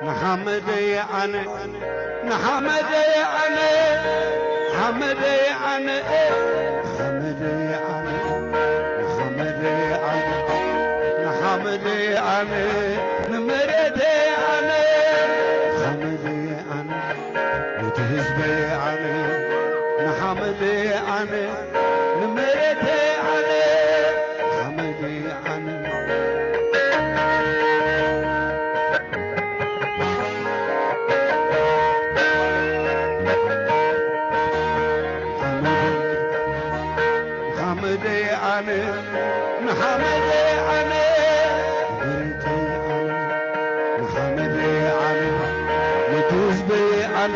ንሓመደይ ኣነ ንሓመደይ ኣነ ሓመደይ ኣነ ሓመደይ ኣነ ንሓመደይ ኣነ ንሓመደይ ኣነ ንመሬተይ ኣነ ሓመደይ ኣነ ነቲ ህዝበይ ኣነ ንሓመደይ ኣነ ንመሬተይ ኣነ ሓመደይ ኣነ ሓመደይ ኣነ ንሓመደይ ኣነ ንመሬተይ ኣነ ንሓመደይ ኣነ ንህዝበይ ኣነ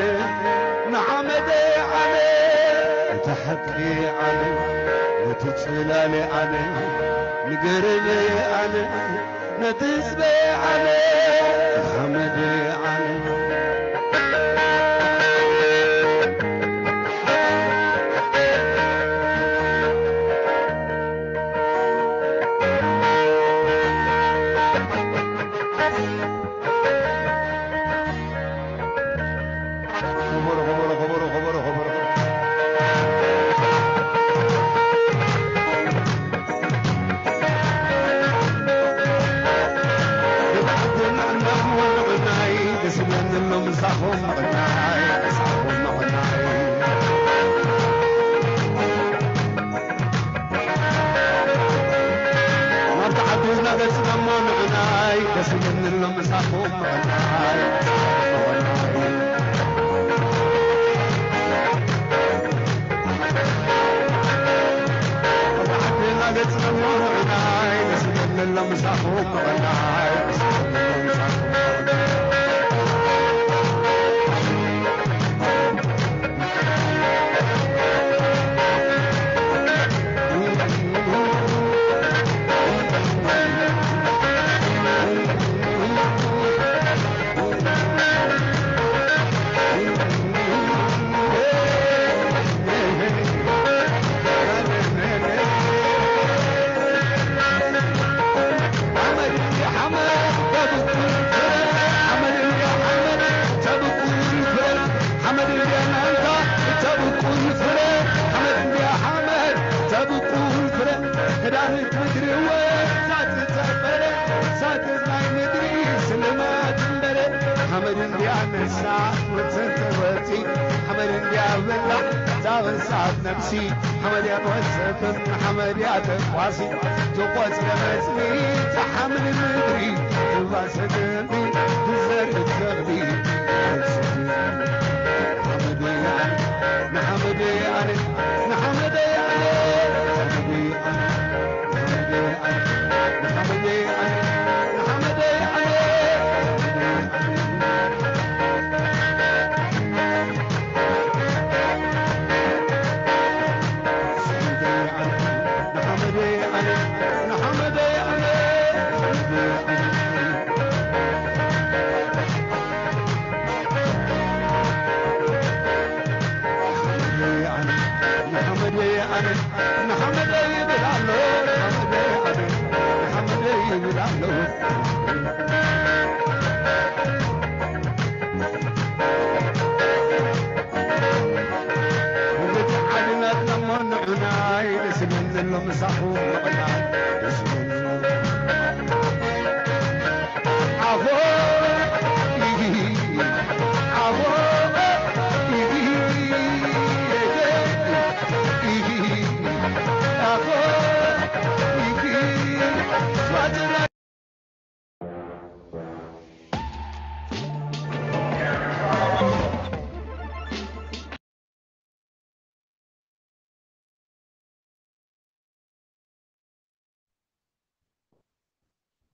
ንሓመደይ ኣነ ንተሓቂ ኣነ ነቲ ጽላለ ኣነ ንገረበይ ኣነ ነቲ ህዝበይ ኣነ ሓመደይ ኣነ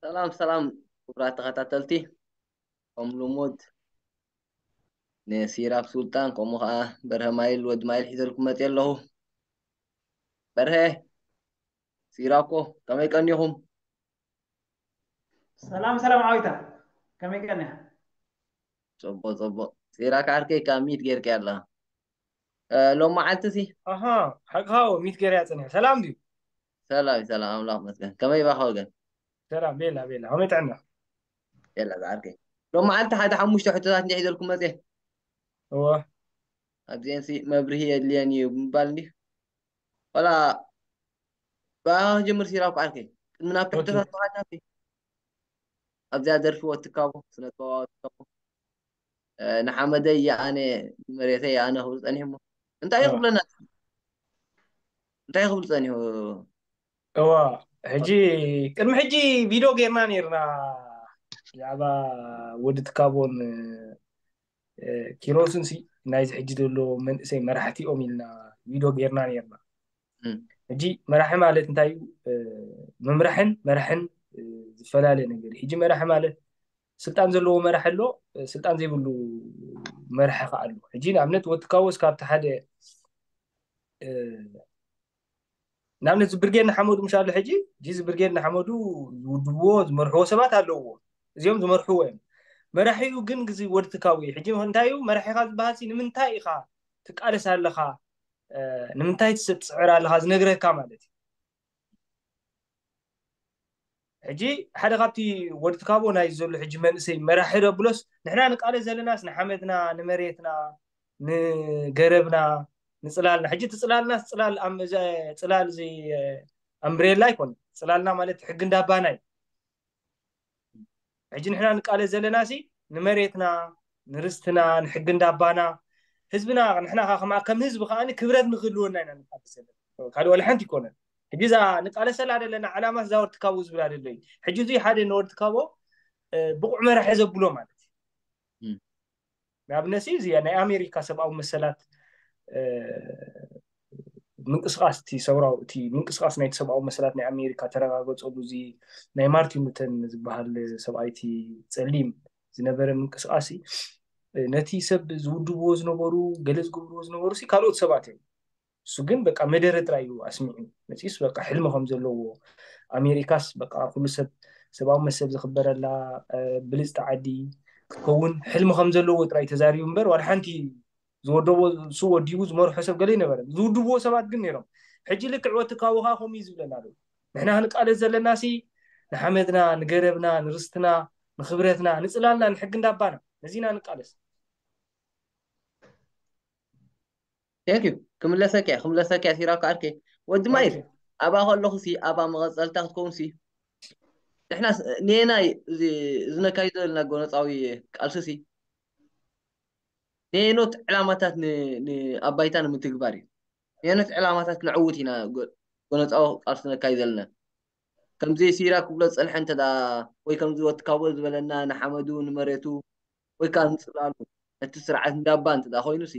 ሰላም ሰላም ክቡራት ተኸታተልቲ፣ ከም ልሙድ ንሲራክ ሱልጣን ከምኡ ከዓ በርሀ ማይል ወዲ ማይል ሒዘልኩም መፅየ ኣለኹ። በርሀ፣ ሲራኮ፣ ከመይ ቀኒኹም? ሰላም ሰላም ዓዊታ፣ ከመይ ቀኒኻ? ፅቡቅ ፅቡቅ። ሲራክ ዓርከይ ካብ ሚት ጌርካ ኣለኻ። ሎም መዓልቲ ሲ ኣሃ ሓቅኻ ሚት ገርያ ጸኒሐ። ሰላም ድዩ? ሰላም እዩ፣ ሰላም ኣምላኽ መስገን። ከመይ ባኻ ወገን? ሰላም ቤላ ቤላ፣ ከመይ ጥዕና? የላ ዝዓርከይ፣ ሎም መዓልቲ ሓደ ሓሙሽተ ሕቶታት እንዲሕ ሒዘልኩም መፅየ። እወ ኣብዚአን ሲ መብርሂ የድልየን እዩ ብምባል እንዲህ ዋላ ብኣኻ ክጀምር ሲራኩ ዓርከይ። ቅድሚ ናብ ሕቶታት ምኻድና ሲ ኣብዚኣ ደርፊ ወትካቦ፣ ስነ ጥበባዊ ወትካቦ፣ ንሓመደይ የኣነ፣ ንመሬተይ የኣነ ክብል ጸኒሑ እሞ እንታይ እዩ ክብለና? እንታይ እዩ ክብል ጸኒሑ? እዋ ሕጂ ቅድሚ ሕጂ ቪድዮ ጌርና ኔርና ብዛዕባ ወዲ ትካቦን ኪሮስን ሲ ናይዚ ሕጂ ዘሎ መንእሰይ መራሕቲኦም ኢልና ቪድዮ ጌርና ኔርና። ሕጂ መራሒ ማለት እንታይ እዩ? ምምራሕን መራሕን ዝፈላለ ነገር እዩ። ሕጂ መራሒ ማለት ስልጣን ዘለዎ መራሒ ኣሎ፣ ስልጣን ዘይብሉ መራሒ ከዓ ኣሎ። ሕጂ ንኣብነት ወትካቦ እስካብቲ ሓደ ንኣብነት እዚ ብርጌድ ንሓመዱ ምሽ ኣሎ። ሕጂ እዚ ብርጌድ ንሓመዱ ዝውድብዎ ዝመርሕዎ ሰባት ኣለውዎ፣ እዚኦም ዝመርሕዎ እዮም። መራሒኡ ግን ግዚ ወዲ ትካቦ እዩ። ሕጂ እንታይ እዩ መራሒኻ ዝበሃል ሲ ንምንታይ ኢኻ ትቃለስ ኣለኻ፣ ንምንታይ ትስዕር ኣለኻ ዝነግረካ ማለት እዩ። ሕጂ ሓደ ካብቲ ወዲ ትካቦ ናይ ዘሎ ሕጂ መንእሰይ መራሒ ዶ ብሎስ ንሕና ንቃለስ ዘለናስ ንሓመድና ንመሬትና ንገረብና ንፅላልና። ሕጂ እቲ ፅላልና ፅላል ኣም- እዛ ፅላል እዚ ኣምብሬላ ኣይኮነ። ፅላልና ማለት ሕጊ እንዳባና እዩ። ሕጂ ንሕና ንቃለስ ዘለና ሲ ንመሬትና ንርስትና ንሕጊ እንዳባና ህዝብና ንሕና ከዓ ከማ- ከም ህዝቢ ከዓ ክብረት ንክህልወና ኢና ንቃለስ ዘለና። ካልእ ዋላ ሓንቲ ይኮነን። ሕጂ እዛ ንቃለሰላ ዘለና ዓላማ እዛ ወርትካቦ ዝብላ ደሎ እዩ። ሕጂ እዙይ ሓደ ንወርትካቦ ብቑዕ መራሒ ዘብሎ ማለት እዩ። ንኣብነት እዚ ናይ ኣሜሪካ ሰብኣዊ መሰላት ምንቅስቃስ እቲ ሰውራዊ እቲ ምንቅስቃስ ናይቲ ሰብኣዊ መሰላት ናይ ኣሜሪካ ተረጋገፀሉ እዚ ናይ ማርቲን ሉተን ዝበሃል ሰብኣይቲ ፀሊም ዝነበረ ምንቅስቃስ ነቲ ሰብ ዝውድብዎ ዝነበሩ ገለ ዝገብርዎ ዝነበሩ ካልኦት ሰባት እዮም። እሱ ግን በቃ መደረ ጥራይ እዩ ኣስሚዑ መፂስ በቃ ሕልሚ ከም ዘለዎ ኣሜሪካስ በቃ ኩሉ ሰብ ሰብኣዊ መሰብ ዝኽበረላ ብልፅቲ ዓዲ ክትከውን ሕልሚ ከም ዘለዎ ጥራይ ተዛሪቡ እምበር ዋላ ሓንቲ ዝወደቦ እሱ ወዲቡ ዝመርሖ ሰብ ገለ ይነበረ ዝውድብዎ ሰባት ግን ነይሮም። ሕጂ ልክዕ ወትካቦ ከዓ ከምኡ እዩ ዝብለና ኣሎ። ንሕና ክንቃለስ ዘለና ሲ ንሓመድና ንገረብና ንርስትና ንክብረትና ንፅላልና ንሕጊ እንዳባና ነዚና ንቃለስ። Thank you ክምለሰኪያ ክምለሰኪያ ሲራካ ኣርኬ ወዲ ማይር ኣባ ከለኹ ሲ ኣባ መቐፀልታ ክትከውን ሲ ንሕና ኔናይ እዚ ነካይዶ ዘለና ጎነፃዊ ቃልሲ ሲ ኔኖት ዕላማታት ንኣባይታ ንምትግባር እዩ። ኔኖት ዕላማታት ክነዕውት ኢና ጎነፃዊ ቃልሲ ነካይ ዘለና ከምዚ ሲራ ክብሎ ዝፀንሐ እንተ ወይ ከምዚ ወትካቦ ዝበለና ንሓመዱ ንመሬቱ ወይ ከዓ ንፅላሉ ነቲ ስርዓት እንዳባ እንተ ኮይኑ ሲ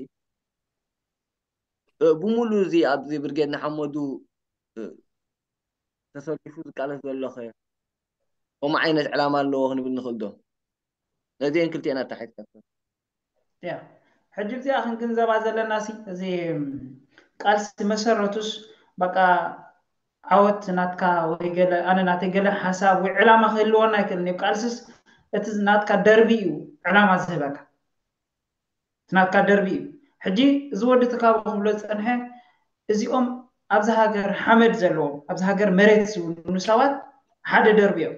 ብሙሉ እዚ ኣብዚ ብርጌድ ንሓመዱ ተሰሊፉ ዝቃለስ ዘሎ ከ ከምኡ ዓይነት ዕላማ ኣለዎ ክንብል ንኽእል ዶ? ነዚአን ክልቲአን ኣተሓሒዝካ ሕጂ እዚኣ ክንግንዘባ ዘለና እዚ ቃልሲ መሰረቱስ በቃ ዓወት ናትካ ወይ ገለ ኣነ ናተይ ገለ ሓሳብ ወይ ዕላማ ክህልወና ኣይክእልን እዩ። ቃልስስ እቲ ናትካ ደርቢ እዩ ዕላማ ዝህበካ ናትካ ደርቢ እዩ። ሕጂ እዚ ወዲ ትካቦ ክብሎ ዝፀንሐ እዚኦም ኣብዚ ሃገር ሓመድ ዘለዎም ኣብዚ ሃገር መሬት ዝውንኑ ሰባት ሓደ ደርቢ እዮም።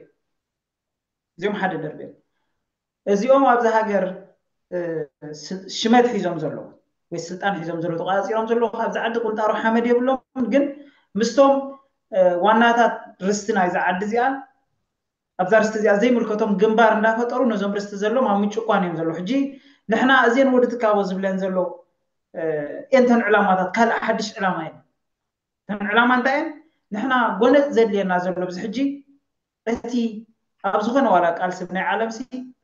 እዚኦም ሓደ ደርቢ እዮም። እዚኦም ኣብዚ ሃገር ሽመት ሒዞም ዘለዉ ወይ ስልጣን ሒዞም ዘለዉ ተቋፂሮም ዘለዉ ካብዚ ዓዲ ቁንጣሮ ሓመድ የብሎም። ግን ምስቶም ዋናታት ርስቲ ናይዚ ዓዲ እዚኣ ኣብዛ ርስቲ እዚኣ ዘይምልከቶም ግንባር እንዳፈጠሩ ነዞም ርስቲ ዘሎም ኣብ ምጭቋን እዮም ዘለዉ። ሕጂ ንሕና እዚአን ወዲ ትካቦ ዝብለን ዘሎ እንተን ዕላማታት ካልእ ሓድሽ ዕላማ የለን። እተን ዕላማ እንታይ እየን? ንሕና ጎነፅ ዘድልየና ዘሎ ብዚ ሕጂ እቲ ኣብ ዝኾነ ዋላ ቃልሲ ናይ ዓለም ሲ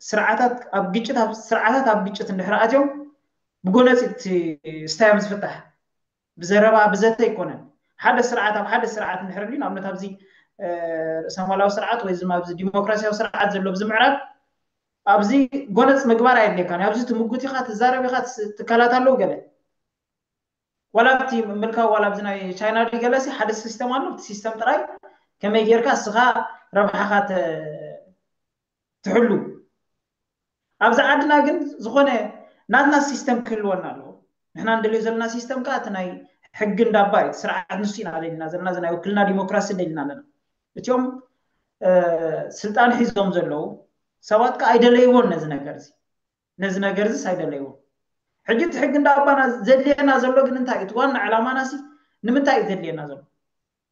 ስርዓታት ኣብ ግጭት ኣብ ስርዓታት ኣብ ግጭት እንድሕር ኣትዮም ብጎነፂ እቲ ስታዮም ዝፍታሕ ብዘረባ ብዘተ ኣይኮነን። ሓደ ስርዓት ኣብ ሓደ ስርዓት እንድሕር ኒ ንኣብነት ኣብዚ ርእሰማላዊ ስርዓት ወይ ኣብዚ ዲሞክራሲያዊ ስርዓት ዘሎ ብዚ ምዕራብ ኣብዚ ጎነፅ ምግባር ኣየድልየካን። ኣብዚ ትምጉት ኢኻ፣ ትዛረብ ኢኻ፣ ትካላት ኣለዉ ገለ ዋላ ኣብቲ ምልካዊ ዋላ ኣብዚ ናይ ቻይና ዲ ገለሲ ሓደ ሲስተም ኣሎ። እቲ ሲስተም ጥራይ ከመይ ጌርካ እስኻ ረብሓኻ ትሕሉ። ኣብዚ ዓድና ግን ዝኾነ ናትና ሲስተም ክህልወና ኣለዎ። ንሕና ንደልዮ ዘለና ሲስተም ከዓ እቲ ናይ ሕጊ እንዳባ እዩ። ስርዓት ንሱ ኢና ደሊና ዘለና፣ እዚ ናይ ውክልና ዲሞክራሲ ደሊና ኣለና። እቲኦም ስልጣን ሒዞም ዘለዉ ሰባት ከ ኣይደለይዎን ነዚ ነገር እዚ ነዚ ነገር እዚስ ኣይደለይዎን። ሕጂ እቲ ሕጊ እንዳ ኣባና ዘድልየና ዘሎ ግን እንታይ እዩ? እቲ ዋና ዕላማና ሲ ንምንታይ እዩ ዘድልየና ዘሎ?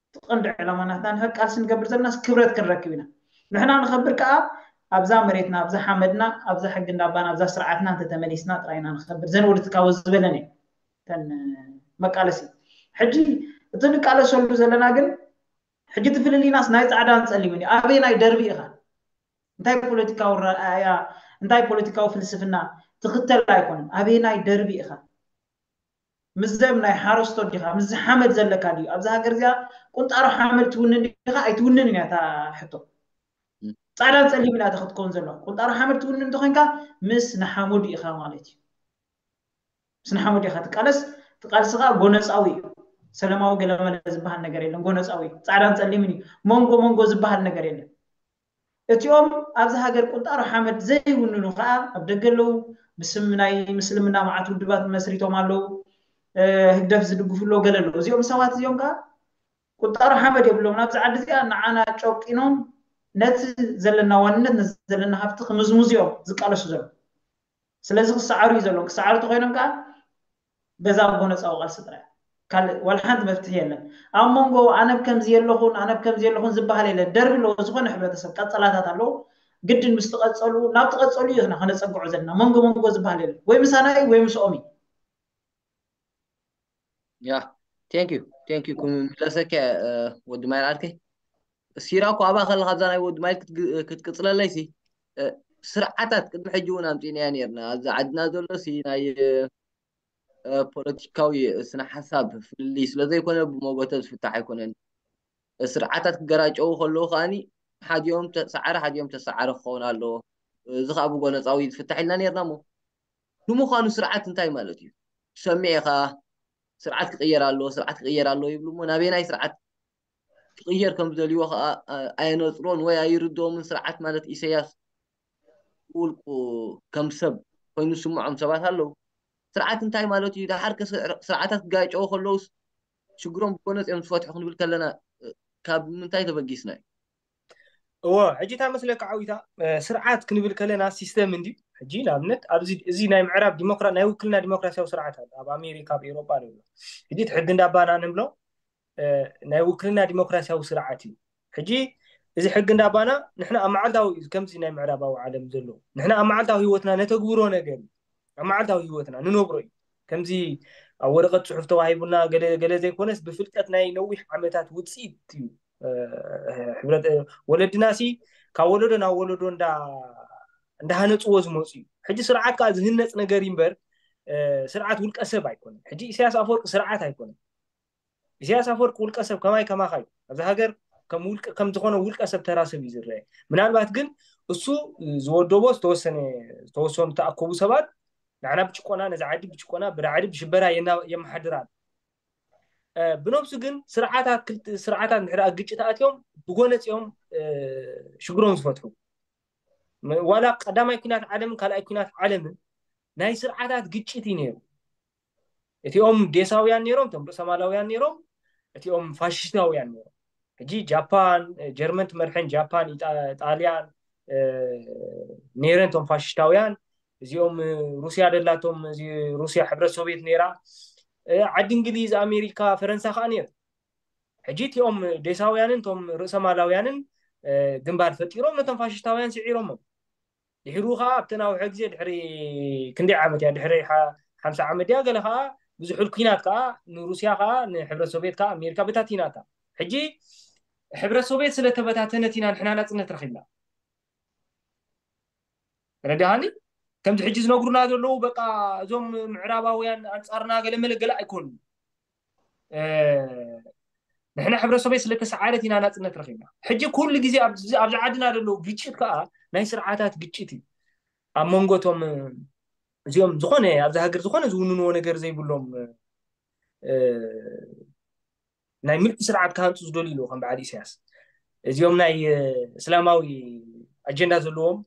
እቲ ቀንዲ ዕላማ ናትና ንሕቂ ቃልሲ ንገብር ዘለናስ ክብረት ክንረክብ ኢና። ንሕና ንኸብር ከኣ ኣብዛ መሬትና፣ ኣብዛ ሓመድና፣ ኣብዛ ሕጊ እንዳ ኣባና፣ ኣብዛ ስርዓትና እንተተመሊስና ጥራይ ኢና ንኸብር። ዘን ወዲ ትካቦ ዝበለን እዩ። እተን መቃለሲ። ሕጂ እቲ ንቃለሰሉ ዘለና ግን ሕጂ እቲ ፍልልይናስ ናይ ጻዕዳን ጸሊምን እዩ። ኣበየናይ ደርቢ ኢኻ? እንታይ ፖለቲካዊ ረኣያ እንታይ ፖለቲካዊ ፍልስፍና ትኽተል ኣይኮነን። ኣበየናይ ደርቢ ኢኻ? ምስዘም ናይ ሓረስቶ ዲኻ? ምስዚ ሓመድ ዘለካ ድዩ? ኣብዚ ሃገር እዚኣ ቁንጣሮ ሓመድ ትውንን ዲኻ ኣይትውንንን እያ እታ ሕቶ። ጻዕዳን ጸሊምን እያ ክትከውን ዘለዋ። ቁንጣሮ ሓመድ ትውንን እንተኾይንካ ምስ ንሓመዱ ኢኻ ማለት እዩ። ምስ ንሓመዱ ኢኻ ትቃለስ። ትቃልሲ ከዓ ጎነጻዊ እዩ። ሰለማዊ ገለመለ ዝበሃል ነገር የለን። ጎነጻዊ እዩ። ጻዕዳን ጸሊምን እዩ። መንጎ መንጎ ዝበሃል ነገር የለን። እቲኦም ኣብዚ ሃገር ቁንጣሮ ሓመድ ዘይውንኑ ከዓ ኣብ ደገ ኣለዉ። ብስም ናይ ምስልምና መዓት ውድባት መስሪቶም ኣለዉ። ህግደፍ ዝድግፉ ኣለዉ፣ ገለ ኣለዉ። እዚኦም ሰባት እዚኦም ከዓ ቁንጣሮ ሓመድ የብሎም። ናብዚ ዓዲ እዚኣ ንዓና ጨቂኖም ነቲ ዘለና ዋንነት፣ ነቲ ዘለና ሃፍቲ ክምዝምዙ እዮም ዝቃለሱ ዘለዉ። ስለዚ ክሰዓሩ እዩ ዘለዎም። ክሰዓሩ ተኮይኖም ከዓ በዛ ጎነፃዊ ቃልሲ ጥራይ ካልእ ዋላ ሓንቲ መፍትሒ የለን። ኣብ መንጎ ኣነ ብ ከምዚ የለኹን ኣነ ብ ከምዚ የለኹን ዝበሃል የለን። ደርቢ ኣለዎ። ዝኾነ ሕብረተሰብ ቀፀላታት ኣለዎ። ግድን ምስ ትቐፀሉ ናብ ትቐፀሉ እዩ ና ከነፀግዖ ዘለና። መንጎ መንጎ ዝበሃል የለን። ወይ ምሳና እዩ ወይ ምስኦም እዩ። ያ thank you thank you ክምለሰከ ወዲ ማይል ዓርከይ ሲራኮ ኣባ ከለ ካብዛ ናይ ወዲ ማይል ክትቅፅለለይ ሲ ስርዓታት ቅድሚ ሕጂ እውን ኣምፂእናያ ነርና ኣብዚ ዓድና ዘሎ ሲ ናይ ፖለቲካዊ ስነ ሓሳብ ፍልልይ ስለዘይኮነ ብመጎተ ዝፍታሕ ኣይኮነን። ስርዓታት ክገራጨው ከለዉ ከዓኒ ሓዲኦም ተሰዓረ ሓዲኦም ተሰዓረ ክኸውን ኣለዎ። እዚ ከዓ ብጎነፃዊ ዝፍታሕ ኢልና ነርና እሞ ንምዃኑ ስርዓት እንታይ ማለት እዩ? ትሰምዕ ኢኻ ስርዓት ክቕየር ኣለዎ ስርዓት ክቕየር ኣለዎ ይብሉ እሞ ናበየናይ ስርዓት ክቕየር ከም ዝደልይዎ ከዓ ኣየነፅሮን ወይ ኣይርድኦምን። ስርዓት ማለት ኢሰያስ ውልቁ ከም ሰብ ኮይኑ ዝስምዖም ሰባት ኣለዉ። ስርዓት እንታይ ማለት እዩ? ደሓር ከ ስርዓታት ክጋጨዉ ከለውስ ሽግሮም ብጎነፅ እዮም ዝፈትሑ ክንብል ከለና ካብ ምንታይ ተበጊስና እዩ? እዎ ሕጂ እታ መስለካ ዓዊታ ስርዓት ክንብል ከለና ሲስተም እንዲ ሕጂ ንኣብነት ኣብዚ እዚ ናይ ምዕራብ ዲሞክራ ናይ ውክልና ዲሞክራሲያዊ ስርዓት ኣሎ ኣብ ኣሜሪካ ኣብ ኤሮጳ ኣሎ። ሕጂ እቲ ሕጊ እንዳባና ንብሎ ናይ ውክልና ዲሞክራሲያዊ ስርዓት እዩ። ሕጂ እዚ ሕጊ እንዳባና ንሕና ኣብ መዓልታዊ ከምዚ ናይ ምዕራባዊ ዓለም ዘሎ ንሕና ኣብ መዓልታዊ ህይወትና ነተግብሮ ነገር እዩ። ኣብ መዓልታዊ ህይወትና ንነብሮ እዩ። ከምዚ ኣብ ወረቐት ፅሑፍ ተዋሂቡና ገለ ዘይኮነስ ብፍልጠት ናይ ነዊሕ ዓመታት ውፅኢት እዩ። ወለድና ሲ ካብ ወለዶ ናብ ወለዶ እንዳሃነፅዎ ዝመፁ እዩ። ሕጂ ስርዓት ከዓ ዝህነፅ ነገር እምበር ስርዓት ውልቀ ሰብ ኣይኮነን። ሕጂ ኢሳያስ ኣፈወርቂ ስርዓት ኣይኮነን። ኢሳያስ ኣፈወርቂ ውልቀ ሰብ ከማይ ከማኻ እዩ። ኣብዚ ሃገር ከም ዝኾነ ውልቀ ሰብ ተራ ሰብ እዩ ዝረአ። ምናልባት ግን እሱ ዝወደቦ ዝተወሰነ ዝተወሰኑ ተኣከቡ ሰባት ንዓና ብጭቆና ነዚ ዓዲ ብጭቆና ብራዕዲ ብሽበራ የመሓድር ኣሎ። ብነብሱ ግን ስርዓታት ክልተ ስርዓታት እንድሕር ኣብ ግጭት ኣትዮም ብጎነፂኦም ሽግሮም ዝፈትሑ ዋላ ቀዳማይ ኩናት ዓለምን ካልኣይ ኩናት ዓለምን ናይ ስርዓታት ግጭት እዩ ነይሩ። እቲኦም ዴሳውያን ነይሮም፣ እቶም ርእሰማላውያን ነይሮም፣ እቲኦም ፋሽስታውያን ነይሮም። ሕጂ ጃፓን፣ ጀርመን ትመርሐን ጃፓን፣ ጣልያን ነይረን እቶም ፋሽስታውያን። እዚኦም ሩስያ ደላቶም፣ እዚ ሩስያ ሕብረት ሶቪየት ነይራ። ዓዲ እንግሊዝ፣ ኣሜሪካ፣ ፈረንሳ ከዓ ነይሩ። ሕጂ እቲኦም ዴሳውያንን እቶም ርእሰማላውያንን ግንባር ፈጢሮም ነቶም ፋሽስታውያን ስዒሮሞም። ድሕሩ ከዓ ኣብቲ ናውሐ ግዜ ድሕሪ ክንደይ ዓመት እያ ድሕሪ ሓምሳ ዓመት ድያ ገለ ከዓ ብዙሑል ኩናት ከዓ ንሩስያ ከዓ ንሕብረት ሶቪየት ከዓ ኣሜሪካ በታቲናታ። ሕጂ ሕብረት ሶቪየት ስለተበታተነት ኢና ንሕና ናፅነት ረኪብና። ረዳሃኒ ከምዚ ሕጂ ዝነግሩና ዘለዉ በቃ እዞም ምዕራባውያን ኣንፃርና ገለ መለ ገለ ኣይኮኑ። ንሕና ሕብረተሰበይ ስለተሰዓረት ኢና ናፅነት ረኪብና። ሕጂ ኩሉ ግዜ ኣብዚ ዓድና ዘለዉ ግጭት ከዓ ናይ ስርዓታት ግጭት እዩ። ኣብ መንጎቶም እዚኦም ዝኾነ ኣብዚ ሃገር ዝኾነ ዝውንንዎ ነገር ዘይብሎም ናይ ምልኪ ስርዓት ክሃንፁ ዝደልዩ ኣለዉ ከም በዓል ኢሳያስ። እዚኦም ናይ እስላማዊ ኣጀንዳ ዘለዎም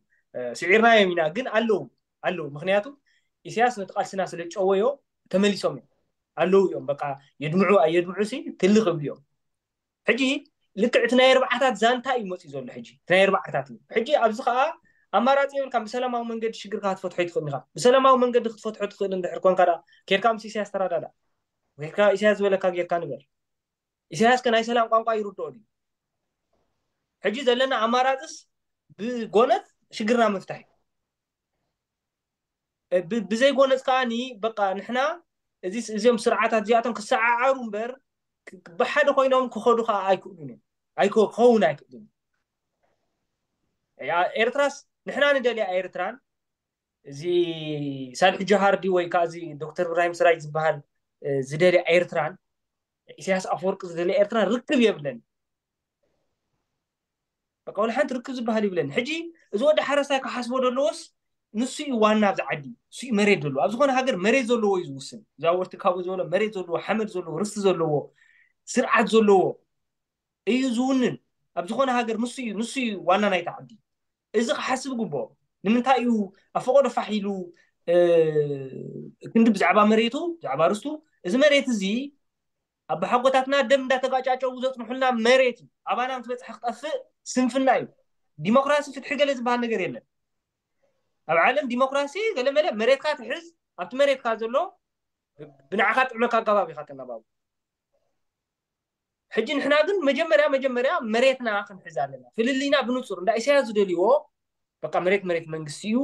ስዒርናዮም ኢና ግን ኣለዉ ኣለዉ። ምክንያቱ ኢሳያስ ነቲ ቃልስና ስለ ጨወዮ ተመሊሶም እዮም ኣለዉ እዮም። በቃ የድምዑ ኣየድምዑ ሲ ትልቅ እብሉ እዮም። ሕጂ ልክዕ እቲ ናይ ኣርባዓታት ዛንታ እዩ መፅዩ ዘሎ። ሕጂ እቲ ናይ ኣርባዓታት እዩ። ሕጂ ኣብዚ ከዓ ኣማራፂ የብልካ። ብሰላማዊ መንገዲ ሽግርካ ክትፈትሖ ይትኽእል ኢኻ። ብሰላማዊ መንገዲ ክትፈትሖ ትኽእል እንድሕር ኮንካ ዳ ኬድካ ምስ ኢሳያስ ተራዳዳ፣ ኬድካ ኢሳያስ ዝበለካ ጌርካ ንበር። ኢሳያስ ከናይ ሰላም ቋንቋ ይርድኦ ድዩ? ሕጂ ዘለና ኣማራፅስ ብጎነፅ ሽግርና ምፍታሕ እዩ። ብዘይ ጎነፅ ከዓኒ በቃ ንሕና እዚኦም ስርዓታት እዚኣቶም ክሰዓዓሩ እምበር ብሓደ ኮይኖም ክኸዱ ከዓ ኣይክእሉን እዮም። ክኸውን ኣይክእሉን። ኤርትራስ ንሕና ንደልያ ኤርትራን እዚ ሳልሒ ጆሃር ድዩ ወይ ከዓ እዚ ዶክተር እብራሂም ስራጅ ዝበሃል ዝደልያ ኤርትራን ኢሳያስ ኣፈወርቂ ዝደልያ ኤርትራን ርክብ የብለን። በቃ ወላ ሓንቲ ርክብ ዝበሃል ይብለን። ሕጂ እዚ ወዲ ሓረስታይ ክሓስቦ ዘለዎስ ንሱ እዩ ዋና ኣብዚ ዓዲ፣ ንሱ እዩ መሬት ዘለዎ። ኣብ ዝኾነ ሃገር መሬት ዘለዎ እዩ ዝውስን። እዛ ወርቲ ካብኡ ዝበሎ መሬት ዘለዎ፣ ሓመድ ዘለዎ፣ ርስቲ ዘለዎ፣ ስርዓት ዘለዎ እዩ ዝውንን። ኣብ ዝኾነ ሃገር ንሱ እዩ፣ ንሱ እዩ ዋና ናይቲ ዓዲ። እዚ ክሓስብ ግብኦ። ንምንታይ እዩ ኣብ ፈቐዶ ፋሕ ኢሉ ክንዲ ብዛዕባ መሬቱ፣ ብዛዕባ ርስቱ፣ እዚ መሬት እዚ ኣቦሓጎታትና ደም እንዳተጋጫጨው ዘፅንሑልና መሬት እዩ። ኣባና ምስ በፅሐ ክጠፍእ ስንፍና እዩ። ዲሞክራሲ ፍትሒ ገለ ዝበሃል ነገር የለን ኣብ ዓለም። ዲሞክራሲ ገለመለ መሬትካ ትሕዝ፣ ኣብቲ መሬትካ ዘሎ ብንዓኻ ጥዕመካ ኣገባብ ኢኻ ተናባቡ። ሕጂ ንሕና ግን መጀመርያ መጀመርያ መሬትና ክንሕዝ ኣለና። ፍልልይና ብንፁር እንዳ ኢሳያስ ዝደልይዎ በቃ መሬት መሬት መንግስቲ እዩ።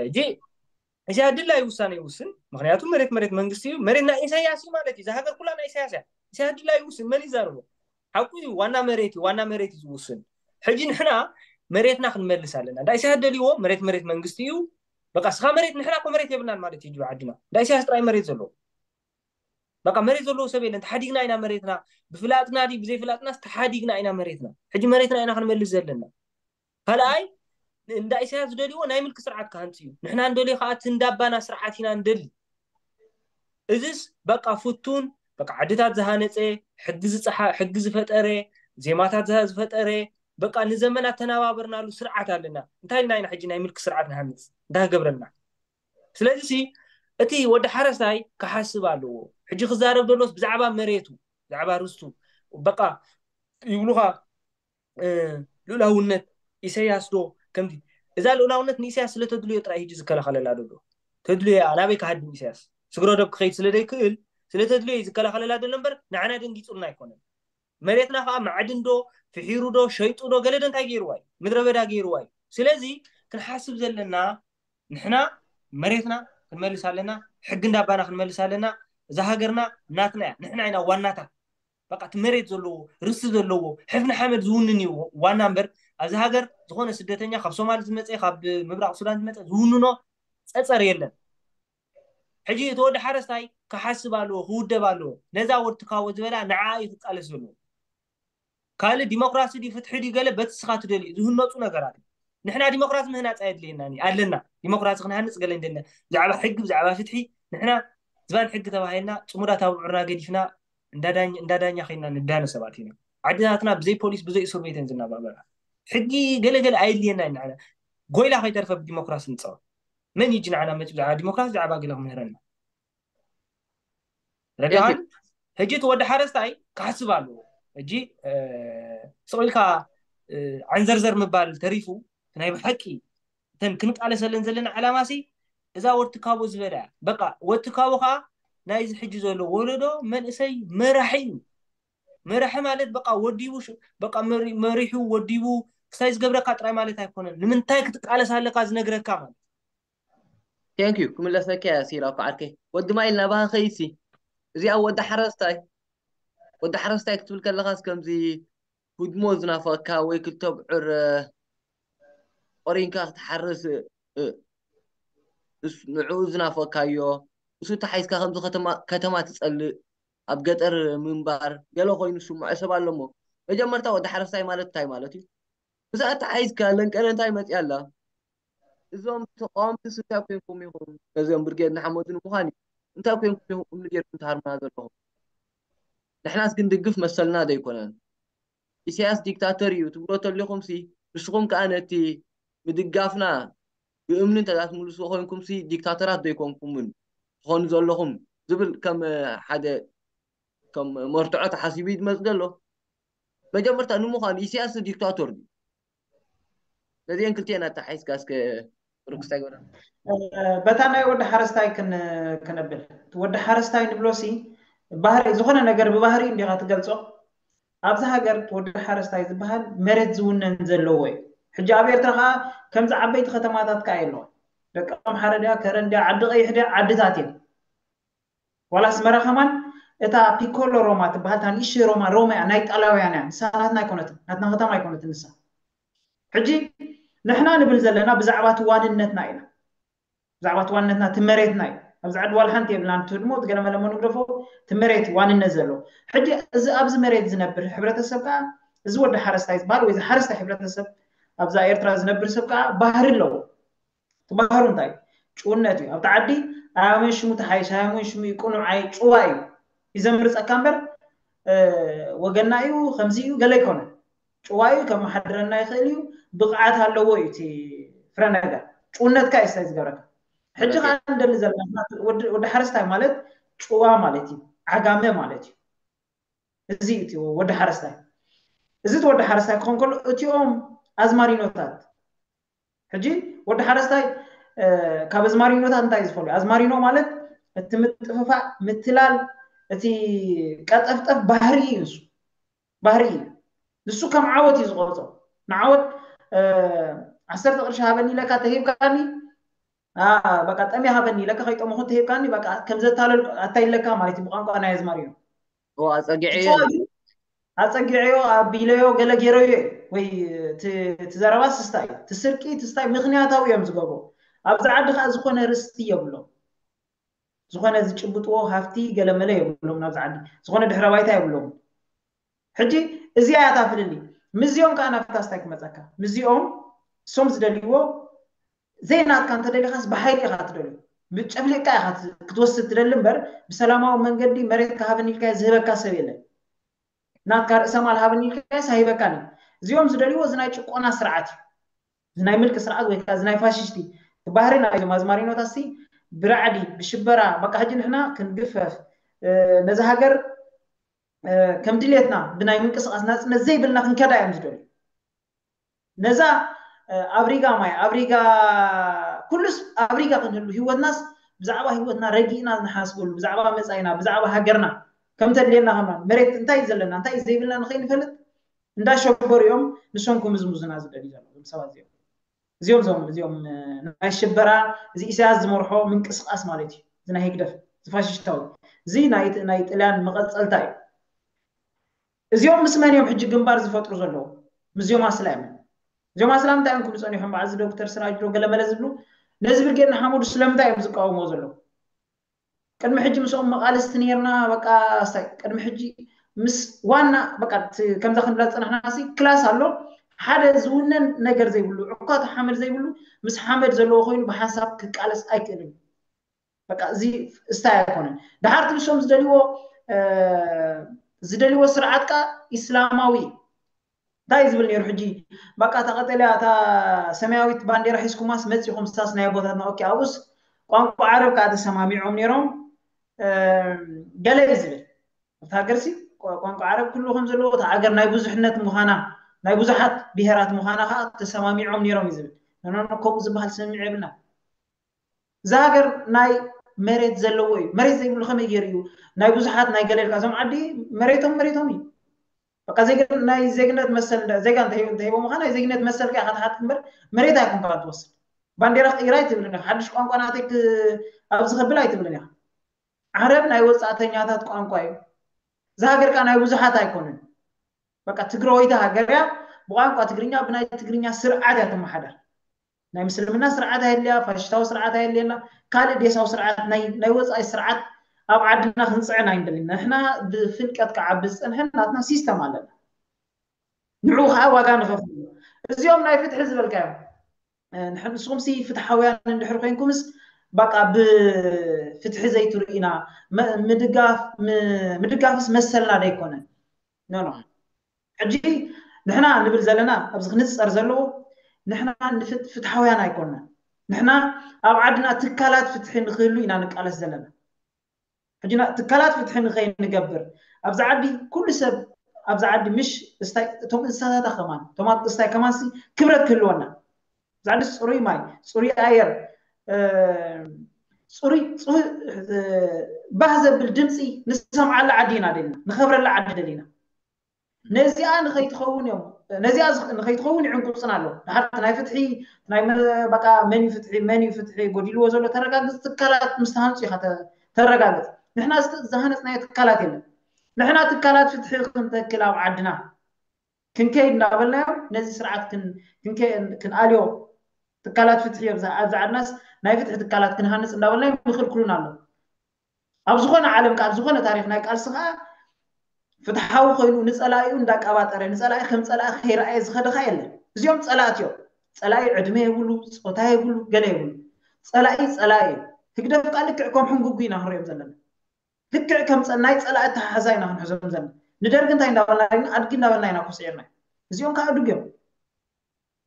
እጂ ኢሳያስ ድላይ ውሳነ ይውስን። ምክንያቱ መሬት መሬት መንግስቲ እዩ። መሬት ናይ ኢሳያስ እዩ ማለት እዩ። እዛ ሃገር ኩላ ናይ ኢሳያስ እያ። ኢሳያስ ድላይ ይውስን። መን ይዛረቦ? ሓቁ እዩ። ዋና መሬት እዩ። ዋና መሬት እዩ ዝውስን። ሕጂ ንሕና መሬትና ክንመልስ ኣለና። እንዳ ኢሳያስ ደልይዎ መሬት መሬት መንግስቲ እዩ። በቃ ስኻ መሬት፣ ንሕና እኮ መሬት የብልናን ማለት እዩ። ዓድና እንዳ ኢሳያስ ጥራይ መሬት ዘለዎ በቃ መሬት ዘለዎ ሰብ የለን። ተሓዲግና ኢና መሬትና። ብፍላጥና ድዩ ብዘይፍላጥናስ ተሓዲግና ኢና መሬትና። ሕጂ መሬትና ኢና ክንመልስ ዘለና። ካልኣይ እንዳ ኢሳያስ ዝደልይዎ ናይ ምልኪ ስርዓት ክሃንፅ እዩ። ንሕና እንደልዮ ከዓ እቲ እንዳባና ስርዓት ኢና እንደሊ። እዚስ በቃ ፍቱን በቃ ዓድታት ዝሃነፀ፣ ሕጊ ዝፀሓ፣ ሕጊ ዝፈጠረ፣ ዜማታት ዝፈጠረ፣ በቃ ንዘመናት ተናባበርናሉ ስርዓት ኣለና። እንታይ ኢልና ኢና ሕጂ ናይ ምልኪ ስርዓት ንሃንፅ? እንታይ ክገብረልና? ስለዚ እቲ ወዲ ሓረስታይ ክሓስብ ኣለዎ። ሕጂ ክዛረብ ዘሎስ ብዛዕባ መሬቱ፣ ብዛዕባ ርስቱ በቃ ይብሉኻ። ልኡላውነት ኢሳያስ ዶ ከምዚ? እዛ ልኡላውነት ንኢሳያስ ስለተድልዮ ጥራይ ሕጂ ዝከላኸለላ ዘሎ ተድልዮ እያ። ናበይ ክሃድም ኢሳያስ? ስግረ ዶብ ክኸይድ ስለ ዘይክእል ስለተድልዮ እዩ ዝከላኸለላ ዘሎ እምበር ንዓና ደንጊጹልና ኣይኮነን። መሬትና ከዓ ማዕድን ዶ ፍሒሩ ዶ ሸይጡ ዶ ገለ ዶ እንታይ ገይርዋ እዩ? ምድረ በዳ ገይርዋ እዩ። ስለዚ ክንሓስብ ዘለና ንሕና መሬትና ክንመልስ ኣለና፣ ሕጊ እንዳባና ክንመልስ ኣለና። እዛ ሃገርና ናትና እያ፣ ንሕና ኢና ዋናታት። በቃ እቲ መሬት ዘለዎ ርስቲ ዘለዎ ሕፍኒ ሓመድ ዝውንን እዩ ዋና እምበር ኣብዚ ሃገር ዝኾነ ስደተኛ ካብ ሶማል ዝመፀ ካብ ምብራቕ ሱዳን ዝመፀ ዝውንኖ ፀፀር የለን። ሕጂ እቲ ወዲ ሓረስታይ ክሓስብ ኣለዎ፣ ክውደብ ኣለዎ። ነዛ ወዲ ትካቦ ዝበላ ንዓ እዩ ክቃለስ ዘለዎ። ካልእ ዲሞክራሲ ድዩ ፍትሒ ድዩ ገለ በቲ ስኻ ትደልዩ ዝህነፁ ነገራት እዩ። ንሕና ዲሞክራሲ ምህናፅ ኣየድልየና ኣለና። ዲሞክራሲ ክንሃንፅ ገለ እንደለ ብዛዕባ ሕጊ ብዛዕባ ፍትሒ ንሕና ዝባን ሕጊ ተባሂልና ፅሙዳት ኣብዑርና ገዲፍና እንዳዳኛ ከይና ንዳነ ሰባት ኢና። ዓድታትና ብዘይ ፖሊስ ብዘይ እስር ቤተን ዝናባበራ ሕጊ ገለገለ ኣየድልየና ኢና። ጎይላ ከይተርፈ ብዲሞክራሲ ንፃወት። መን ይጂ ንዓና መፂ ብዛዕባ ዲሞክራሲ ብዛዕባ ገለ ክምህረና? ረዳን ሕጂ እቲ ወዲ ሓረስታይ ክሓስብ ኣለዎ። ሕጂ ስቕ ኢልካ ዓንዘርዘር ምባል ተሪፉ ናይ ብሓቂ እተን ክንቃለሰለን ዘለና ዓላማሲ እዛ ወዲ ካቦ ዝበላ እያ። በቃ ወዲ ካቦ ከዓ ናይዚ ሕጂ ዘሎ ወለዶ መንእሰይ መራሒ እዩ። መራሒ ማለት በቃ ወዲቡ በቃ መሪሑ ወዲቡ ክሳይ ዝገብረካ ጥራይ ማለት ኣይኮነን። ንምንታይ ክትቃለስ ኣለካ ዝነግረካ ማለት። ቴንክ ዩ ክምለሰካ እያ ሲራ እኮ ዓርከይ። ወዲ ማይል ናባኻ ከይሲ እዚኣ ወዲ ሓረስታይ ወዲ ሓረስታይ ክትብል ከለኻስ ከምዚ ህድሞ ዝናፈካ ወይ ክልተ ብዕር ቆሪንካ ክትሓርስ ንዕኡ ዝናፈካዮ እሱ ተሓይዝካ ከምዚ ከተማ ትፀልእ ኣብ ገጠር ምንባር ገለ ኮይኑ ዝስምዖ ሰብ ኣሎ እሞ መጀመርታ ወዲ ሓረስታይ ማለት እንታይ ማለት እዩ? ብዛዕባ ተሓይዝካ ለንቀነ እንታይ መፅያ ኣላ? እዞም ተቃወምትስ እንታይ ኮይንኩም ኢኹም? ነዚኦም ብርጌድ ንሓመዱ ንምዃን እዩ እንታይ ኮይንኩም ኢኹም እምኒ ጌርኩም ትሃርሙና ዘለኹም? ንሕናስ ክንድግፍ መሰልና ዶ ኣይኮነን? ኢሳያስ ዲክታተር እዩ ትብሎ ተሊኹምሲ ንስኹም ከኣ ነቲ ምድጋፍና ብእምኒ እንተ ትምልስዎ ኮይንኩምሲ ዲክታተራት ዶ ኣይኮንኩምን ትኾኑ ዘለኹም ዝብል ከም ሓደ ከም መርትዖ ተሓሲቡ እዩ ዝመጽእ ዘሎ። መጀመርታ ንምዃኑ ኢሳያስ ዲክታቶር ድዩ? ነዚአን ክልቲአን ኣተሓሒዝካ እስከ ብሩክ እንታይ ገበረ? በታ ናይ ወዲ ሓረስታይ ክን- ክነብል። ወዲ ሓረስታይ ንብሎ ሲ ባህሪ፣ ዝኾነ ነገር ብባህሪ እንዲኻ ትገልጾ። ኣብዚ ሃገር ወዲ ሓረስታይ ዝበሃል መሬት ዝውነን ዘለዎ እዩ። ሕጂ ኣብ ኤርትራ ከዓ ከምዚ ዓበይቲ ከተማታት ከዓ የለውን። ደቂ ኣምሓረ ድያ፣ ከረን ድያ፣ ዓዲ ቀይሕ ድያ፣ ዓድታት እየን። ዋላ ኣስመራ ከማን እታ ፒኮሎ ሮማ ትበሃል፣ እታ ንእሽተይ ሮማ፣ ሮማ እያ፣ ናይ ጣላውያን እያ። ንሳ ናትና ኣይኮነትን፣ ናትና ከተማ ኣይኮነትን ንሳ። ሕጂ ንሕና ንብል ዘለና ብዛዕባ እቲ ዋንነትና ኢና። ብዛዕባ እቲ ዋንነትና፣ እቲ መሬትና እዩ። ኣብዚ ዓዲ ዋላ ሓንቲ የብልና፣ ንትህድሞ፣ ትገለመለሞ ንግደፎ፣ እቲ መሬት ዋንነት ዘሎ። ሕጂ እዚ ኣብዚ መሬት ዝነብር ሕብረተሰብ ከዓ፣ እዚ ወዲ ሓረስታይ ዝበሃል ወይ እዚ ሓረስታይ ሕብረተሰብ ኣብዛ ኤርትራ ዝነብር ሰብ ከዓ ባህሪ ኣለዎ። እቲ ባህሩ እንታይ እዩ? ጭውነት እዩ። ኣብቲ ዓዲ ኣያመን ሽሙ ተሓይሽ፣ ኣያመን ሽሙ ይቁኑዕ፣ ኣይ ጭዋ እዩ። ይዘምርፀካ እምበር፣ እ፣ ወገና እዩ፣ ከምዚ እዩ፣ ገለ ኣይኮነን። ጭዋ እዩ፣ ከመሓድረና ይኽእል እዩ፣ ብቕዓት ኣለዎ እዩ እቲ ፍረ ነገር። ጭውነትካ እዩ ስታይ ዝገብረካ። ሕጂ ከዓ ንደሊ ዘለና ወዲ ወዲ ሓረስታይ ማለት ጭዋ ማለት እዩ፣ ዓጋመ ማለት እዩ። እዚ እዩ እቲ ወዲ ሓረስታይ። እዚ እቲ ወዲ ሓረስታይ ክኾን ከሎ እቲኦም ኣዝማሪኖታት፣ ሕጂ ወዲ ሓረስታይ፣ እ፣ ካብ ኣዝማሪኖታት እንታይ እዩ ዝፈልዩ? ኣዝማሪኖ ማለት እቲ ምጥፍፋእ፣ ምትላል፣ እቲ ቀጠፍጠፍ ባህሪ እዩ ንሱ። ባህሪ እዩ። ንሱ ከም ዓወት እዩ ዝቆርጾ። ንዓወት፣ እ፣ ዓሰርተ ቅርሺ ሃበኒ ኢለካ ተሂብካኒ፣ ኣ፣ በቃ ጠምየ ሃበኒ ኢለካ ከይጠመኹ ተሂብካኒ፣ በቃ ከም ዘታለል ኣታ ኢለካ ማለት እዩ ብቋንቋ ናይ ኣዝማሪኖ። ኦ፣ ኣጸጊዐዮ ጭዋ እዩ። ኣጸጊዐዮ፣ ኣቢለዮ፣ ገለ ገይረዮ እዩ። ወይ እቲ እቲ ዘረባ ስስታይ እዩ። እቲ ስርቂ፣ እቲ ስታይ ምኽንያታዊ እዮም ዝገብሩ። ኣብዚ ዓዲ ከዓ ዝኾነ ርስቲ የብሎም። ዝኾነ ዝጭብጥዎ ሃፍቲ ገለመለ የብሎም ናብዚ ዓዲ። ዝኾነ ድሕረ ባይታ የብሎም። ሕጂ እዚኣ እያ እታ ፍልልይ። ምስዚኦም ከዓ ናብታ ስታይ ክመፀካ። ምስዚኦም እሶም ዝደልይዎ ዘይናትካ እንተደሊኻስ ብሓይሊ ኢኻ ትደልዮ። ብጨፍሊቕካ ኢኻ ት- ክትወስድ ትደሊ እምበር ብሰላማዊ መንገዲ መሬት ክሃበኒ ኢልካ ዝህበካ ሰብ የለን። ናትካ ርእሰ ማል ሃበኒ ኢልካስ ኣይህበካን እዩ። እዚኦም ዝደልይዎ እዚ ናይ ጭቆና ስርዓት እዩ። እዚ ናይ ምልኪ ስርዓት ወይ ከዓ እዚ ናይ ፋሽስቲ እቲ ባህሪ ናይዞም ኣዝማሪኖታት ሲ ብራዕዲ፣ ብሽበራ፣ በቃ ሕጂ ንሕና ክንግፈፍ፣ እ፣ ነዚ ሃገር፣ እ፣ ከም ድሌትና ብናይ ምንቅስቃስ ናፅነት ዘይብልና ክንከዳ እዮም ዝደልዩ። ነዛ፣ እ፣ ኣብሪጋ ማይ ኣብሪጋ ኩሉስ ኣብሪጋ ክንህሉ ህይወትናስ ብዛዕባ ህይወትና ረጊእና ንሓስበሉ፣ ብዛዕባ መጻኢና፣ ብዛዕባ ሃገርና ከም ተድልየና ከምና መሬት እንታይ እዩ ዘለና እንታይ እዩ ዘይብልና ንኸይንፈልጥ እንዳሸበሩ እዮም ንሶም ክምዝምዙና ዝደልዩ ዘለዉ እዞም ሰባት እዚኦም። እዚኦም እዞም እዚኦም፣ እ፣ ናይ ሽበራ እዚ ኢሳያስ ዝመርሖ ምንቅስቃስ ማለት እዩ። እዚ ናይ ህግደፍ፣ እዚ ፋሽስታዊ፣ እዚ ናይ ናይ ጥልያን መቐጸልታ እዩ። እዚኦም ምስ መን እዮም ሕጂ ግንባር ዝፈጥሩ ዘለዉ? ምስዚኦም ኣስላም እዮም። እዚኦም ኣስላም እንታይ እዮም ክብሉ ጸኒሖም? በዓል እዚ ዶክተር ስራጅ ዶ ገለመለ ዝብሉ ነዚ ብርጌድ ንሓመዱ ስለምንታይ እዮም ዝቃወምዎ ዘለዉ? ቅድሚ ሕጂ ምስኦም መቓልስቲ ነይርና፣ በቃ ስታይ ቅድሚ ሕጂ ምስ ዋና በቃ እቲ ከምዛ ክንብላ ዝጸናሕና ሲ ክላስ ኣሎ፣ ሓደ ዝውነን ነገር ዘይብሉ፣ ዕኳ እቲ ሓመድ ዘይብሉ፣ ምስ ሓመድ ዘለዎ ኮይኑ ብሓንሳብ ክቃለስ ኣይክእልን። በቃ እዚ ስታይ ኣይኮነን። ደሓር እቲ ንሶም ዝደልይዎ፣ እ፣ ዝደልይዎ ስርዓት ከኣ ኢስላማዊ እዩ። እንታይ እዩ ዝብል ነይሩ ሕጂ? በቃ እታ ቀጠልያ እታ ሰማያዊት ባንዴራ ሒዝኩማስ መጺኹም ስታስ ናይ ኣቦታትና። ኦኬ፣ ኣብኡስ ቋንቋ ዓረብ ከኣ ተሰማሚዖም ነይሮም፣ እ፣ ገለ እዩ ዝብል። ኣብቲ ሃገርሲ ቋ- ቋንቋ ዓረብ ክህሉ ከም ዘለዎ፣ እታ ሃገር ናይ ብዙሕነት ምዃና፣ ናይ ብዙሓት ብሄራት ምዃና ከኣ ተሰማሚዖም ነይሮም እዩ ዝብል። ኖ ኖ ኖ፣ ከምኡ ዝበሃል ስምምዕ የብልና። እዛ ሃገር ናይ መሬት ዘለዎ እዩ። መሬት ዘይብሉ ከመይ ገይሩ እዩ ናይ ብዙሓት ናይ ገለ ኢልካ? እዞም ዓዲ መሬቶም መሬቶም እዩ። በቃ ዜግን- ናይ ዜግነት መሰል እንዳ- ዜጋ እንተሂቦ- እንተሂቦም ከ ናይ ዜግነት መሰል ከ ክትሓት እምበር መሬት ኣይኮንካ ትወስድ። ባንዴራ ክቅይር ኣይትብልን ኢኻ። ሓድሽ ቋንቋ ናተይ ክ- ኣብዚ ከብል ኣይትብልን ኢኻ። ዓረብ ናይ ወጻእተኛታት ቋንቋ እዩ። እዛ ሃገር ከ ናይ ብዙሓት ኣይኮነን። በቃ ትግራወይቲ ሃገር እያ። ብቋንቋ ትግርኛ ብናይ ትግርኛ ስርዓት እያ ትመሓደር። ናይ ምስልምና ስርዓት ኣየድልያ፣ ፋሽስታዊ ስርዓት ኣየድልየና፣ ካልእ ዴሳዊ ስርዓት ናይ ናይ ወጻኢ ስርዓት ኣብ ዓድና ክንጽዕን ኣይንደልን። ንሕና ብፍልቀት ክዓቢ ዝጸንሐን ናትና ሲስተም ኣለና። ንዕኡ ከዓ ዋጋ ንኸፍል። እዚኦም ናይ ፍትሒ ዝበልካዮም፣ እ፣ ንሕ- ንስኹም ሲ ፍትሓውያን እንድሕር ኮይንኩምስ በቃ ብፍትሒ ዘይትርእዩና፣ መ- ምድጋፍ ም- ምድጋፍስ መሰልና ዶ ኣይኮነን? ኖ ኖ። ሕጂ ንሕና ንብል ዘለና ኣብዚ ክንፅፀር ዘለዎ ንሕና ንፍት- ፍትሓውያን ኣይኮንና። ንሕና ኣብ ዓድና ትካላት ፍትሒ ንክህሉ ኢና ንቃለስ ዘለና። ሕጂ ና- ትካላት ፍትሒ ንኸይንገብር ኣብዚ ዓዲ ኩሉ ሰብ ኣብዚ ዓዲ ምሽ እስታይ እቶም እንስሳታታ ከማን እቶም ኣጥስታይ ከማን ሲ ክብረት ክህልወና ዛዕድስ ጽሩይ ማይ፣ ጽሩይ ኣየር፣ ጽሩይ ባህ ዘብል ድምፂ ንሰምዓላ ዓዲ ኢና ደሊና፣ ንኸብረላ ዓዲ ደሊና። ነዚኣ ንኸይትኸውን እዮም፣ ነዚኣ ንኸይትኸውን ይዕንቁፅና ኣሎ። ድሓር ናይ ፍትሒ ናይ በቃ መን እዩ ፍትሒ፣ መን እዩ ፍትሒ ጎዲልዎ ዘሎ ተረጋግፅ ትካላት ምስ ተሃንፁ ኢኻ ተረጋግፅ። ንሕና ዝሃነፅናዮ ትካላት የለን። ንሕና ትካላት ፍትሒ ክንተክል ኣብ ዓድና ክንከይድ እንዳበልናዮም ነዚ ስርዓት ክንኣልዮ፣ ትካላት ፍትሒ ኣብዚ ዓድናስ ናይ ፍትሒ ትካላት ክንሃንፅ እንዳበልናዮም ይኽልክሉና ኣሎ። ኣብ ዝኾነ ዓለም ኣብ ዝኾነ ታሪኽ ናይ ቃልሲ ከዓ ፍትሓዊ ኮይኑ ንፀላኢኡ እንዳቀባጠረ ንፀላኢ ከም ፀላኢ ከይረኣየ ዝኸደኻ የለን። እዚኦም ፀላእት እዮም። ፀላኢ ዕድመ የብሉ፣ ፆታ የብሉ፣ ገለ የብሉ። ፀላኢ ፀላኢ እዩ። ህግደፍ ከዓ ልክዕ ከም ሕንጉጉ ኢና ክንሪኦም ዘለና። ልክዕ ከም ናይ ፀላኢ ተሓሓዛ ኢና ክንሕዞም ዘለና። ንደርጊ እንታይ እንዳበልና ኣድጊ እንዳበልና ኢና ኮስዒርና። እዚኦም ከዓ ኣድጊ እዮም።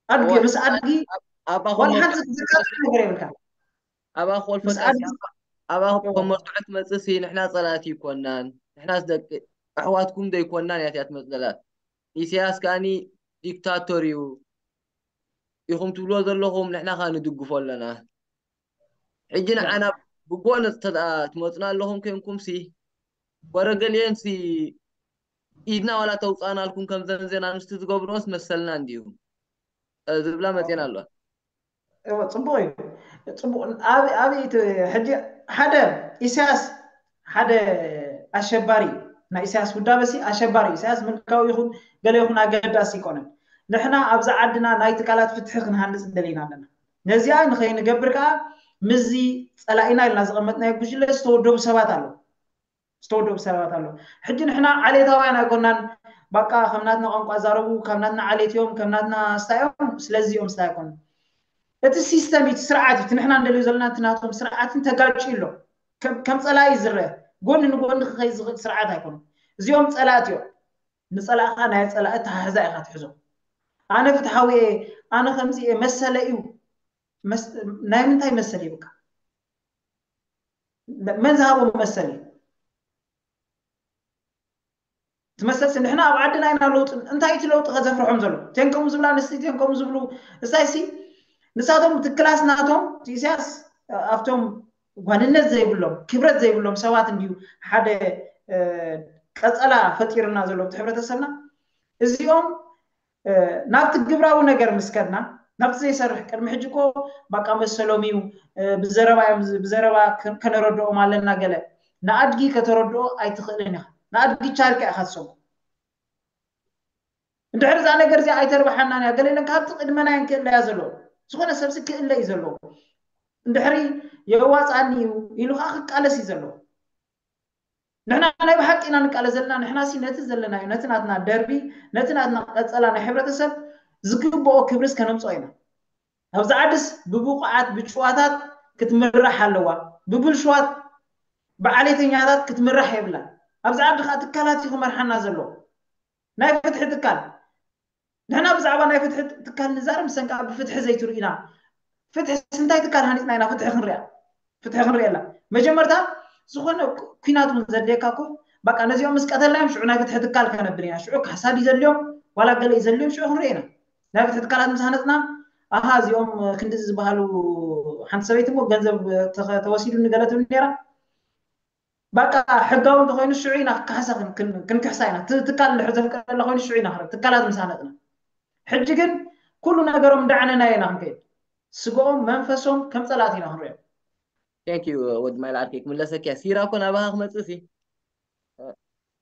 ኣድጊ ምስ ኣድጊ ዋላ ሓንቲ ዝቃጠል ነገር የብልካ። ኣባ ኮልፈታሲ ኣባ ኮመርትዖ ትመፅእ ሲ ንሕና ፀላእቲ ይኮናን፣ ንሕናስ ደቂ ኣሕዋትኩም ዘይኮናን እያ እቲኣ ትመፅእ ዘላ። ኢሳያስ ከኣኒ ዲክታቶር እዩ ኢኹም ትብልዎ ዘለኹም፣ ንሕና ከኣ ንድግፎ ኣለና። ሕጂ ንዓና ብጎ ነጥቢ ትመፁና ኣለኹም ኮንኩም ሲ ወረገሊኤን ሲ ኢድና ዋላ ተውፃእናልኩም ከም ዘንዜና ንስቲ ዝገብርዎስ መሰልና እንድዩ ዝብላ መፅኤን ኣለዋ። ጽቡቅ እዩ። ጽቡቅ ኣብ ሕጂ ሓደ ኢሳያስ ሓደ ኣሸባሪ ናይ ኢሳያስ ውዳበ ሲ ኣሸባሪ ኢሳያስ ምልካዊ ይኹን ገለ ይኹን ኣገዳሲ ይኮነን። ንሕና ኣብዛ ዓድና ናይ ትካላት ፍትሒ ክንሃንጽ ደሊና ኣለና። ነዚኣ ንኸይንገብር ከዓ ምስዚ ጸላኢና ኢልና ዘቐመጥናዮ ጉጅለ ዝተወደቡ ሰባት ኣለዉ። ዝተወደቡ ሰባት ኣለዉ። ሕጂ ንሕና ዓሌታውያን ኣይኮናን። በቃ ከም ናትና ቋንቋ ዛረቡ፣ ከም ናትና ዓሌት እዮም፣ ከም ናትና ስታይ እዮም፣ ስለዚ እዮም ስታይ ኣይኮኑን። እቲ ሲስተም እቲ ስርዓት እቲ ንሕና እንደልዩ ዘለና እቲ ናቶም ስርዓትን ተጋጭ ኣሎ። ከም ጸላኢ ዝረአ ጎኒ ንጎኒ ክኸይ ዝኽእል ስርዓት ኣይኮኑን። እዚኦም ጸላእት እዮም። ንጸላእኻ ናይ ጸላኢ ተሓሕዛ ኢኻ ትሕዞ። ኣነ ፍትሓዊ እየ፣ ኣነ ከምዚ እየ፣ መሰለ እዩ። ናይ ምንታይ መሰል ይብካ? መን ዝሃቦም መሰል እዩ? ትመሰልሲ ንሕና ኣብ ዓድና ኢና ለውጢ እንታይ እቲ ለውጢ ከዘፍርሖም ዘሎ ቴንከሙ ዝብላ ንስቲ ቴንከሙ ዝብሉ እሳይሲ ንሳቶም እቲ ክላስ ናቶም ኢሳያስ ኣብቶም ጓንነት ዘይብሎም ክብረት ዘይብሎም ሰባት እንድዩ ሓደ ቀጸላ ፈጢርና ዘሎ እቲ ሕብረተሰብና እዚኦም ናብቲ ግብራዊ ነገር ምስ ከድና ናብቲ ዘይሰርሕ ቅድሚ ሕጂ እኮ ባቃ መሰሎም እዩ ብዘረባ እዮም ብዘረባ ከነረድኦም ኣለና ገለ ንኣድጊ ከተረድኦ ኣይትኽእልን ኢኻ ንኣድጊ ቻልካ ኢኻ ትሰጉ እንድሕር እዛ ነገር እዚኣ ኣይተርብሓናን እያ ገለ ኢለን ካብቲ ቅድመና እየን ክእለያ ዘለዎ ዝኾነ ሰብሲ ክእለ እዩ ዘለዎ እንድሕሪ የዋፃኒ እዩ ኢሉ ከዓ ክቃለስ እዩ ዘለዎ ንሕና ናይ ብሓቂ ኢና ንቃለስ ዘለና ንሕና ሲ ነቲ ዘለናዮ ነቲ ናትና ደርቢ ነቲ ናትና ቀፀላ ናይ ሕብረተሰብ ዝግብኦ ክብርስ ከነምፅኦ ኢና ኣብዚ ዓድስ ብብቑዓት ብጭዋታት ክትምራሕ ኣለዋ ብብልሽዋት ብዓሌተኛታት ክትምራሕ የብላን ኣብዚ ዓዲ ከዓ ትካላት እዩ ክመርሓና ዘለዎ ናይ ፍትሒ ትካል ንሕና ብዛዕባ ናይ ፍትሒ ትካል ንዛረብ ምሰን ከዓ ብፍትሒ ዘይትርእዩና ፍትሒ እንታይ ትካል ሃኒፅና ኢና ፍትሒ ክንሪኣ ፍትሒ ክንሪኤላ መጀመርታ ዝኾነ ኩናት እውን ዘድልየካ እኮ በቃ ነዚኦም ምስ ቀተልናዮም ሽዑ ናይ ፍትሒ ትካል ከነብል ኢና ሽዑ ካሕሳ ድዩ ዘድልዮም ዋላ ገለ እዩ ዘድልዮም ሽዑ ክንሪኦ ኢና ናይ ፍትሒ ትካላት ምስ ሃነፅና ኣሃ እዚኦም ክንዲ ዝበሃሉ ሓንቲ ሰበይቲ እሞ ገንዘብ ተወሲዱ ንገለ ትብል ነራ በቃ ሕጋዊ እንተኮይኑ ሽዑ ኢና ክካሕሳ ክንክሕሳ ኢና ትካል እንድሕር ዘፍቀደላ ኮይኑ ሽዑ ኢና ትካላት ምስ ሃነፅና ሕጂ ግን ኩሉ ነገሮም እንዳዓነና ኢና ክንከይድ ስጋኦም መንፈሶም ከም ፀላእቲ ኢና ክንሪኦም Thank you ወዲ ማይል ዓርከይ ክምለሰኪያ ሲራ እኮ ናባኻ ክመፅእ ሲ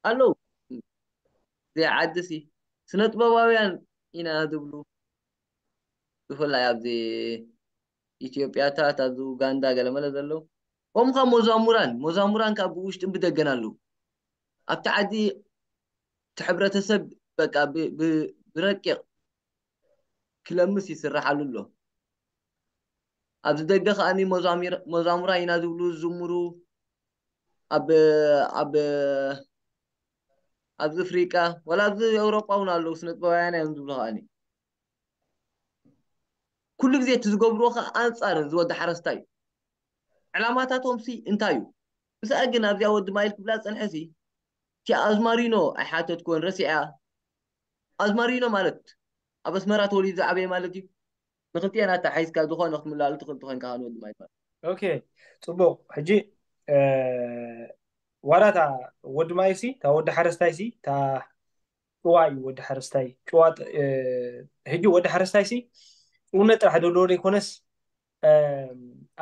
ኣለዉ እዚኣ ዓዲ ሲ ስነ ጥበባውያን ኢና ዝብሉ ብፍላይ ኣብዚ ኢትዮጵያታት ኣብዚ ኡጋንዳ ገለመለ ዘለዉ ከምኡ ከዓ ሞዛሙራን ሞዛሙራን ከዓ ብውሽጥን ብደገን ኣለዉ ኣብቲ ዓዲ እቲ ሕብረተሰብ በቃ ብረቂቕ ክለምስ ይስራሓሉ ኣሎ ኣብዚ ደገ ከዓኒ መዛሙራ ኢና ዝብሉ ዝዝምሩ ኣብ ኣብ ኣብዚ ኣፍሪቃ ወላ ኣብዚ ኤውሮጳ እውን ኣለዉ ስነጥበባውያን እዮም ዝብሉ ከዓኒ ኩሉ ግዜ እቲ ዝገብርዎ ከዓ ኣንፃር ዝወዲ ሓረስታይ እዩ ዕላማታቶም ሲ እንታይ እዩ ምስኣ ግን ኣብዚኣ ወዲ ማይል ክብላ ዝፀንሐ ሲ እቲ ኣዝማሪኖ ኣይሓተትኮን ረሲዐያ ኣዝማሪኖ ማለት ኣብ ኣስመራ ተወሊዱ ዝዓበየ ማለት እዩ ንክልቲኤን ኣተሓሒዝካ ዝኾነ ክትምልኣሉ ትኽእል ትኾንካ ከኣ ንወዲ ማይ ይባል። ኦኬ፣ ጽቡቕ። ሕጂ ዋላ እታ ወዲ ማይሲ እታ ወዲ ሓረስታይሲ እታ ጭዋ እዩ። ወዲ ሓረስታይ ጭዋ። ሕጂ ወዲ ሓረስታይሲ ጭውነት ጥራሕ ዘለዎ ዘይኮነስ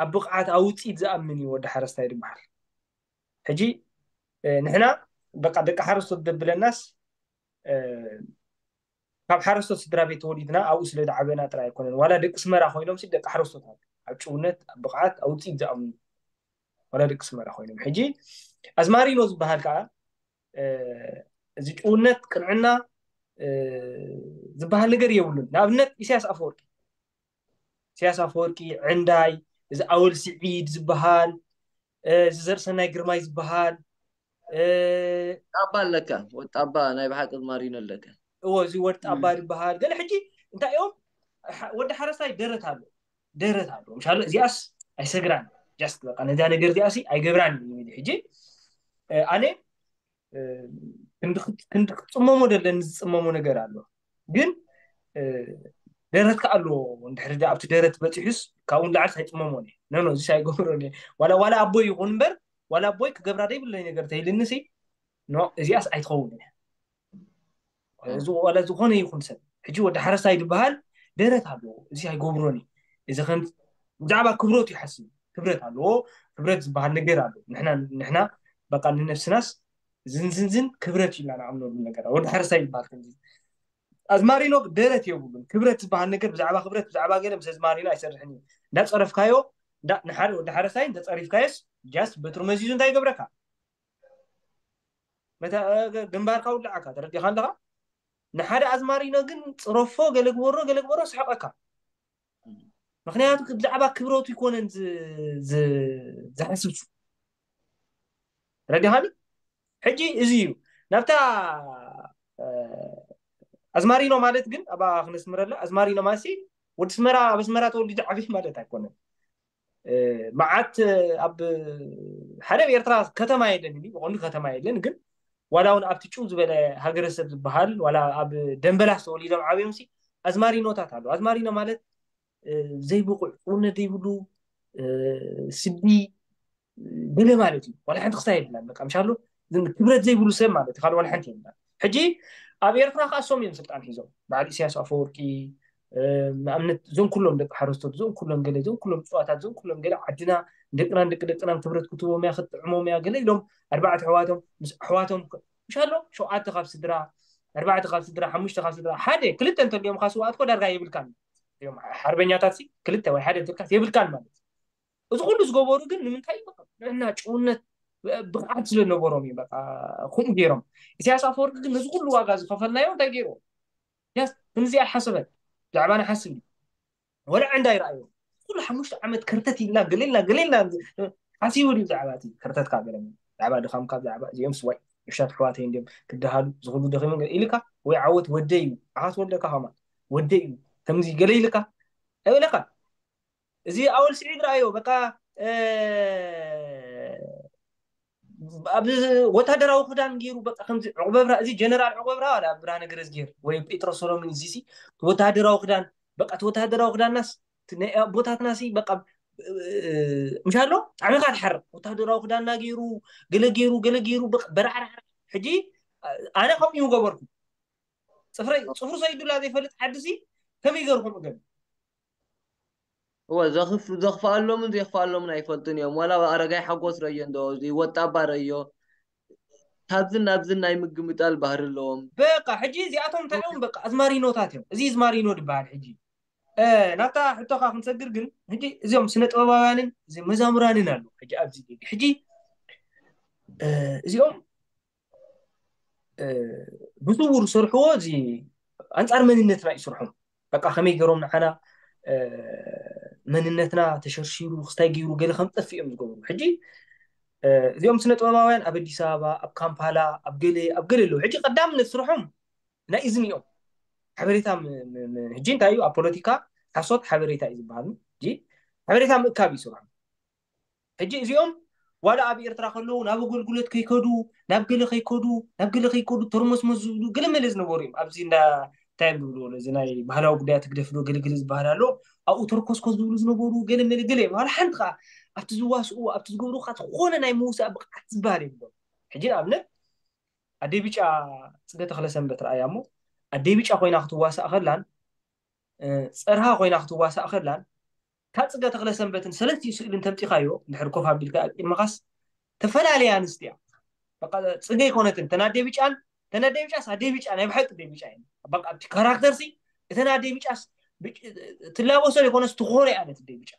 ኣብ ብቕዓት ኣብ ውፅኢት ዝኣምን እዩ ወዲ ሓረስታይ ዝበሃል። ሕጂ ንሕና በቃ ደቂ ሓረስቶት ደብለናስ ካብ ሓረስቶት ስድራ ቤት ተወሊድና ኣብኡ ስለ ዝዓበና ጥራይ ኣይኮነን። ዋላ ደቂ ስመራ ኮይኖም ሲ ደቂ ሓረስቶት ኣብ ጭውነት ኣብ ብቕዓት ኣብ ውፅኢት ዝኣምኑ ዋላ ደቂ ስመራ ኮይኖም። ሕጂ ኣዝማሪኖ ዝበሃል ከዓ እዚ ጭውነት ቅንዕና ዝበሃል ነገር የብሉን። ንኣብነት ኢሳያስ ኣፈወርቂ ኢሳያስ ኣፈወርቂ ዕንዳይ፣ እዚ ኣወል ስዒድ ዝበሃል፣ እዚ ዘርእሰናይ ግርማይ ዝበሃል፣ ጣባ ኣለካ። ወጣባ ናይ ብሓቂ ኣዝማሪኖ ኣለካ። እዎ፣ እዚ ወድ ጣባ ዝበሃል ገለ። ሕጂ እንታይ እዮም ወዲ ሓረስታይ ደረት ኣሎ፣ ደረት ኣሎ። ምሻሎ እዚኣስ ኣይሰግራን። ጃስት በቃ ነዚኣ ነገር እዚኣሲ ኣይገብራን እዩ። ሕጂ ኣነ ክንዲ ክንዲ ክፅመሞ ደለኒ ዝፅመሞ ነገር ኣሎ። ግን ደረት ከ ኣለዎ። እንድሕር ኣብቲ ደረት በፂሑስ ካብኡ ንላዕሊ ኣይፅመሞን እየ። ኖ ኖ እዚስ ኣይገብሮን እየ። ዋላ ዋላ ኣቦ ይኹን እምበር ዋላ ኣቦይ ክገብራ ዘይብለይ ነገር ተይልንሲ ኖ እዚኣስ ኣይትኸውን እየ። ዋላ ዝኾነ ይኹን ሰብ ሕጂ ወዲ ሓረስታይ ዝበሃል ደረት ኣለዎ። እዚ ኣይገብሮን እዩ። እዚ ከም ብዛዕባ ክብረቱ ይሓስብ። ክብረት ኣለዎ። ክብረት ዝበሃል ነገር ኣሎ። ንሕና ንሕና በቃ ንነብስናስ ዝንዝንዝን ክብረት ኢልና ንኣምነሉ ነገር ወዲ ሓረስታይ ዝበሃል ከምዚ ኣዝማሪኖ ደረት የብሉን። ክብረት ዝበሃል ነገር ብዛዕባ ክብረት ብዛዕባ ገለ ምስ ኣዝማሪኖ ኣይሰርሕን እዩ። እንዳፀረፍካዮ ንሓደ ወዲ ሓረስታይ እንተፀሪፍካዮስ ጃስት በትሩ መዚዙ እንታይ ይገብረካ? ግንባርካ ውልዓካ ተረዲኻ ኣለኻ። ንሓደ ኣዝማሪኖ ግን ፅረፎ ገለ ግበሮ ገለ ግበሮ ስሕቀካ። ምክንያቱ ብዛዕባ ክብረቱ ይኮነን ዝሓስብ። ረዲኻኒ? ሕጂ እዚ እዩ ናብታ ኣዝማሪኖ ማለት ግን ኣብኣ ክነስምረላ ኣዝማሪኖ ማለት ወዲ ስመራ ኣብ ኣስመራ ተወሊዱ ዓብይ ማለት ኣይኮነን። መዓት ኣብ ሓደ ኣብ ኤርትራ ከተማ የለን ብቐንዱ ከተማ የለን ግን ዋላ እውን ኣብቲ ጭው ዝበለ ሃገረሰብ ዝበሃል ዋላ ኣብ ደንበላስ ተወሊዶም ዓብዮም ሲ ኣዝማሪኖታት ኣሎ። ኣዝማሪኖ ማለት ዘይብቑዕ እውነት ዘይብሉ ስዲ ገለ ማለት እዩ። ዋላ ሓንቲ ክስታይ የብላን በቃ ምሻሉ ክብረት ዘይብሉ ሰብ ማለት እዩ። ካልእ ዋላ ሓንቲ የብላን። ሕጂ ኣብ ኤርትራ ከዓ እሶም እዮም ስልጣን ሒዞም በዓል ኢሳያስ ኣፈወርቂ ንኣብነት እዞም ኩሎም ደቂ ሓረስቶት እዞም ኩሎም ገለ እዞም ኩሎም ጨዋታት እዞም ኩሎም ገለ ዓድና ንደቅናን ደቂ ደቅናን ክብረት ክትቦም እያ ክትጥዕሞም እያ ገለ ኢሎም ኣርባዕተ ኣሕዋቶም ምስ ኣሕዋቶም ምሻሎ ሸውዓተ ካብ ስድራ ኣርባዕተ ካብ ስድራ ሓሙሽተ ካብ ስድራ ሓደ ክልተ እንተልዮም ካ ስውኣት ኮ ዳርጋ የብልካን እዮም ሓርበኛታት ክልተ ወይ ሓደ እንተልካስ የብልካን ማለት እዚ ኩሉ ዝገበሩ ግን ንምንታይ ንሕና ጭውነት ብቕዓት ስለነበሮም እዩ በቃ ከምኡ ገይሮም ኢሳያስ ኣፈወርቂ ግን ነዚ ኩሉ ዋጋ ዝኸፈልናዮ እንታይ ገይርዎ ያስ ክንዚ ኣይሓሰበን ብዛዕባ ንሓስብ እዩ ወላ ዕንዳ ይረኣዮ ኩሉ ሓሙሽተ ዓመት ከርተት ኢልና ገሌልና ገሌልና ሓሲቡ ድዩ ብዛዕባ እቲ ከርተትካ ገለ ብዛዕባ ድኻምካ ብዛዕባ እዚኦም ስዋይ እሻት ኣሕዋተይ እንዲዮም ክደሃሉ ዝኽሉ ደኺሞም ኢልካ ወይ ዓወት ወደይ እዩ ዓኻት ወልደካ ከማ ወደይ እዩ ከምዚ ገለ ኢልካ ኣይበለካ እዚ ኣወል ስዒድ ረኣዮ በቃ ኣብ ወታደራዊ ክዳን ገይሩ በቃ ከምዚ ዕቑበብራ እዚ ጀነራል ዕቑበብራ ዋላ ብርሃነ ገረዝጊሄር ወይ ጴጥሮስ ሰሎሞን እዚ ሲ ወታደራዊ ክዳን በቃ እቲ ወታደራዊ ክዳንናስ ናይ ኣቦታትናሲ በቃ ምሻሎ ጣዕሚካ ትሓርቕ ወታደራዊ ክዳንና ገይሩ ገለ ገይሩ ገለ ገይሩ በራዕራዕራ ሕጂ ኣነ ከምኡ ገበርኩ ፅፍረይ ፅፍሩ ሰይዱላ ዘይፈልጥ ዓዲ ሲ ከመይ ገርኩም እገን እወ ዘኽፍ ዘኽፍኣሎምን ዘይኽፍኣሎምን ኣይፈልጡን እዮም። ዋላ ኣረጋይ ሓጎስ ረዮ እንዶ ወጣባ ረዮ ካብዝን ናብዝን ናይ ምግምጣል ባህሪ ኣለዎም። በቃ ሕጂ እዚኣቶም እንታይ እዮም? በቃ ኣዝማሪኖታት እዮም። እዚ ኣዝማሪኖ ዝበሃል ሕጂ ናብታ ሕቶኻ ክንሰግር ግን ሕጂ እዚኦም ስነ ጥበባውያንን መዛሙራንን ኣለዉ። ሕጂ ኣብዚ ሕጂ እዚኦም ብስውር ዝሰርሕዎ እዚ ኣንፃር መንነትና እዩ ስርሖም። በቃ ከመይ ገይሮም ንዓና መንነትና ተሸርሺሩ ክስታይ ገይሩ ገለ ከም ጠፍእ እዮም ዝገብሩ። ሕጂ እዚኦም ስነ ጥበባውያን ኣብ ኣዲስ ኣበባ ኣብ ካምፓላ ኣብ ገለ ኣብ ገለ ኣለዉ። ሕጂ ቀዳምነት ስርሖም ናይ እዝኒ እዮም። ሓበሬታ ሕጂ እንታይ እዩ ኣብ ፖለቲካ ሓሶት ሓበሬታ እዩ ዝበሃል። ሕጂ ሓበሬታ ምእካብ እዩ ስርሖም። ሕጂ እዚኦም ዋላ ኣብ ኤርትራ ከለዉ ናብ ኣገልግሎት ከይከዱ ናብ ገለ ከይከዱ ናብ ገለ ከይከዱ ተርሞስሞስ ዝብሉ ገለ መለ ዝነበሩ እዮም። ኣብዚ እንዳ እንታይ እዮም ዝብልዎ እዚ ናይ ባህላዊ ጉዳያት ህግደፍ ዶ ገለገለ ዝበሃል ኣሎ። ኣብኡ ተርኮስኮስ ዝብሉ ዝነበሩ ገለ መለ ገለ እዮም። ዋላ ሓንቲ ከዓ ኣብቲ ዝዋስኡ ኣብቲ ዝገብሩ ከዓ ዝኾነ ናይ ምውሳእ ብቕዓት ዝበሃል የብሎም። ሕጂ ንኣብነት ኣደይ ብጫ ፅገ ተኽለ ሰንበት ረኣያ እሞ ኣደይ ብጫ ኮይና ክትዋሳእ ከላን እ፣ ፀርሃ ኮይና ክትዋሳእ ከላን ካብ ፅገ ተኽለ ሰንበትን ሰለስቲኡ ስእልን ተምፂኻዮ እንድሕር ኮፍ ኣቢልካ ኣብ ቅድመኻስ ተፈላለያ ኣንስቲ እያ። በቃ ፅገ ኣይኮነትን ተናደ ብጫን ተናደ ብጫስ ኣደ ብጫ ናይ ብሓቂ ኣደ ብጫ እየን። በቃ ኣብቲ ካራክተርሲ እተን ኣደ ብጫስ ብጭ- ትላበሶ ዘይኮነስ ትኾነ እያ ነቲ ኣደ ብጫ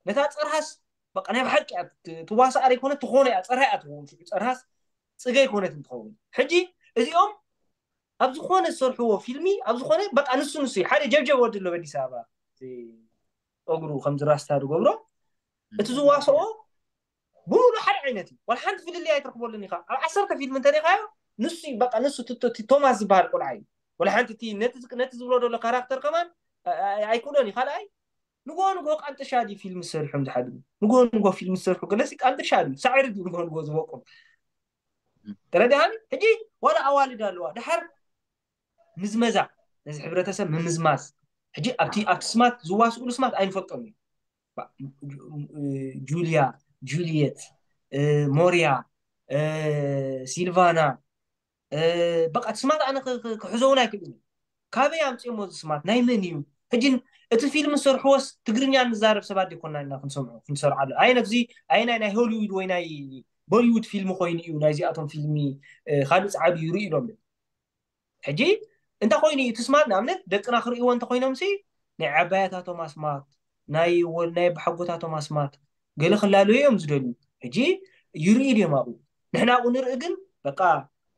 ነታ ፀርሃስ በቃ ናይ ብሓቂ እያ ት- ትዋሳእ ዘይኮነ ትኾነ እያ ፀርሃ እያ ትኸውን ሽዑ ፀርሃስ ፅገ ኣይኮነትን ትኸውን። ሕጂ እዚኦም ኣብ ዝኾነ ዝሰርሕዎ ፊልሚ ኣብ ዝኾነ በቃ ንሱ ንሱ እዩ። ሓደ ጀብጀብ ወዲ ኣሎ ኣዲስ ኣበባ እዚ ፀጉሩ ከምዚ ራስታ ዝገብሮ እቲ ዝዋስኦ ብሙሉ ሓደ ዓይነት እዩ። ዋላ ሓንቲ ፍልልይ ኣይትረክበሉን ኢኻ። ኣብ ዓሰርተ ፊልም እንተሪኻዮ ንሱ እዩ በቃ ንሱ እቲ- እቲ ቶማስ ዝበሃል ቆልዓ እዩ። ዋላ ሓንቲ እቲ ነቲ ዝቅ- ነቲ ዝብሎ ዘሎ ካራክተር ከማን ኣ- ኣ- ኣይክእሎን እዩ። ካልኣይ ንጎ ንጎ ቃንጥሻ ድዩ ፊልም ዝሰርሖም ዝሓድሩ ንጎ ንጎ ፊልም ዝሰርሑ ገለሲ ቃንጥሻ ድዩ ሳዕሪ ድዩ ንጎ ንጎ ዝበቁል ተረዳሃኒ። ሕጂ ዋላ ኣዋልድ ኣለዋ ድሓር ምዝመዛ ነዚ ሕብረተሰብ ምምዝማዝ። ሕጂ ኣብቲ ኣብቲ ስማት ዝዋስኡሉ ስማት ኣይንፈልጦም እዩ። ባ- ጁ- ጁልያ፣ ጁልየት፣ እ፣ ሞርያ፣ እ፣ ሲልቫና እ፣ በቃ እቲ ስማት ኣነ ክ- ክ- ክሕዞውን ኣይክእልን እዩ። ካበይ ኣምፅኦሞ እዚ ስማት ናይ መን እዩ? ሕጂ እቲ ፊልም ዝሰርሕዎስ ትግርኛ ንዛረብ ሰባት ዲኮና ኢና ክንሰምዖ ክንሰርዓሉ ኣይ ነዚ ኣይ ናይ ናይ ሆሊውድ ወይ ናይ ቦሊውድ ፊልም ኮይኑ እዩ ናይዚኣቶም ፊልሚ እ፣ ካልእ ፃዕዱ ይርኢ ኢሎም ሕጂ እንታይ ኮይኑ እዩ እቲ ስማት ንኣብነት ደቅና ክርእይዎ እንተኮይኖም ሲ ናይ ዓባያታቶም ኣስማት ናይ ወ- ናይ ኣቦሓጎታቶም ኣስማት ገለ ክላለዩ እዮም ዝደልዩ። ሕጂ ይርኢ ድዮም ኣብኡ ንሕና ኣብኡ ንርኢ ግን በቃ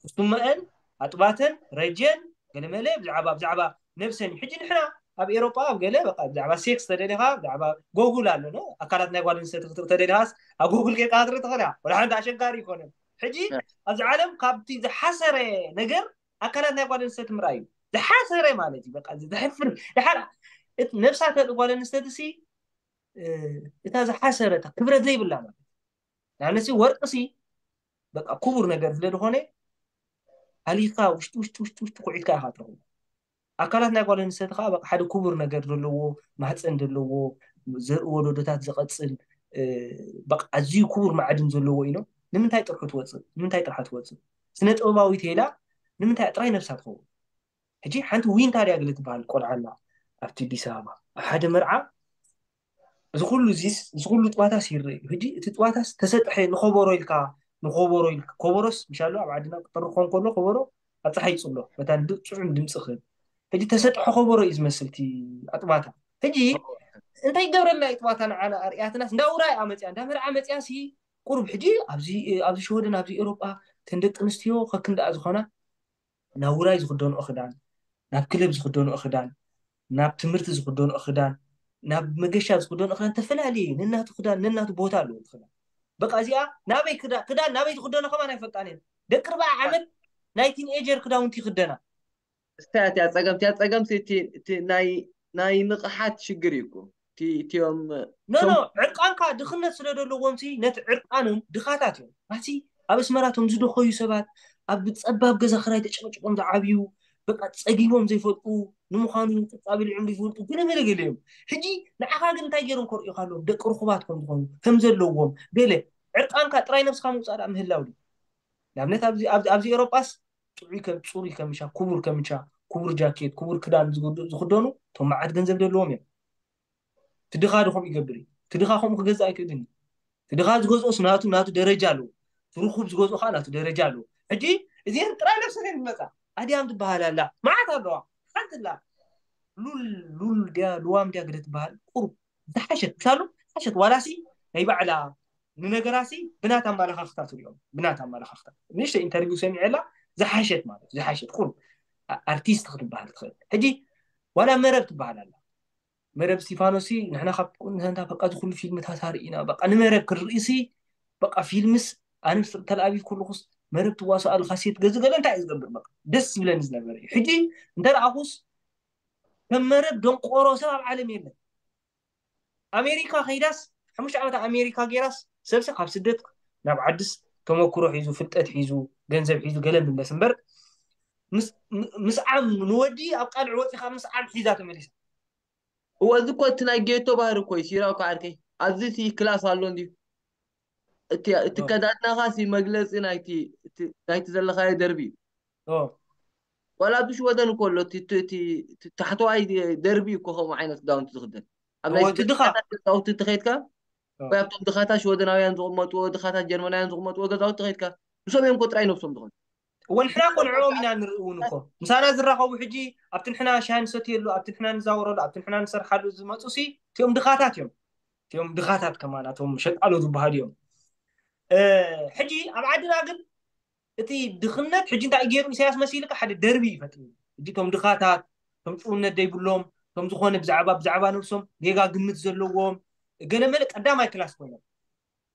ኩስቱመአን ኣጥባተን ረጀን ገለመለ ብዛዕባ ብዛዕባ ነብሰን እዩ። ሕጂ ንሕና ኣብ ኤሮጳ ኣብ ገለ በቃ ብዛዕባ ሴክስ ተደሊኻ ብዛዕባ ጎጉል ኣሎ ኖ ኣካላት ናይ ጓል ኣንስተይቲ ክትርኢ ተደሊኻስ ኣብ ጎጉል ጌርካ ክትርኢ ትኽእል ኢኻ። ወላ ሓንቲ ኣሸጋሪ ይኮነ። ሕጂ ኣብዚ ዓለም ካብቲ ዝሓሰረ ነገር ኣካላት ናይ ጓል ኣንስተይቲ ምርኣይ እዩ ዝሓሰረ ማለት እዩ። በቃ እዚ ዘሕፍር ድሓር እቲ ነብሳ ተርኢ ጓል ኣንስተይቲ ሲ እ፣ እታ ዝሓሰረ እታ ክብረት ዘይብላ ማለት እዩ። ንኣብነት ሲ ወርቂ ሲ በቃ ክቡር ነገር ስለ ዝኾነ ሃሊኻ ውሽጢ ውሽጢ ውሽጢ ውሽጢ ኩዒትካ ኢኻ ትረኽቦ። ኣካላት ናይ ጓል ኣንስተይቲ ከዓ በቃ ሓደ ክቡር ነገር ዘለዎ ማህፀን ዘለዎ ዘርኢ ወለዶታት ዝቐፅል እ፣ በቃ ኣዝዩ ክቡር ማዕድን ዘለዎ ኢኖ ንምንታይ ጥርሑ ትወፅእ ንምንታይ ጥርሓ ትወፅእ ስነ ጥበባዊት ሄላ ንምንታይ ጥራይ ነብሳ ትኸውን? ሕጂ ሓንቲ ዊንታ ድያ ገለ ትበሃል ቆልዓ ኣላ ኣብቲ ኣዲስ ኣበባ ኣብ ሓደ መርዓ እዚ ኩሉ እዚስ እዚ ኩሉ ጥዋታስ ይረአ እዩ። ሕጂ እቲ ጥዋታስ ተሰጥሐ ንኸበሮ ኢልካ ንኸበሮ ኢልካ ከበሮስ ምሻሎ ኣብ ዓድና ክጥሪ ክኾን ከሎ ከበሮ ኣብ ፀሓይ ይፅሎ መታን ድ- ፅዑም ድምፂ ክህብ ሕጂ ተሰጥሐ ከበሮ እዩ ዝመስል እቲ ኣጥባታ። ሕጂ እንታይ ይገብረልና እዩ ጥዋታ ንዓና ኣርእያትናስ እንዳ ውራይ ኣመፅያ እንዳ መርዓ መፅያ ሲ ቁሩብ ሕጂ ኣብዚ ኣብዚ ሽወደን ኣብዚ ኤሮጳ ተን ደቂ ኣንስትዮ ከክንደኣ ዝኾና ናብ ውራይ ዝኽደንኦ ክዳን፣ ናብ ክለብ ዝኽደንኦ ክዳን፣ ናብ ትምህርቲ ዝኽደንኦ ክዳን፣ ናብ መገሻ ዝኽደንኦ ክዳን ተፈላለየ እዩ። ነናቱ ክዳን ነናቱ ቦታ ኣለዎ እቲ ክዳን። በቃ እዚኣ ናበይ ክዳ- ክዳን ናበይ ዝኽደኖ ከማን ኣይፈልጣን እየን። ደቂ ኣርብዓ ዓመት ናይ ቲንኤጀር ክዳውንቲ ይኽደና። እስታ እቲያ ፀገም እቲያ ፀገም እቲ ናይ ናይ ንቕሓት ሽግር እዩ እኮ እቲ- እቲኦም ኖ ኖ ዕርቃንካ ድኽነት ስለ ዘለዎም ሲ ነቲ ዕርቃኖም ድኻታት እዮም ናቲ ኣብ ኣስመራ ቶም ዝደኸዩ ሰባት ኣብ ፀባብ ገዛ ክራይ ተጨቅጭቆም ዝዓብዩ በቃ ፀጊቦም ዘይፈልጡ ንምዃኑ ፀብፃብ ኢሎም ዘይፈልጡ ገለ ገለ ገለ እዮም ሕጂ ንዓኻ ግን እንታይ ገይሮም ከርእዩካ ኣለዎም ደቂ ርኹባት ከም ዝኾኑ ከም ዘለዎም ገለ ዕርቃንካ ጥራይ ነብስኻ ምውፃእ ደኣ ምህላው ድዩ ንኣብነት ኣብዚ ኣብዚ- ኣብዚ ኤሮጳስ ጥዑይ ከም ፅሩይ ከምሻ ክቡር ከምሻ ክቡር ጃኬት ክቡር ክዳን ዝግድ- ዝኽደኑ እቶም መዓት ገንዘብ ዘለዎም እዮም ትድኻ ድኹም ይገብር እዩ ትድኻ ከምኡ ክገዝእ ኣይክእልን እዩ ትድኻ ዝገዝኦስ ናቱ ናቱ ደረጃ ኣለዎ ትርኹብ ዝገዝኦ ከዓ ናቱ ደረጃ ኣለዎ ሕጂ እዚአን ጥራይ ነብሰን እየን ዝመፃ ኣድያም ትበሃል ኣላ መዓት ኣለዋ ሓንቲ ኣላ ሉል ሉል ድያ ልዋም ድያ ግደ ትበሃል ቁሩብ ዝሓሸት ምሻሉ ዝሓሸት ዋላሲ ናይ ባዕላ ንነገራሲ ብናት ኣመላኻኽታ ትሪኦም ብናት ኣመላኻኽታ ንእሽተ ኢንተርቪው ሰሚዐላ ዝሓሸት ማለት ዝሓሸት ቁሩብ ኣርቲስት ክትበሃል ትኽእል ሕጂ ዋላ መረብ ትበሃል ኣላ መረብ እስቲፋኖሲ ንሕና ካብ ንሰንታ በቃ ዝኩሉ ፊልምታት ኣርኢና በቃ ንመረብ ክንርኢ ሲ በቃ ፊልምስ ኣነ ምስ ተልኣቪቭ ኩልኩስ መረብ ትዋሳኣሉ ካሴት ገዝ ገለ እንታይ እዩ ዝገብር በቃ ደስ ዝብለኒ ዝነበረ እዩ ሕጂ እንተ ደኣኹስ ከም መረብ ደንቆሮ ሰብ ኣብ ዓለም የለን ኣሜሪካ ከይዳስ ሓሙሽተ ዓመት ኣሜሪካ ገይራስ ሰብሲ ካብ ስደት ናብ ዓድስ ተመክሮ ሒዙ ፍልጠት ሒዙ ገንዘብ ሒዙ ገለ ምለስ እምበር ምስዓም ንወዲ ኣብ ቃልዕ ወፂኻ ምስዓም ሒዛ ተመሊሳ እወ፣ እዚ እኮ እቲ ናይ ጌቶ ባህሪ እኮ እዩ። ሲራው ከዓርከይ ኣብዚ እቲ ክላስ ኣሎ እንድዩ። እቲ እቲ ኦ። ከዳድናኻ ሲ መግለጺ ናይቲ እቲ ናይቲ ዘለኻዮ ደርቢ እዩ። ኦ። ዋላ ኣብ ሽወደን እኮ ኣሎ፣ እቲ እቲ እቲ እቲ ታሕተዋይ ደርቢ እዩ እኮ ከምኡ ዓይነት ክዳውንቲ ዝኽደን። ኣብ ናይ እወ፣ እቲ ድኻ። ሽወደን ገዛውቲ እንተኸይድካ፣ ኦ። ወይ ኣብቶም ድኻታት ሽወደናውያን ዝቕመጥዎ፣ ድኻታት ጀርመናውያን ዝቕመጥዎ ገዛውቲ ከይድካ፣ ንሶም እዮም እኮ ጥራይ ነብሶም ዝኾኑ። እወ፣ ንሕና እኮ ንዕኦም ኢና ንርኢ እውን እኮ። ምሳና ዝራኸቡ ሕጂ ኣብቲ ንሕና ሻሂ ንሰትየሉ፣ ኣብቲ ንሕና ንዛወረሉ፣ ኣብቲ ንሕና ንሰርሓሉ ዝመጹ ሲ እቲኦም ድኻታት እዮም። እቲኦም ድኻታት ከማን፣ እቶም ሸቃሎ ዝበሃሉ እዮም። እ፣ ሕጂ ኣብ ዓድና ግን እቲ ድኽነት ሕጂ እንታይ ገይሩ ኢሳያስ መሲልካ ሓደ ደርቢ ይፈጥሩ። ሕጂ እቶም ድኻታት፣ እቶም ጭውነት ዘይብሎም፣ እቶም ዝኾነ ብዛዕባ፣ ብዛዕባ ነብሶም ጌጋ ግምት ዘለዎም፣ ገለመለ ቀዳማይ ክላስ ኮይኖም።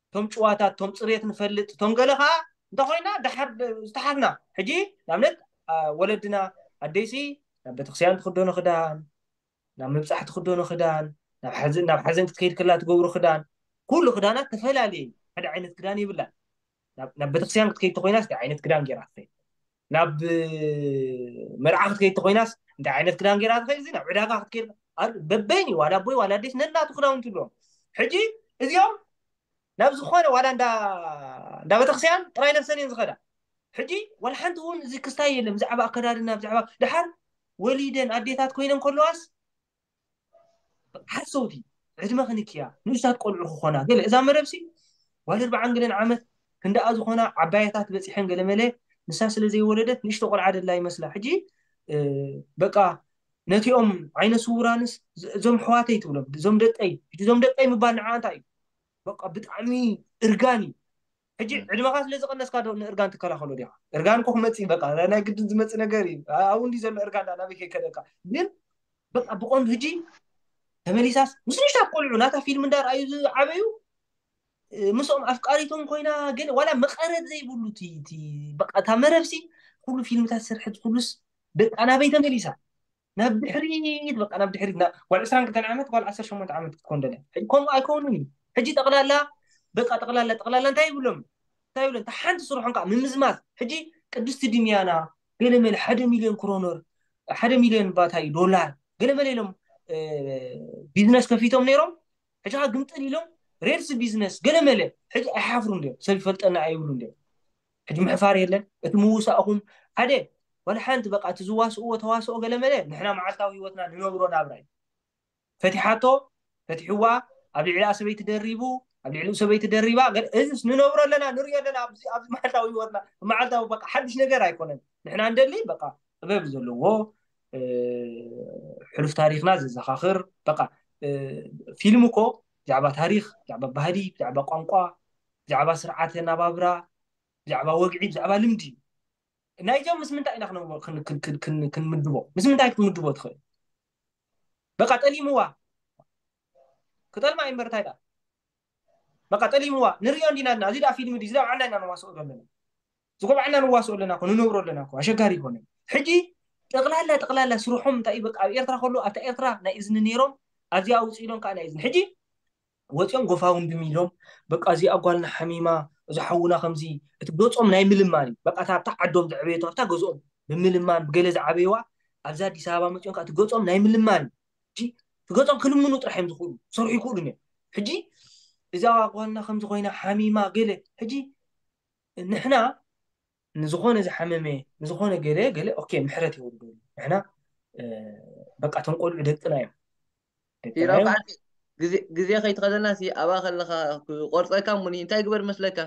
እቶም ጭዋታት፣ እቶም ጽሬት ንፈልጥ፣ እቶም ገለ ኸዓ እንተኾይና ደሓር ዝተሓትና። ሕጂ ንኣብነት፣ አ፣ ወለድና ኣደይሲ ናብ ቤተክርስትያን ትኽደኖ ክዳን፣ ናብ ምብጻሕ ትኽደኖ ክዳን፣ ናብ ሓዘን፣ ናብ ሓዘን ክትከይድ ከላ ትገብሮ ክዳን፣ ኩሉ ክዳናት ተፈላለየ እዩ። ሓደ ዓይነት ክዳን የብላን። ናብ፣ ናብ ቤተክርስትያን ክትከይድ ተኾይናስ እንታይ ዓይነት ክዳን ገይራ ትኸይድ? ናብ መርዓ ክትከይድ ተኾይናስ እንታይ ዓይነት ክዳን ገይራ ትኸይድ? እዚ ናብ ዕዳጋ ክትከይድ፣ አ፣ በበይን እዩ። ዋላ ኣቦይ ዋላ ኣደይስ ነናቱ ክዳውንቲ ኣለዎም። ሕጂ እዚኦም ናብ ዝኾነ ዋላ እንዳ፣ እንዳ ቤተክርስትያን ጥራይ ለብሰን እየን ዝኸዳ። ሕጂ ዋላ ሓንቲ እውን እዚ ክስታይ የለን። ብዛዕባ ኣከዳድና፣ ብዛዕባ ደሓር ወሊደን ኣዴታት ኮይነን ከለዋስ ሓሰውቲ፣ ዕድመ ክንክያ፣ ንእሽታት ቆልዑ ክኾና፣ ገለ እዛ መረብሲ ዋላ ኣርባዓን ገለን ዓመት ክንደኣ ዝኾና ዓባያታት በጺሐን ገለ መለ፣ ንሳ ስለ ዘይወለደት ንእሽቶ ቆልዓ ደላ ይመስላ። ሕጂ፣ እ፣ በቃ ነቲኦም ዓይነ ስውራንስ፣ እዞም ኣሕዋተይ ትብሎም፣ እዞም ደቀይ፣ ሕጂ እዞም ደቀይ ምባል ንዓ እንታይ እዩ? በቃ ብጣዕሚ እርጋን እዩ። ሕጂ እ። ዕድመኻ ስለ ዝቐነስካ ዶ ንእርጋን ትከላኸሎ ዲኻ? እርጋን እኮ ክመጽእ እዩ፣ በቃ ናይ፣ ናይ ግድን ዝመጽእ ነገር እዩ። ኣ-፣ ኣብኡ እንዲ ዘሎ እርጋን ዳ ናበይ ከይከደካ? ግን በቃ ብቐንዱ ሕጂ ተመሊሳስ ምስ ንእሽታት ቆልዑ ናታ ፊልም እንዳርኣዩ ዝዓበዩ፣ እ፣ ምስኦም ኣፍቃሪቶም ኮይና፣ ግን ዋላ መቐረት ዘይብሉ እቲ፣ እቲ በቃ እታ መረብሲ ኩሉ ፊልምታት ዝሰርሐት ኩሉስ በቃ ናበይ ተመሊሳ? ናብ ድሕሪት፣ በቃ ናብ ድሕሪት፣ ና-፣ ጓል ዕስራን ክልተን ዓመት፣ ጓል ዓሰርተ ሸሞንተ ዓመት ክትኮን ደልያ። ሕጂ ከምኡ ኣይከውንን እዩ። ሕጂ ጠቕላላ፣ በቃ ጠቕላላ፣ ጠቕላላ እንታይ ይብሎም? እንታይ ይብሎም? እታ ሓንቲ ስርሖም ከዓ ምምዝማዝ። ሕጂ ቅድስቲ ድምያና ገለመለ ሓደ ሚልዮን ክሮነር፣ ሓደ ሚልዮን ባታ እዩ ዶላር፣ ገለመለ ኢሎም፣ እ፣ ቢዝነስ ከፊቶም ነይሮም። ሕጂ ከዓ ግምጥል ኢሎም ሬድስ ቢዝነስ ገለመለ። ሕጂ ኣይሓፍሩን ድዮም? ሰብ ይፈልጠና ኣይብሉን ድዮም? ሕጂ ምሕፋር የለን። እቲ ምውሳእኹም ሓደ ዋላ ሓንቲ በቃ እቲ ዝዋስእዎ ተዋስኦ ገለመለ ንሕና መዓልታዊ ህይወትና ንነብሮ ናብራ እዩ። ፈቲሓቶ፣ ፈቲሕዋ፣ ኣብ ልዕሊኣ ሰበይቲ ደሪቡ፣ ኣብ ልዕሊኡ ሰበይቲ ደሪባ፣ ገለ-፣ እዚስ ንነብሮ ኣለና፣ ንሪኦ ኣለና ኣብዚ፣ ኣብዚ መዓልታዊ ህይወትና፣ መዓልታዊ በቃ ሓድሽ ነገር ኣይኮነን። ንሕና እንደሊ በቃ ጥበብ ዘለዎ፣ እ፣ ሕሉፍ ታሪኽና ዘዘኻኽር፣ በቃ፣ እ፣ ፊልም እኮ ብዛዕባ ታሪኽ፣ ብዛዕባ ባህሊ፣ ብዛዕባ ቋንቋ፣ ብዛዕባ ስርዓተ ናባብራ፣ ብዛዕባ ወግዒ፣ ብዛዕባ ልምዲ እዩ። ናይዚኦም ምስ ምንታይ ኢና ክነብ-፣ ክን-፣ ክን-፣ ክን-፣ ክን-፣ ክንምድቦ? ምስ ምንታይ ክትምድቦ ትኽእል? በቃ ጠሊምዋ። ክጠልማ እዩ እምበር እንታይ ደኣ? በቃ ጠሊምዋ። ንሪኦ እንዲና እና። እዚ ደኣ ፊልም ድዩ? እዚ ደኣ ባዕልና ኢና ንዋስኦ ዘለና። ዝጎባዕና ንዋስኦ ኣለና እኮ፣ ንነብሮ ኣለና እኮ። ኣሸጋሪ ይኮነ። ሕጂ ጠቕላላ፣ ጠቕላላ ስርሖም እንታይ እዩ? በቃ ኣብ ኤርትራ ከሎ፣ ኣብታ ኤርትራ ናይ እዝኒ ነይሮም፣ ኣብዚኣ ውፅእ ኢሎም ከዓ ናይ እዝኒ። ሕጂ ወፂኦም ጎፋውንድሚ ኢሎም፣ በቃ እዚኣ ጓልና ሓሚማ፣ እዚ ሓውና ከምዚ፣ እቲ ገፆም ናይ ምልማን እዩ። በቃ እታ ኣብታ ዓዶም ዘዕበየቶ፣ ኣብታ ገዝኦም ብምልማን፣ ብገለ ዝዓበይዋ፣ ኣብዚ ኣዲስ ኣበባ መፂኦም ከዓ እቲ ገፆም ናይ ምልማን እዩ። ሕጂ እቲ ገፆም ክልምኑ ጥራሕ እዮም ዝኽእሉ፣ ክሰርሑ ይኽእሉን እዮም። ሕጂ እዛ ጓልና ከምዚ ኮይና ሓሚማ ገለ፣ ሕጂ ንሕና ንዝኾነ ዝሓመመ፣ ንዝኾነ ገለ፣ ገለ፣ ኦኬ፣ ምሕረት የውርደሉ። ንሕና፣ እ፣ በቃ እቶም ቆልዑ ደቅና እዮም። ደቅና እዮም። ፊራውቃ፣ ግዜ፣ ግዜ ከይትኸደና ሲ፣ ኣብኣ ከለኻ ክቆርጸካ እሙኒ፣ እንታይ ግበር መስለካ?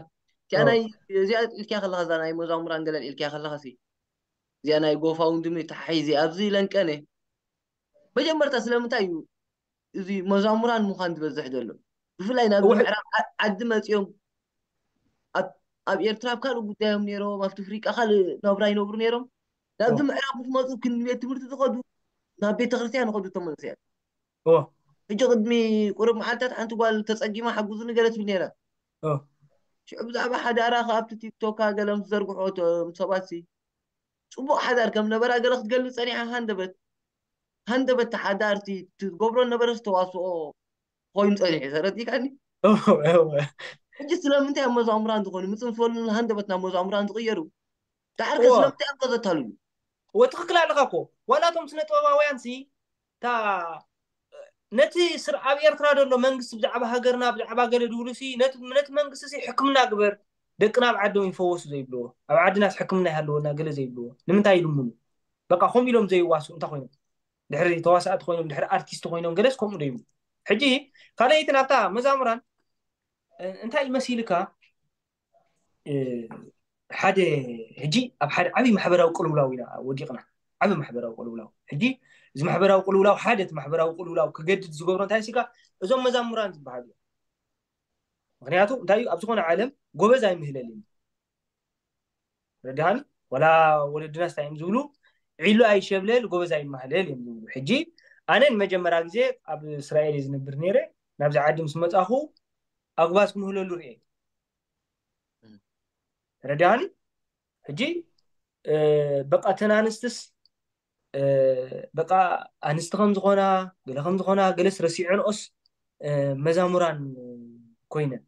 እቲኣ ኦ። ናይ፣ እዚኣ ኢልክያ ከለኻ፣ እዛ ናይ መዛሙራን ገለን ኢልክያ ከለኻ ሲ፣ እዚኣ ናይ ጎፋውንድሚ ተሓሒዚ ኣብዚ ለንቀነ። መጀመርታ ስለምንታይ እዩ እዚ መዛሙራን ምዃን ዝበዝሕ ዘሎ? ብፍላይ ናብዚ እወ። ምዕራብ ዓ-፣ ዓዲ መጺኦም ኣብ፣ ኣብ ኤርትራ ኣብ ካልእ ጉዳዮም ነይሮም፣ ኣብቲ ኣፍሪቃ ካልእ ናብራ ይነብሩ ነይሮም። ናብዚ እወ። ምዕራብ ምስ መጹ ግን ንቤት ትምህርቲ ዝኸዱ፣ ናብ ቤተ ክርስቲያን ይኸዱ እቶም መንእሰያት። እወ። ሕጂ ቅድሚ ቁሩብ መዓልታት ሓንቲ ጓል ተጸጊማ ሓግዙኒ ገለ ትብል ነይራ። እወ። ሽዑ ብዛዕባ ሓዳራ ከኣ ኣብቲ ቲክቶካ ገለ ምስ ዘርግሖ እቶም ሰባትሲ፣ ጽቡቕ ሓዳር ከም ነበራ ገለ ክትገልጽ ጸኒሓ፣ ሃንደበት፣ ሃንደበት ሓዳርቲ ትገብሮ ነበረስ ተዋስኦ ኮይኑ ጸኒሑ፣ ተረዲእካኒ? እወ፣ እወ። ሕጂ ስለምንታይ ኣብ መዛሙራን ዝኾኑ ምጽንፈሉን ሃንደበት ናብ መዛሙራን ዝቕየሩ? ደሓር ከ እወ። ስለምንታይ እዮም ከ ዘታልሉ? እወ፣ ትኽክል ኣለኻ እኮ። ዋላ እቶም ስነ ጥበባውያን ሲ፣ እታ ነቲ ስር ኣብ ኤርትራ ዘሎ መንግስቲ ብዛዕባ ሃገርና ብዛዕባ ገለ ድብሉ ሲ ነቲ ነቲ መንግስቲ ሲ ሕክምና ግበር፣ ደቅና ኣብ ዓዶም ይፈወሱ ዘይብልዎ፣ ኣብ ዓድናስ ሕክምና ይሃለወና ገለ ዘይብልዎ ንምንታይ ይልምኑ? በቃ ከምኡ ኢሎም ዘይዋሱ እንታይ ኮይኖም? ድሕሪ ተዋሳእቲ ኮይኖም ድሕሪ ኣርቲስት ኮይኖም ገለስ ከምኡ ዶ ይብሉ? ሕጂ ካልኣይቲ ናብታ መዛሙራን እንታይ ይመሲልካ? ሓደ ሕጂ ኣብ ሓደ ዓብዪ ማሕበራዊ ቅልውላው ኢና ወዲቕና። ዓብዪ ማሕበራዊ ቅልውላው። ሕጂ እዚ ማሕበራዊ ቅልውላው ሓደ እቲ ማሕበራዊ ቅልውላው ክገድድ ዝገብሮ እንታይ ሲካ እዞም መዛሙራን ዝበሃሉ እዮም። ምክንያቱ እንታይ እዩ ኣብ ዝኾነ ዓለም ጎበዝ ኣይምህለልን። ረድሃኒ ወላ ወለድና ስታይ እዮም ዝብሉ ዒሉ ኣይሸብለል ጎበዝ ኣይማህለል እዮም ዝብሉ። ሕጂ ኣነ ንመጀመርያ ግዜ ኣብ እስራኤል እየ ዝነብር ነይረ። ናብዚ ዓዲ ምስ መፃኹ ኣጉባዝ ክምህለሉ ርኤ። ረድሃኒ ሕጂ በቃ ተን ኣንስትስ በቃ ኣንስቲ ከም ዝኾና ገለ ከም ዝኾና ገለስ ረሲዐንኦስ መዛሙራን ኮይነን።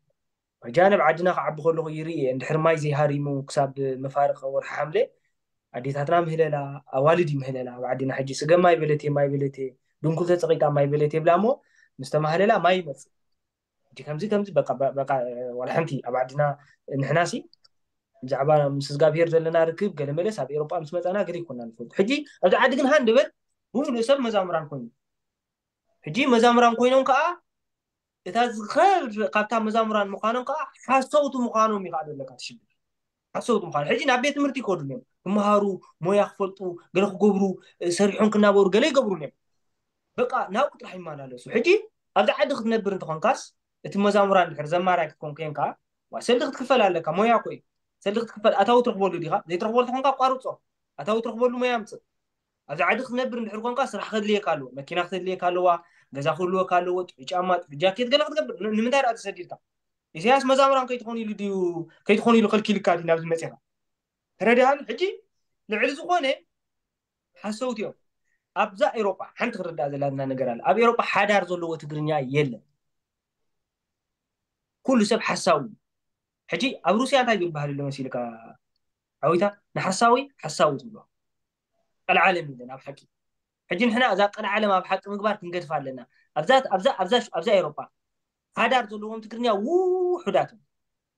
ሕጂ ኣነ ኣብ ዓድና ክዓቢ ከለኹ ይርኢ እየ። እንድሕር ማይ ዘይሃሪሙ ክሳብ መፋርቕ ወርሒ ሓምለ ኣዴታትና ምህለላ፣ ኣዋልድ ይምህለላ። ኣብ ዓድና ሕጂ ስገም ማይ በለቴ፣ ማይ በለቴ፣ ድንኩል ተጸቒጣ ማይ በለቴ ይብላ እሞ ምስ ተማህለላ ማይ ይመጽእ። ሕጂ ከምዚ ከምዚ በቃ በቃ ዋላ ሓንቲ ኣብ ዓድና ንሕናሲ ብዛዕባ ምስ እግዚኣብሄር ዘለና ርክብ ገለ መለስ ኣብ ኤሮጳ ምስ መጻና ገለ ይኮና ንፈልጡ። ሕጂ ኣብዚ ዓዲ ግን ሃንደበት ብምሉእ ሰብ መዛሙራን ኮይኑ ሕጂ መዛሙራን ኮይኖም ከዓ እታ ዝኸብ ካብታ መዛሙራን ምዃኖም ከዓ ሓሰውቲ ምዃኖም እዩ ከዓ ዘለካ ትሽግር ሓሰውቲ ምዃኖም። ሕጂ ናብ ቤት ትምህርቲ ይከዱ እዮም ክመሃሩ፣ ሞያ ክፈልጡ፣ ገለ ክገብሩ፣ ሰሪሖም ክናበሩ ገለ ይገብሩ እዮም። በቃ ናብኡ ጥራሕ ይመላለሱ። ሕጂ ኣብዚ ዓዲ ክትነብር እንተኾንካስ እቲ መዛሙራን ድሕር ዘማራይ ክትኮን ኮንካ ዋ ሰልዲ ክትክፈል ኣለካ። ሞያ እኮ እዩ ሰልዲ ክትክፈል። ኣታዊ ትረኽበሉ ዲኻ? ዘይትረኽበሉ ተኾንካ ኣቋርጾ። ኣታዊ ትረኽበሉ ሞያ ኣምጽእ። ኣብዚ ዓዲ ክትነብር እንድሕር ኮንካ ስራሕ ከድልየካ ኣለዎ። መኪና ክትድልየካ ኣለዋ፣ ገዛ ክህልወካ ኣለዎ፣ ጥዑይ ጫማ፣ ጥዑይ ጃኬት ገለ ክትገብር። ን- ንምንታይ ደኣ ተሰዲድካ? ኢሳያስ መዛሙራን ከይትኾን ኢሉ ድዩ ከይትኾን ኢሉ ከልኪልካ ድዩ ናብዚ መጺኻ? ተረዲሃኒ? ሕጂ ልዕሊ ዝኾነ ሓሰውቲ እዮም። ኣብዛ ኤሮጳ ሓንቲ ክርዳእ ዘለና ነገር ኣለ። ኣብ ኤሮጳ ሓዳር ዘለዎ ትግርኛ የለን። ኩሉ ሰብ ሓሳዊ እዩ። ሕጂ ኣብ ሩስያ እንታይ ዝበሃል ኣሎ መሲልካ? ዓዊታ ንሓሳዊ ሓሳዊ ትብሎ። ቀልዓለም ኢለን ኣብ ሓቂ። ሕጂ ንሕና እዛ ቀልዓለም ኣብ ሓቂ ምግባር ክንገድፋ ኣለና። ኣብዛ ኣብዛ ኣብዛ ኣብዛ ኤሮጳ ሓዳር ዘለዎም ትግርኛ ውሑዳት እዮም።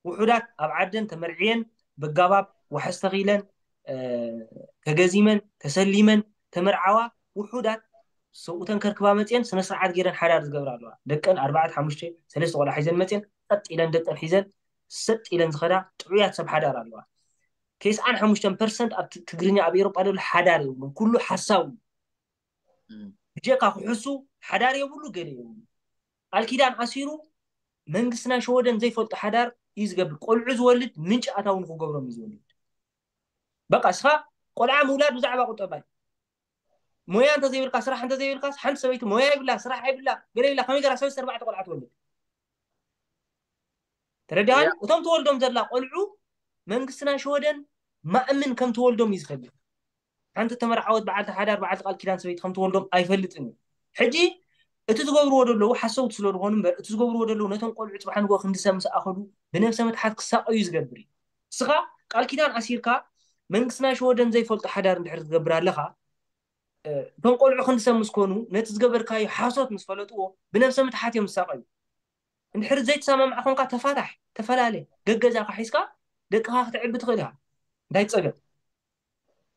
ውሑዳት ኣብ ዓደን ተመርዕየን ብጋባብ ዋሕስ ተኺለን ተገዚመን ተሰሊመን ተመርዓዋ ውሑዳት ሰብኡተን ከርክባ መፅየን ስነ ስርዓት ገይረን ሓዳር ዝገብራ ኣለዋ። ደቀን ኣርባዕተ ሓሙሽተ ሰለስተ ቆልዓ ሒዘን መፅየን ቀጥ ኢለን ደቀን ሒዘን ሰጥ ኢለን ዝኸዳ ጥዑያት ሰብ ሓዳር ኣለዋ። ተስዓን ሓሙሽተን ፐርሰንት ኣብ ትግርኛ ኣብ ኤሮጳ ዘሎ ሓዳር የብሉን። ኩሉ ሓሳዊ ብጀካ ክሕሱ ሓዳር የብሉ ገለ የብሉ። ቃል ኪዳን ኣሲሩ መንግስትና ሸወደን ዘይፈልጡ ሓዳር እዩ ዝገብር። ቆልዑ ዝወልድ ምንጪ ኣታዊ ንክገብሮም እዩ ዝወልድ። በቃ እስኻ ቆልዓ ምውላድ ብዛዕባ ቁጠባይ ሞያ እንተዘይብልካ ስራሕ እንተዘይብልካ ሓንቲ ሰበይቲ ሞያ ይብላ ስራሕ ኣይብላ ገለ ይብላ ከመይ ገራ ሰለስተ ኣርባዕተ ቆልዓ ትወልድ? ተረዲሃኒ? እቶም ትወልዶም ዘላ ቆልዑ መንግስትና ሸወደን ማእምን ከም ትወልዶም እዩ ዝኸብል። ሓንቲ ተመርዓወት በዓልቲ ሓዳር በዓልቲ ቃል ኪዳን ሰበይቲ ከም ትወልዶም ኣይፈልጥን እዩ። ሕጂ እቲ ዝገብርዎ ዘለዉ ሓሰውቲ ስለ ዝኾኑ እምበር እቲ ዝገብርዎ ዘለዉ ነቶም ቆልዑ ፅባሕ ንጎ ክንዲ ሰብ ምስ ኣኸሉ ብነብሰ ምትሓት ክሳቀዩ ዝገብር እዩ። እስኻ ቃል ኪዳን ኣሲርካ መንግስትና ሸወደን ዘይፈልጡ ሓዳር እንድሕር ትገብር ኣለኻ እቶም ቆልዑ ክንዲ ሰብ ምስ ኮኑ ነቲ ዝገበርካዮ ሓሶት ምስ ፈለጥዎ ብነብሰ ምትሓት እዮም ዝሳቀዩ። እንድሕር ዘይተሰማምዓ ኮንካ ተፋታሕ፣ ተፈላለ፣ ገገዛኻ ሒዝካ ደቅኻ ክተዕቢ ትኽእል ኢኻ። እንታይ ጸገም?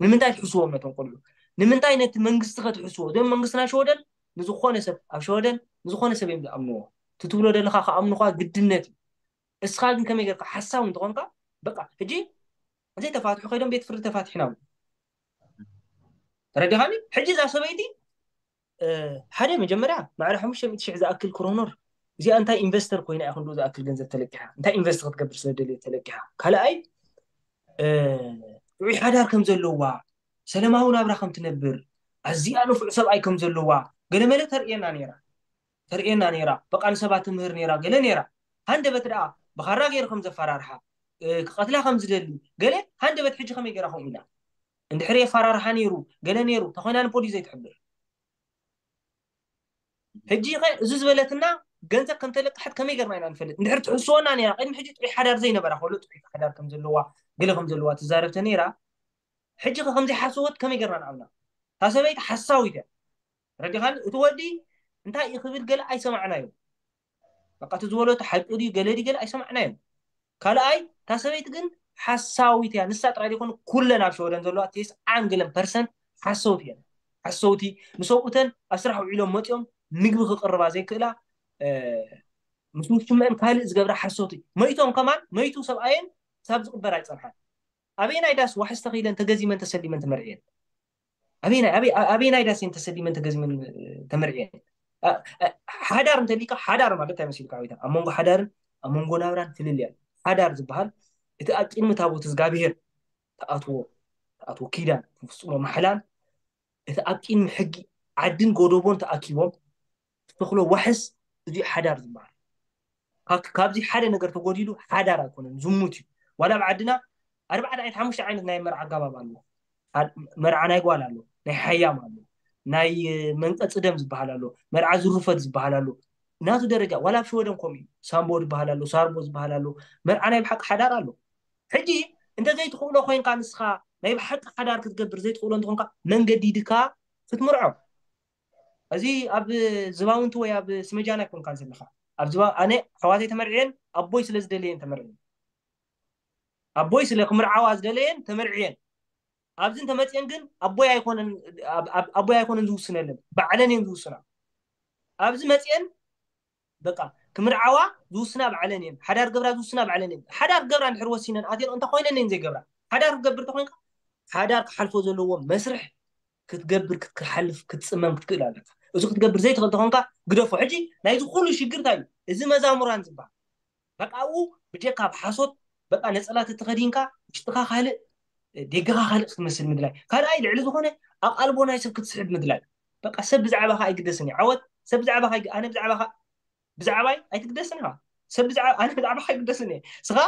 ንምንታይ ትሕስዎም ነቶም ቆልዑ? ንምንታይ ነቲ መንግስቲ ከትሕስዎ? እዞም መንግስትና ሸወደን ንዝኾነ ሰብ ኣብ ሸወደን ንዝኾነ ሰብ እዮም ዝኣምንዎ። እቲ ትብሎ ዘለኻ ክኣምኑኻ ግድነት እዩ። እስኻ ግን ከመይ ጌርካ ሓሳዊ እንተኾንካ በቃ ሕጂ ዘይተፋትሑ ከይዶም ቤት ፍርዲ ተፋቲሕና ተረዲኻኒ? ሕጂ እዛ ሰበይቲ ሓደ መጀመርያ ማዕረ ሓሙሽተ ሚእቲ ሽሕ ዝኣክል ክሮኖር እዚኣ እንታይ ኢንቨስተር ኮይና እያ ክንዱ ዝኣክል ገንዘብ ተለቂሓ እንታይ ኢንቨስት ክትገብር ስለደልየ ተለቂሓ ካልኣይ ጥዑይ ሓዳር ከም ዘለዋ ሰለማዊ ናብራ ከም ትነብር ኣዚኣ ንፉዕ ሰብኣይ ከም ዘለዋ ገለመለ ተርእየና ነራ ተርእየና ነራ በቃ ንሰባት ትምህር ነራ ገለ ነራ ሃንደበት ደኣ ብኻራ ገይሩ ከም ዘፈራርሓ ክቐትላ ከም ዝደሊ ገለ ሃንደበት ሕጂ ከመይ ገይራ ከምኡ ኢላ እንድሕር የፈራርሓ ነይሩ ገለ ነይሩ ተኾይና ንፖሊስ ዘይትሕብር ሕጂ ኸ እዚ ዝበለትና ገንዘብ ከም ተለቅሐት ከመይ ገርና ኢና ንፈልጥ እንድሕር ትሕስወና ነይራ ቅድሚ ሕጂ ጥዑይ ሓዳር ዘይነበራ ከሎ ጥዑይ ሓዳር ከም ዘለዋ ገለ ከም ዘለዋ ትዛረብተ ነይራ ሕጂ ኸ ከምዘይ ሓሰወት ከመይ ገርና ንኣምና እታ ሰበይቲ ሓሳዊት እያ ረዲኻኒ እቲ ወዲ እንታይ እዩ ክብል ገለ ኣይሰማዕናዮ። በቃ እቲ ዝበሎ እቲ ሓቂ ድዩ ገለ ድዩ ገለ ኣይሰማዕናዮን። ካልኣይ እታ ሰበይቲ ግን ሓሳዊት እያ። ንሳ ጥራይ ዘይኮነ ኩለን ኣብ ሸወደን ዘለዋ ተስዓን ገለን ፐርሰንት ሓሰውቲ እየን። ሓሰውቲ፣ ንሰብኡተን ኣብ ስራሕ ውዒሎም መፂኦም ምግቢ ክቅርባ ዘይክእላ፣ ምስ ውሽመአን ካልእ ዝገብራ ሓሰውቲ። መይቶም ከማን መይቱ ሰብኣየን ሳብ ዝቅበር ኣይፀንሓን። ኣበየናይ ዳስ ዋሕስ ተኺለን ተገዚመን ተሰሊመን ተመርዕየን? ኣበየናይ ዳስ እየን ተሰሊመን ተገዚመን ተመርዕየን? ሓዳር እንተሊካ፣ ሓዳር ማለት እንታይ መሲልካ? ኣብ መንጎ ሓዳርን ኣብ መንጎ ናብራን ፍልልያ። ሓዳር ዝበሃል እቲ ኣብ ቅድሚ ታቦት እግዚኣብሄር ተኣትዎ ተኣትዎ ኪዳን፣ ፍጹሞ ማሕላን፣ እቲ ኣብ ቅድሚ ሕጊ ዓድን ጎደቦን ተኣኪቦም ዝተኽሎ ዋሕስ፣ እዚ ሓዳር ዝበሃል። ካብዚ ሓደ ነገር ተጎዲሉ ሓዳር ኣይኮነን፣ ዝሙት እዩ። ዋላ ኣብ ዓድና ኣርባዕተ ዓይነት ሓሙሽተ ዓይነት ናይ መርዓ ኣጋባብ ኣሎ። መርዓ ናይ ጓል ኣሎ፣ ናይ ሓያም ኣሎ፣ ናይ መንቀፂ ደም ዝበሃል ኣሎ፣ መርዓ ዝሩፈት ዝበሃል ኣሎ። ናቱ ደረጃ ዋላ ኣብ ሽወደን ከምኡ እዩ። ሳምቦ ዝበሃል ኣሎ፣ ሳርቦ ዝበሃል ኣሎ። መርዓ ናይ ብሓቂ ሓዳር ኣሎ። ሕጂ እንተ ዘይትኽእሎ ኮይንካ ንስኻ ናይ ብሓቂ ሓዳር ክትገብር ዘይትኽእሎ እንተኾንካ መንገዲ ድካ ክትምርዖ። እዚ ኣብ ዝባውንቲ ወይ ኣብ ስመጃና ኣይኮንካን ዘለኻ። ኣብ ዝባ ኣነ ኣሕዋተይ ተመርዕየን ኣቦይ ስለ ዝደለየን ተመርዕየን ኣቦይ ስለ ክምርዓዋ ዝደለየን ተመርዕየን ኣብዚ እንተመፅየን ግን ኣቦይ ኣይኮነን ኣቦይ ኣይኮነን ዝውስነለን ባዕለን እየን ዝውስና። ኣብዚ መፅየን በቃ ክምርዓዋ ዝውስና ባዕለን እየን። ሓዳር ገብራ ዝውስና ባዕለን እየን። ሓዳር ገብራ እንድሕር ወሲነን ኣትየን እንተ ኮይነን እየን ዘይገብራ። ሓዳር ክገብር ተኮይንካ ሓዳር ክሓልፎ ዘለዎ መስርሕ ክትገብር ክትሓልፍ ክትፅመም ክትክእል ኣለካ። እዚ ክትገብር ዘይትኽእል ተኾንካ ግደፎ። ሕጂ ናይዚ ኩሉ ሽግር እንታይ እዩ? እዚ መዛሙራን ዝበሃል በቃ ኣብኡ ብጀካ ኣብ ሓሶት በቃ ነፀላ ተተኸዲንካ ውሽጥኻ ካልእ ደገኻ ካልእ ክትመስል ምድላይ። ካልኣይ ልዕሊ ዝኾነ ኣቓልቦ ናይ ሰብ ክትስሕብ ምድላይ። በቃ ሰብ ብዛዕባኻ ኣይግደስን እዩ። ዓወት ሰብ ብዛዕባኻ ኣይግ- ኣነ ብዛዕባኻ ብዛዕባይ ኣይትግደስን ኢኻ። ሰብ ብዛዕባ ኣነ ብዛዕባኻ ኣይግደስን እየ። ስኻ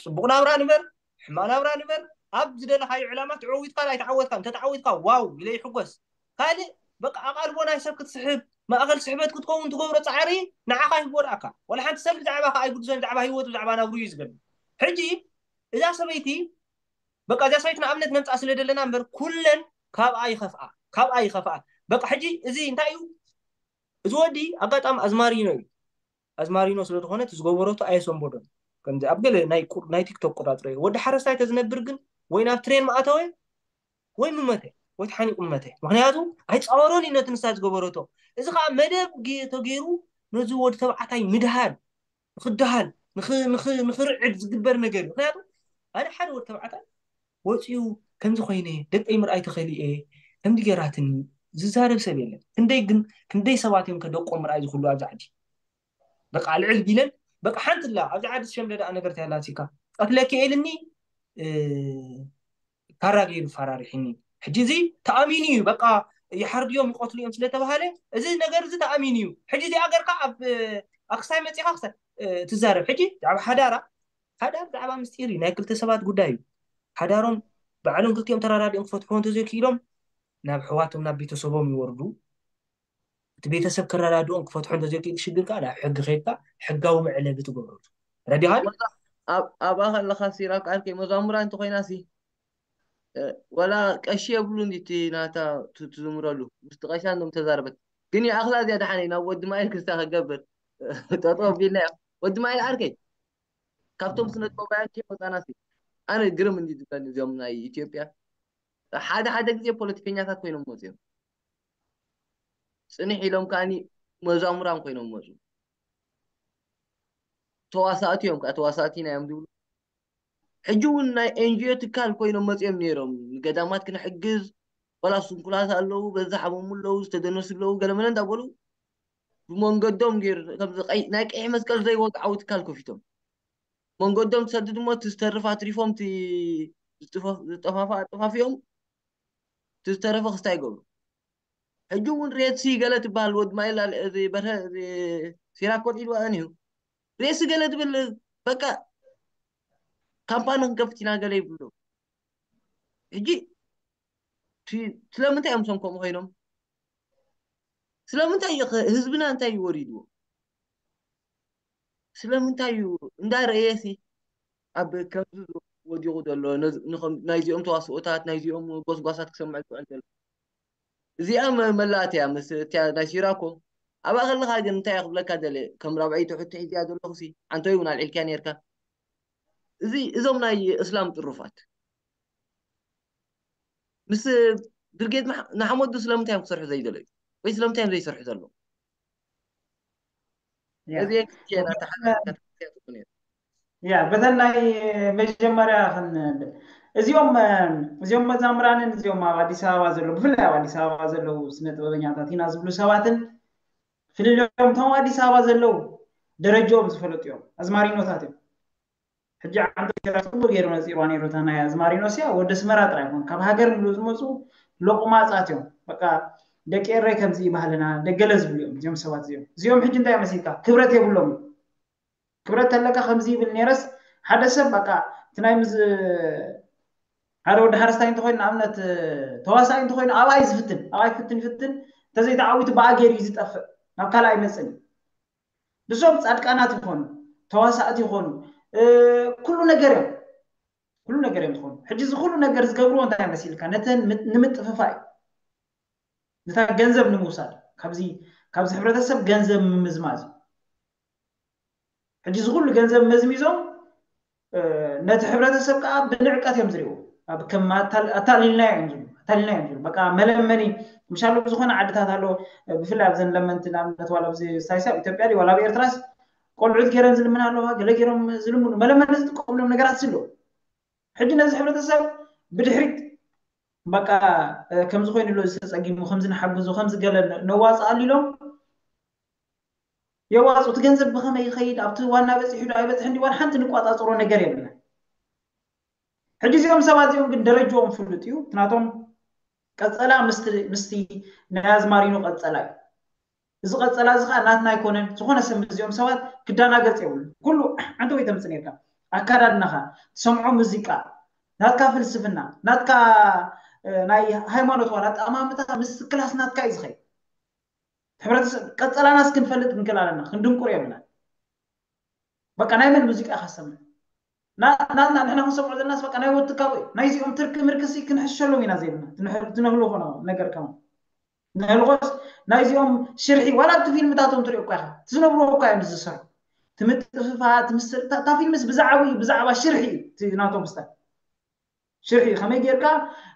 ጽቡቕ ናብራ ንበር፣ ሕማቕ ናብራ ንበር፣ ኣብ ዝደለኻዮ ዕላማ ተዓዊትካ ኣይተዓወትካ እንተተዓዊትካ ዋው ኢለ ይሕጎስ። ካልእ በቃ ኣቓልቦ ናይ ሰብ ክትስሕብ ማእኸል ስሕበት ክትከውን ትገብሮ ፃዕሪ ንዓኻ ይጎድኣካ። ወላ ሓንቲ ሰብ ብዛዕባኻ ኣይግድሶን፣ ብዛዕባ ህይወቱ ብዛዕባ ናብሩ እዩ ዝገብር። ሕጂ እዛ ሰበይቲ በቃ እዛ ሰበይቲ ንኣብነት ነምፃ ስለ ደለና እምበር ኩለን ካብኣ ይኸፍኣ ካብኣ ይኸፍኣ። በቃ ሕጂ እዚ እንታይ እዩ? እዚ ወዲ ኣጋጣሚ ኣዝማሪኖ እዩ። ኣዝማሪኖ ስለ ዝኾነ እቲ ዝገበረቶ ኣየሰንበዶን። ከምዚ ኣብ ገለ ናይ ቁ- ናይ ቲክቶክ ቆፃፅሮ እዩ። ወዲ ሓረስታይ ተዝነብር ግን ወይ ናብ ትሬን ምኣተወ ወይ ምመተ ወይ ተሓኒቁ ምመተ። ምክንያቱ ኣይፃወሮን እዩ ነቲ ንሳ ዝገበረቶ። እዚ ከዓ መደብ ጌ- ተገይሩ ነዚ ወዲ ተባዕታይ ምድሃል ንክደሃል ንኽ- ንኽ- ንኽርዕድ ዝግበር ነገር እዩ። ምክንያቱ ኣነ ሓደ ወዲ ተባዕታይ ወፂኡ ከምዚ ኮይነ ደቀይ ምርኣይ ተኸሊኤ ከምዚ ገይራትኒ ዝዛረብ ሰብ የለን። ክንደይ ግን ክንደይ ሰባት እዮም ከደቆም ምርኣይ ዝኽሉ ኣብዚ ዓዲ። በቃ ልዕል ቢለን በቃ ሓንቲ ላ ኣብዚ ዓዲ ሸምለ ደኣ ነገር ተያላሲካ ቀትለኪ ኤልኒ ካራ ገይሩ ፈራሪሒኒ። ሕጂ እዚ ተኣሚኑ እዩ በቃ ይሓርድዮም ይቆትሉ እዮም ስለተባሃለ እዚ ነገር እዚ ተኣሚኑ እዩ። ሕጂ እዚኣ ገርካ ኣብ ኣክሳይ መፂኻ ክሳይ ትዛረብ። ሕጂ ብዛዕባ ሓዳራ ሓዳር ብዛዕባ ምስጢር እዩ፣ ናይ ክልተ ሰባት ጉዳይ እዩ። ሓዳሮም ባዕሎም ክልቲኦም ተራዳዲኦም ክፈትሕዎ እንተዘይክኢሎም ናብ ኣሕዋቶም ናብ ቤተሰቦም ይወርዱ። እቲ ቤተሰብ ክረዳድኦም ክፈትሖ እንተዘይክእል ሽግር ከዓ ናብ ሕጊ ከይድካ ሕጋዊ መዕለቢ ትገብረሉ። ረዲኻኒ? ኣብኣ ከለኻ ሲራክ ዓርከይ መዛሙራ እንተኮይና ሲ ወላ ቀሺ የብሉ እንዲ እቲ ናታ ትዝምረሉ ምስቲ ቀሻ እንዶም ተዛረበት ግን ይኣኽላ እዚኣ ደሓነይ ናብ ወዲ ማይል ክስታ ክገብር ጠጠው ቢልና ወዲ ማይል ዓርከይ ካብቶም ስነ ጥበባውያን ከይወፃና ሲ ኣነ ግርም እንዲ ዝብለኒ እዚኦም ናይ ኢትዮጵያ ሓደ ሓደ ግዜ ፖለቲከኛታት ኮይኖም መፅኦም ፅንሕ ኢሎም ከዓኒ መዛሙራን ኮይኖም መፁ ተዋሳእቲ እዮም ከዓ ተዋሳእቲ ኢና እዮም ዝብሉ ሕጂ እውን ናይ ኤንጂኦ ትካል ኮይኖም መፅኦም ነይሮም ንገዳማት ክንሕግዝ ዋላ ስንኩላት ኣለዉ በዛ ሓመሙ ኣለዉ ዝተደነሱ ኣለዉ ገለመለ እንዳበሉ ብመንገዶም ገይሩ ከምዚ ናይ ቀይሕ መስቀል ዘይወግዓዊ ትካል ከፊቶም መንገዶም ትሰድድ እሞ እቲ ዝተርፍ ኣትሪፎም እቲ ዝጠፋፋ ኣጠፋፊኦም እቲ ዝተረፈ ክስታይ ይገብሩ ሕጂ እውን ሬትሲ ገለ ትበሃል ወድ ማይል በርሀ ሲራክ ቆልዒ ድዋ እዩ ሬሲ ገለ ትብል በቃ ካምፓኒ ክንከፍት ኢና ገለ ይብሉ ሕጂ ስለምንታይ እዮም ሰም ከምኡ ኮይኖም ስለምንታይ እዩ ህዝብና እንታይ እዩ ወሪድዎ ስለምንታይ እዩ እንዳረእየ ሲ ኣብ ከምዚ ወዲቑ ዘሎ ናይዚኦም ተዋስኦታት ናይዚኦም ጎስጓሳት ክሰምዕ ዝውዕል ዘሎ እዚኣ መላእት እያ ምስ እቲያ ናይ ሲራኮ ኣብኣ ከለኻ ግን እንታይ ክብለካ ደለ፣ ከም ራብዐይቲ ሕቶ ሒዝያ ዘለኹ ሲ፣ ኣንተ እውን ኣልዒልካያ ነርካ። እዚ፣ እዞም ናይ እስላም ጥሩፋት ምስ ብርጌድ ንሓመዱ ስለምንታይ እዮም ክሰርሑ ዘይደለዩ? ወይ ስለምንታይ እዮም ዘይሰርሑ ዘለዉ? እዚ ያ በተን ናይ መጀመርያ ክንብል፣ እዚኦም እዚኦም መዛምራንን እዚኦም ኣብ ኣዲስ ኣበባ ዘለዉ፣ ብፍላይ ኣብ ኣዲስ ኣበባ ዘለዉ ስነ ጥበበኛታት ኢና ዝብሉ ሰባትን ፍልልዮም፣ እቶም ኣዲስ ኣበባ ዘለዉ ደረጃኦም ዝፈለጡ እዮም፣ ኣዝማሪኖታት እዮም። ሕጂ ዓንቶ ሸራ ጽቡቅ ገይሩ ነጺርዋ ነይሩ። እታ ናይ ኣዝማሪኖ ሲያ ወዲ ኣስመራ ጥራይ ይኮን፣ ካብ ሃገር ምሉ ዝመጹ ሎቁማጻት እዮም። በቃ ደቂ ኤረይ ከምዚ ይባህልና ደገለ ዝብሉ እዮም እዚኦም ሰባት እዚኦም። እዚኦም ሕጂ እንታይ መሲልካ ክብረት የብሎም። ክብረት ተለካ ከምዚ ይብል ነረስ ሓደ ሰብ በቃ እቲ ናይ ምዝ ሓደ ወዲ ሓረስታይ እንተኮይኑ ንኣብነት ተዋሳኢ እንተኮይኑ ኣብኣይ ዝፍትን ኣብኣይ ፍትን ፍትን እንተዘይተዓዊቱ ብኣ ገይሩ እዩ ዝጠፍእ፣ ናብ ካልእ ኣይመጽን እዩ። ንሶም ጻድቃናት ይኾኑ፣ ተዋሳእቲ ይኾኑ፣ ኩሉ ነገር እዮም። ኩሉ ነገር እዮም ዝኾኑ። ሕጂ እዚ ኩሉ ነገር ዝገብርዎ እንታይ መሲልካ? ነተን ንምጥፍፋእ እዩ። ነታ ገንዘብ ንምውሳድ፣ ካብዚ ካብዚ ሕብረተሰብ ገንዘብ ምምዝማዝ እዩ። ሕጂ እዚ ኩሉ ገንዘብ መዝሚዞም ነቲ ሕብረተሰብ ከዓ ብንዕቀት እዮም ዝሪእዎ። ከም ኣታሊልና እዮም ዝብሉ፣ ኣታሊልና እዮም ዝብሉ። በቃ መለመኒ ምሻሉ ብዝኾነ ዓድታት ኣሎ፣ ብፍላይ ኣብዘን ለመንቲ ንኣብነት ዋላ ኣብዚ ሳይሳብ ኢትዮጵያ ድዩ ዋላ ኣብ ኤርትራስ ቆልዑት ገይረን ዝልምና ኣለዋ፣ ገለ ገይሮም ዝልምኑ መለመኒ ዝጥቀምሎም ነገራት ኣሎ። ሕጂ ነዚ ሕብረተሰብ ብድሕሪት በቃ ከምዚ ኮይኑ ኣሎ ዝተፀጊሙ ከምዚ ንሓግዞ ከምዚ ገለ ነዋፅኣሉ ኢሎም የዋፁ። እቲ ገንዘብ ብኸመይ ይኸይድ ኣብቲ ዋና በፂሑ ዶ ኣይበፅሕን ድዩ ዋላ ሓንቲ ንቋፃፀሮ ነገር የብልና። ሕጂ እዚኦም ሰባት እዚኦም ግን ደረጃኦም ፍሉጥ እዩ። እቲ ናቶም ቀፀላ ምስቲ ናይ ኣዝማሪኖ ቀፀላ እዩ። እዚ ቀፀላ እዚ ከዓ ናትና ኣይኮነን። ዝኾነ ሰብ ምስዚኦም ሰባት ክዳናገፅ የብሉ። ኩሉ ሓንቲ ወይ ተምፅእ ነርካ ኣካዳድናኻ ትሰምዖ ሙዚቃ ናትካ ፍልስፍና ናትካ ናይ ሃይማኖት ዋላ ኣጠማምታ ምስ ክላስ ናትካ እዩ ዝኸይድ። ሕብረተሰብ ቀፀላናስ ክንፈልጥ ክንክእል ኣለና። ክንድንቁር የብልና። በቃ ናይ መን ሙዚቃ ካሰምዕ ናትና ንሕና ክንሰምዖ ዘለናስ በቃ ናይ ወትካቦ እዩ። ናይዚኦም ትርኪ ምርክሲ ክንሕሸሎም ኢና ዘይብልና። ትነህልዎ ነገር ከማ ንህልቆስ ናይዚኦም ሽርሒ ዋላ ኣብቲ ፊልምታቶም ትሪኦ እኳ ኢኻ ትዝነብርዎ እኳ እዮም ዝሰርሑ። ትምጥፍፋ ትምስል እታ ፊልምስ ብዛዕባ ብዛዕባ ሽርሒ እዩ ናቶም ስታ ሽርሒ ከመይ ጌርካ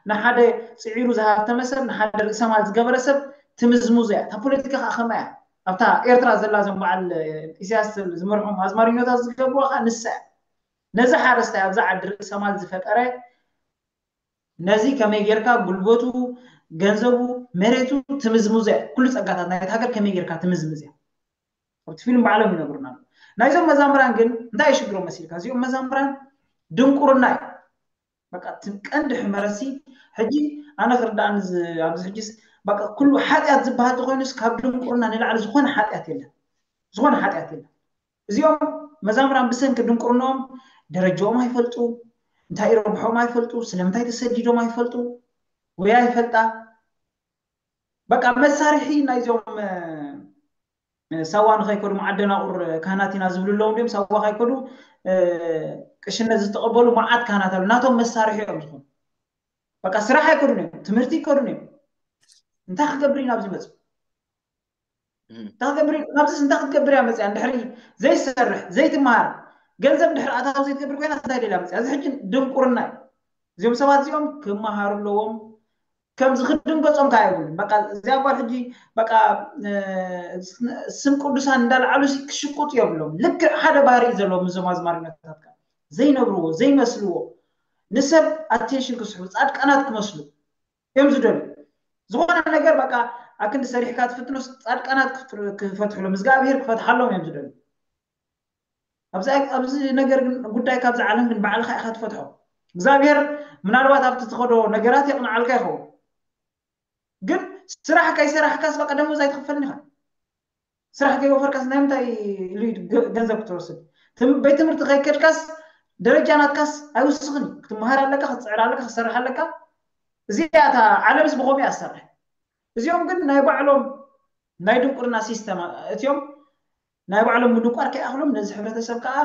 ንሓደ ፅዒሩ ዝሃተመ ሰብ ንሓደ ርእሰማል ዝገበረ ሰብ ትምዝሙዞ እያ። እታ ፖለቲካ ከዓ ከማ እያ። ኣብታ ኤርትራ ዘላ ዞም በዓል ኢሳያስ ዝመርሖም ኣዝማሪኖታት ዝገብርዋ ከዓ ንሳ እያ። ነዚ ሓረስታይ ኣብዛ ዓዲ ርእሰማል ዝፈጠረ ነዚ ከመይ ጌርካ ጉልበቱ ገንዘቡ መሬቱ ትምዝምዞ እያ። ኩሉ ፀጋታት ናይቲ ሃገር ከመይ ጌርካ ትምዝምዝ እያ። ኣብቲ ፊልም ባዕሎም ይነግሩና ኣለዉ። ናይዞም መዛምራን ግን እንታይ እዩ ሽግሮም መሲልካ? እዚኦም መዛምራን ድንቁርና እዩ። በቃ እቲ ቀንዲ ሕመረሲ ሕጂ ኣነ ክርዳእኒ ኣብዚ ሕጂስ በቃ ኩሉ ሓጢኣት ዝበሃል ተኮይኑስ ካብ ድንቁርና ንላዕሊ ዝኾነ ሓጢኣት የለን። ዝኾነ ሓጢኣት የለን። እዚኦም መዛምራን ብሰንኪ ድንቁርኖም ደረጃኦም ኣይፈልጡ፣ እንታይ ረብሖም ኣይፈልጡ፣ ስለምንታይ ተሰዲዶም ኣይፈልጡ ወይ ኣይፈልጣ። በቃ መሳርሒ ናይዞም ሳዋ ንኸይከዱ መዓደናቑር ካህናት ኢና ዝብሉ ኣለዉ። እንዲም ሳዋ ከይከዱ ቅሽነት ዝተቐበሉ መዓት ካህናት ኣሉ። ናቶም መሳርሒ እዮም ዝኾኑ። በቃ ስራሕ ኣይከዱን እዮም፣ ትምህርቲ ይከዱን እዮም። እንታይ ክገብር ኢና ኣብዚ መፁ? እንታይ ክገብር ናብዚስ እንታይ ክትገብር እያ መፅያ? እንድሕሪ ዘይሰርሕ ዘይትመሃር ገንዘብ እንድሕሪ ኣታዊ ዘይትገብር ኮይና እንታይ ደልያ መፅያ? እዚ ሕጂ ድንቁርና እዩ። እዚኦም ሰባት እዚኦም ክመሃሩ ኣለዎም። ከምዚ ክድንገፆም ከዓ የብሉን። በቃ እዚኣ ጓል ሕጂ በቃ ስም ቅዱሳን እንዳልዓሉ ክሽቁጡ የብሎም። ልክዕ ሓደ ባህሪ እዩ ዘለዎም እዞም ኣዝማሪኖታት ከዓ ዘይነብርዎ ዘይመስልዎ ንሰብ ኣቴንሽን ክስሕቡ ፃድቃናት ክመስሉ እዮም ዝደልዩ። ዝኾነ ነገር በቃ ኣክንዲ ሰሪሕካ ትፍትኖስ ፃድቃናት ክፈትሕሎም እግዚኣብሄር ክፈትሓሎም እዮም ዝደልዩ። ኣብዚ ነገር ግን ጉዳይ ካብዚ ዓለም ግን ባዕልካ ኢካ ትፈትሖ። እግዚኣብሄር ምናልባት ኣብቲ ትኸዶ ነገራት የቕንዓልካ ይኸውን። ግን ስራሕ ከይሰራሕካስ በቃ ደሞዝ ኣይትኽፈልን ኢኻ። ስራሕ ከይወፈርካስ ናይ ምንታይ ኢሉ ገንዘብ ክትወስድ? ቤት ትምህርቲ ከይከድካስ ደረጃ ናትካስ ኣይውስኽን እዩ። ክትመሃር ኣለካ፣ ክትፅዕር ኣለካ፣ ክትሰርሕ ኣለካ። እዚኣ እታ ዓለምስ ብኸምኡ እያ ትሰርሕ። እዚኦም ግን ናይ ባዕሎም ናይ ድንቁርና ሲስተም እትዮም ናይ ባዕሎም ምድንቋር ከይኣኽሎም ነዚ ሕብረተሰብ ከዓ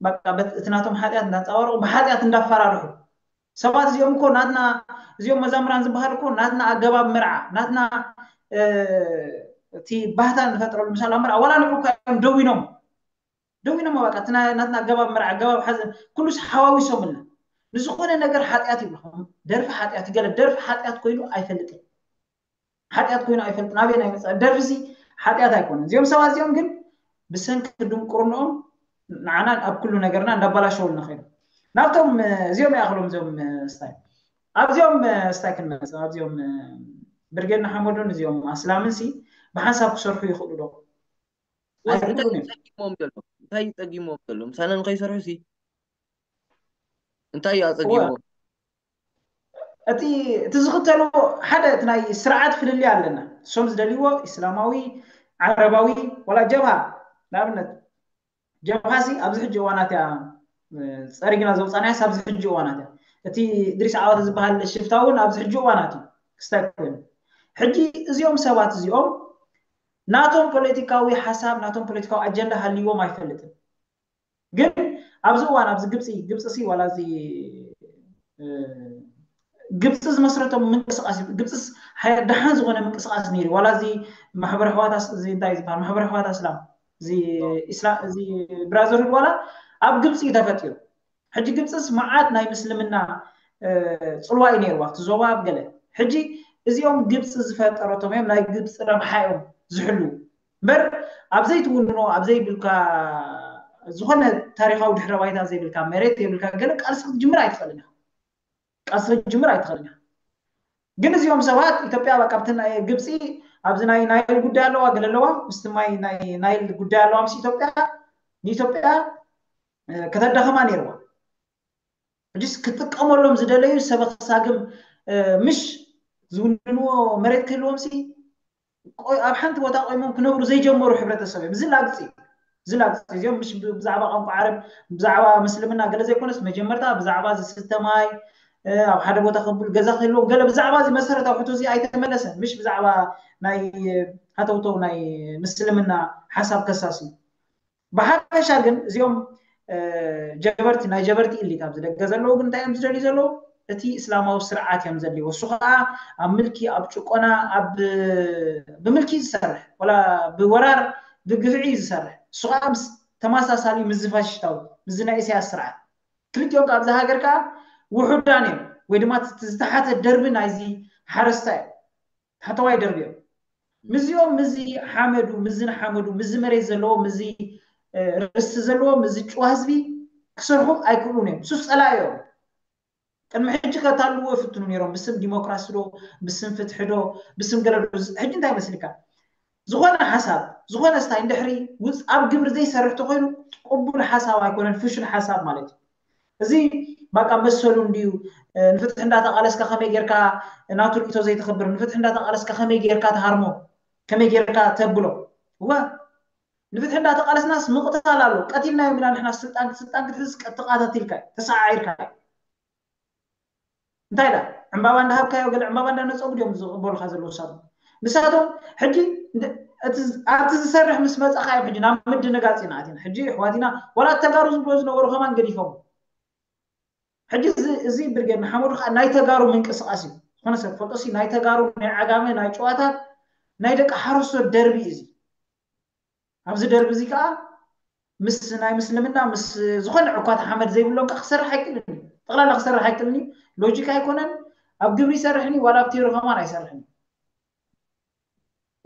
በቃ እቲ ናቶም ሓጢኣት እንዳንፃባረቑ ብሓጢኣት እንዳፈራርሑ ሰባት እዚኦም እኮ ናትና እዚኦም መዛምራን ዝበሃል እኮ ናትና ኣገባብ መርዓ ናትና እቲ ባህታ ንፈጥረሉ ምሳል ኣምበር ኣዋላ ንዑ እኳ እዮም ደዊኖም ደዊኖም በቃ እቲ ናይ- ናትና ኣገባብ መርዓ ኣገባብ ሓዘን ኩሉስ ሓዋዊሶምልና ንዝኾነ ነገር ሓጢኣት ይብልኹም ደርፊ ሓጢኣት ገለ ደርፊ ሓጢኣት ኮይኑ ኣይፈልጥን ሓጢኣት ኮይኑ ኣይፈልጥን ኣበይ ናይ መፅኣ ደርፊ ሲ ሓጢኣት ኣይኮነን እዚኦም ሰባት እዚኦም ግን ብሰንኪ ድንቁርንኦም ንዓና ኣብ ኩሉ ነገርና እንዳባላሸውልና ኸይኑ ናብቶም እዚኦም ይኣኽሎም እዚኦም ስታይ ኣብዚኦም ስታይ ክንመፅእ ኣብዚኦም ብርጌድ ንሓመዱን እዚኦም ኣስላምን ሲ ብሓንሳብ ክሰርሑ ይኽእሉ ዶ እንታይ ጸጊሞም ዘሎ እንታይ ጸጊሞም ዘሎ ምሳና ንኸይሰርሑ ሲ እንታይ እዩ ኣጸጊሞም እቲ እቲ ዝኽተልዎ ሓደ እቲ ናይ ስርዓት ፍልልይ ኣለና እሶም ዝደልይዎ ኢስላማዊ ዓረባዊ ወላ ጀብሃ ንኣብነት ጀብሃ ሲ ኣብዚ ሕጂ እዋናት እያ ጸሪግና ዘውፃናያስ ኣብዚ ሕጂ እዋናት እያ እቲ ድሪስ ዓወት ዝበሃል ሽፍታ እውን ኣብዚ ሕጂ እዋናት እዩ ክስታይ ኮይኑ ሕጂ እዚኦም ሰባት እዚኦም ናቶም ፖለቲካዊ ሓሳብ ናቶም ፖለቲካዊ ኣጀንዳ ሃልይዎም ኣይፈልጥን ግን ኣብዚ እዋን ኣብዚ ግብፂ ግብፂ ሲ ዋላ እዚ ግብፂ ዝመስረቶም ምንቅስቃስ ግብፂስ ደሓን ዝኾነ ምንቅስቃስ ነይሩ ዋላ እዚ ማሕበረ ሕዋት እንታይ ዝበሃል ማሕበረ ሕዋት ኣስላም እዚ ብራዘርሁድ ዋላ ኣብ ግብፂ እዩ ተፈጢሩ ሕጂ ግብፅስ መዓት ናይ ምስልምና ፅልዋ እዩ ነይርዋ እቲ ዞባ ኣብ ገለ ሕጂ እዚኦም ግብፂ ዝፈጠረቶም እዮም ናይ ግብፂ ረብሓ እዮም ዝሕልዉ እምበር ኣብ ዘይትውንኖ ኣብ ዘይብልካ ዝኾነ ታሪካዊ ድሕረ ባይታ ዘይብልካ መሬት የብልካ ገለ ቃልሲ ክትጅምር ኣይትኽእልን ኢኻ ቃልሲ ክትጅምር ኣይትኽእልን ኢኻ ግን እዚኦም ሰባት ኢትዮጵያ በቃ ኣብቲ ናይ ግብፂ ኣብዚ ናይ ናይል ጉዳይ ኣለዋ ገለ ኣለዋ ምስቲ ማይ ናይ ናይል ጉዳይ ኣለዋ ምስ ኢትዮጵያ ንኢትዮጵያ ከተዳኸማ ነይርዋ ሕጂስ ክጥቀመሎም ዝደለዩ ሰበ ክሳግም ምሽ ዝውንንዎ መሬት ክህልዎም ሲ ኣብ ሓንቲ ቦታ ቆይሞም ክነብሩ ዘይጀመሩ ሕብረተሰብ እዮም እዚ ላግፂ እዩ እዚ ላግፂ እዚኦም ምሽ ብዛዕባ ቋንቋ ዓረብ ብዛዕባ ምስልምና ገለ ዘይኮነስ መጀመርታ ብዛዕባ ዝስተ ማይ ኣብ ሓደ ቦታ ከብሉ ገዛ ክህልዎም ገለ ብዛዕባ እዚ መሰረታዊ ሕቶ እዚ ኣይተመለሰን ምሽ ብዛዕባ ናይ ሃተውተው ናይ ምስልምና ሓሳብ ከሳሲ ብሓፈሻ ግን እዚኦም ጀበርቲ ናይ ጀበርቲ ኢሊት ኣብዚ ደገ ዘለዉ ግን እንታይ እዮም ዝደልዩ ዘለዉ እቲ እስላማዊ ስርዓት እዮም ዘድልይዎ እሱ ከዓ ኣብ ምልኪ ኣብ ጭቆና ኣብ ብምልኪ ዝሰርሕ ወላ ብወራር ብግፍዒ ዝሰርሕ እሱ ከዓ ምስ ተመሳሳሊ ምስ ዝፋሽስታዊ ምስ ናይ ኢሳያስ ስርዓት ክልቲኦም ከዓ ኣብዚ ሃገር ከዓ ውሑዳን እዮም ወይ ድማ ዝተሓተ ደርቢ ናይዚ ሓረስታ እዮም ታሕተዋይ ደርቢ እዮም ምዚኦም ምዚ ሓመዱ ምዚ ንሓመዱ ምዚ መሬት ዘለዎ ምዚ ርስቲ ዘለዎ ምዚ ጭዋ ህዝቢ ክሰርሑ ኣይክእሉን እዮም ሱስ ፀላኢ እዮም ቅድሚ ሕጂ ከታልዎ ይፍትኑ ነይሮም ብስም ዲሞክራሲ ዶ ብስም ፍትሒ ዶ ብስም ገለ ዶ ሕጂ እንታይ መስልካ ዝኾነ ሓሳብ ዝኾነ ስታይ እንድሕሪ ኣብ ግብሪ ዘይሰርሕ ተኮይኑ ቅቡል ሓሳብ ኣይኮነን ፍሹል ሓሳብ ማለት እዩ እዚ ባቃ መሰሉ እንድዩ ንፍትሒ እንዳተቃለስካ ከመይ ጌርካ ናቱ ርእቶ ዘይተኸብር ንፍትሒ እንዳተቃለስካ ከመይ ጌርካ ትሃርሞ ከመይ ጌርካ ተብሎ እዋ ንፍትሒ እንዳተቃለስናስ ምቕታል ኣሎ ቀቲልናዮም ኢና ንሕና ስልጣን ስልጣን ክትሕዝ ትቃታቲልካ ተሰዓዒርካ እንታይ ዳ ዕምባባ እንዳሃብካዮ ገለ ዕምባባ እንዳነፀጉ ድዮም ዝቕበሉካ ዘለዉ ንሳቶም ንሳቶም ሕጂ ኣብቲ ዝሰርሕ ምስ መፃኻ እዮም ሕጂ ናብ ምድንጋፅ ኢና ኣቲና ሕጂ ኣሕዋትና ዋላ ተጋሩ ዝብሎ ዝነበሩ ከማን ገዲፎም ሕጂ እዚ ብርጌድ ንሓመዱ ከዓ ናይ ተጋሩ ምንቅስቃስ እዩ ዝኾነ ሰብ ፈልጦሲ ናይ ተጋሩ ናይ ዓጋመ ናይ ጨዋታት ናይ ደቂ ሓረስቶት ደርቢ እዚ ኣብዚ ደርቢ እዚ ከዓ ምስ ናይ ምስልምና ምስ ዝኾነ ዕኳት ሓመድ ዘይብሎም ከዓ ክሰርሕ ኣይክእልን እዩ ጠቕላላ ክሰርሕ ኣይክእልን እዩ ሎጂክ ኣይኮነን ኣብ ግብሪ ይሰርሕን እዩ ዋላ ኣብ ቴሮ ከማን ኣይሰርሕን እዩ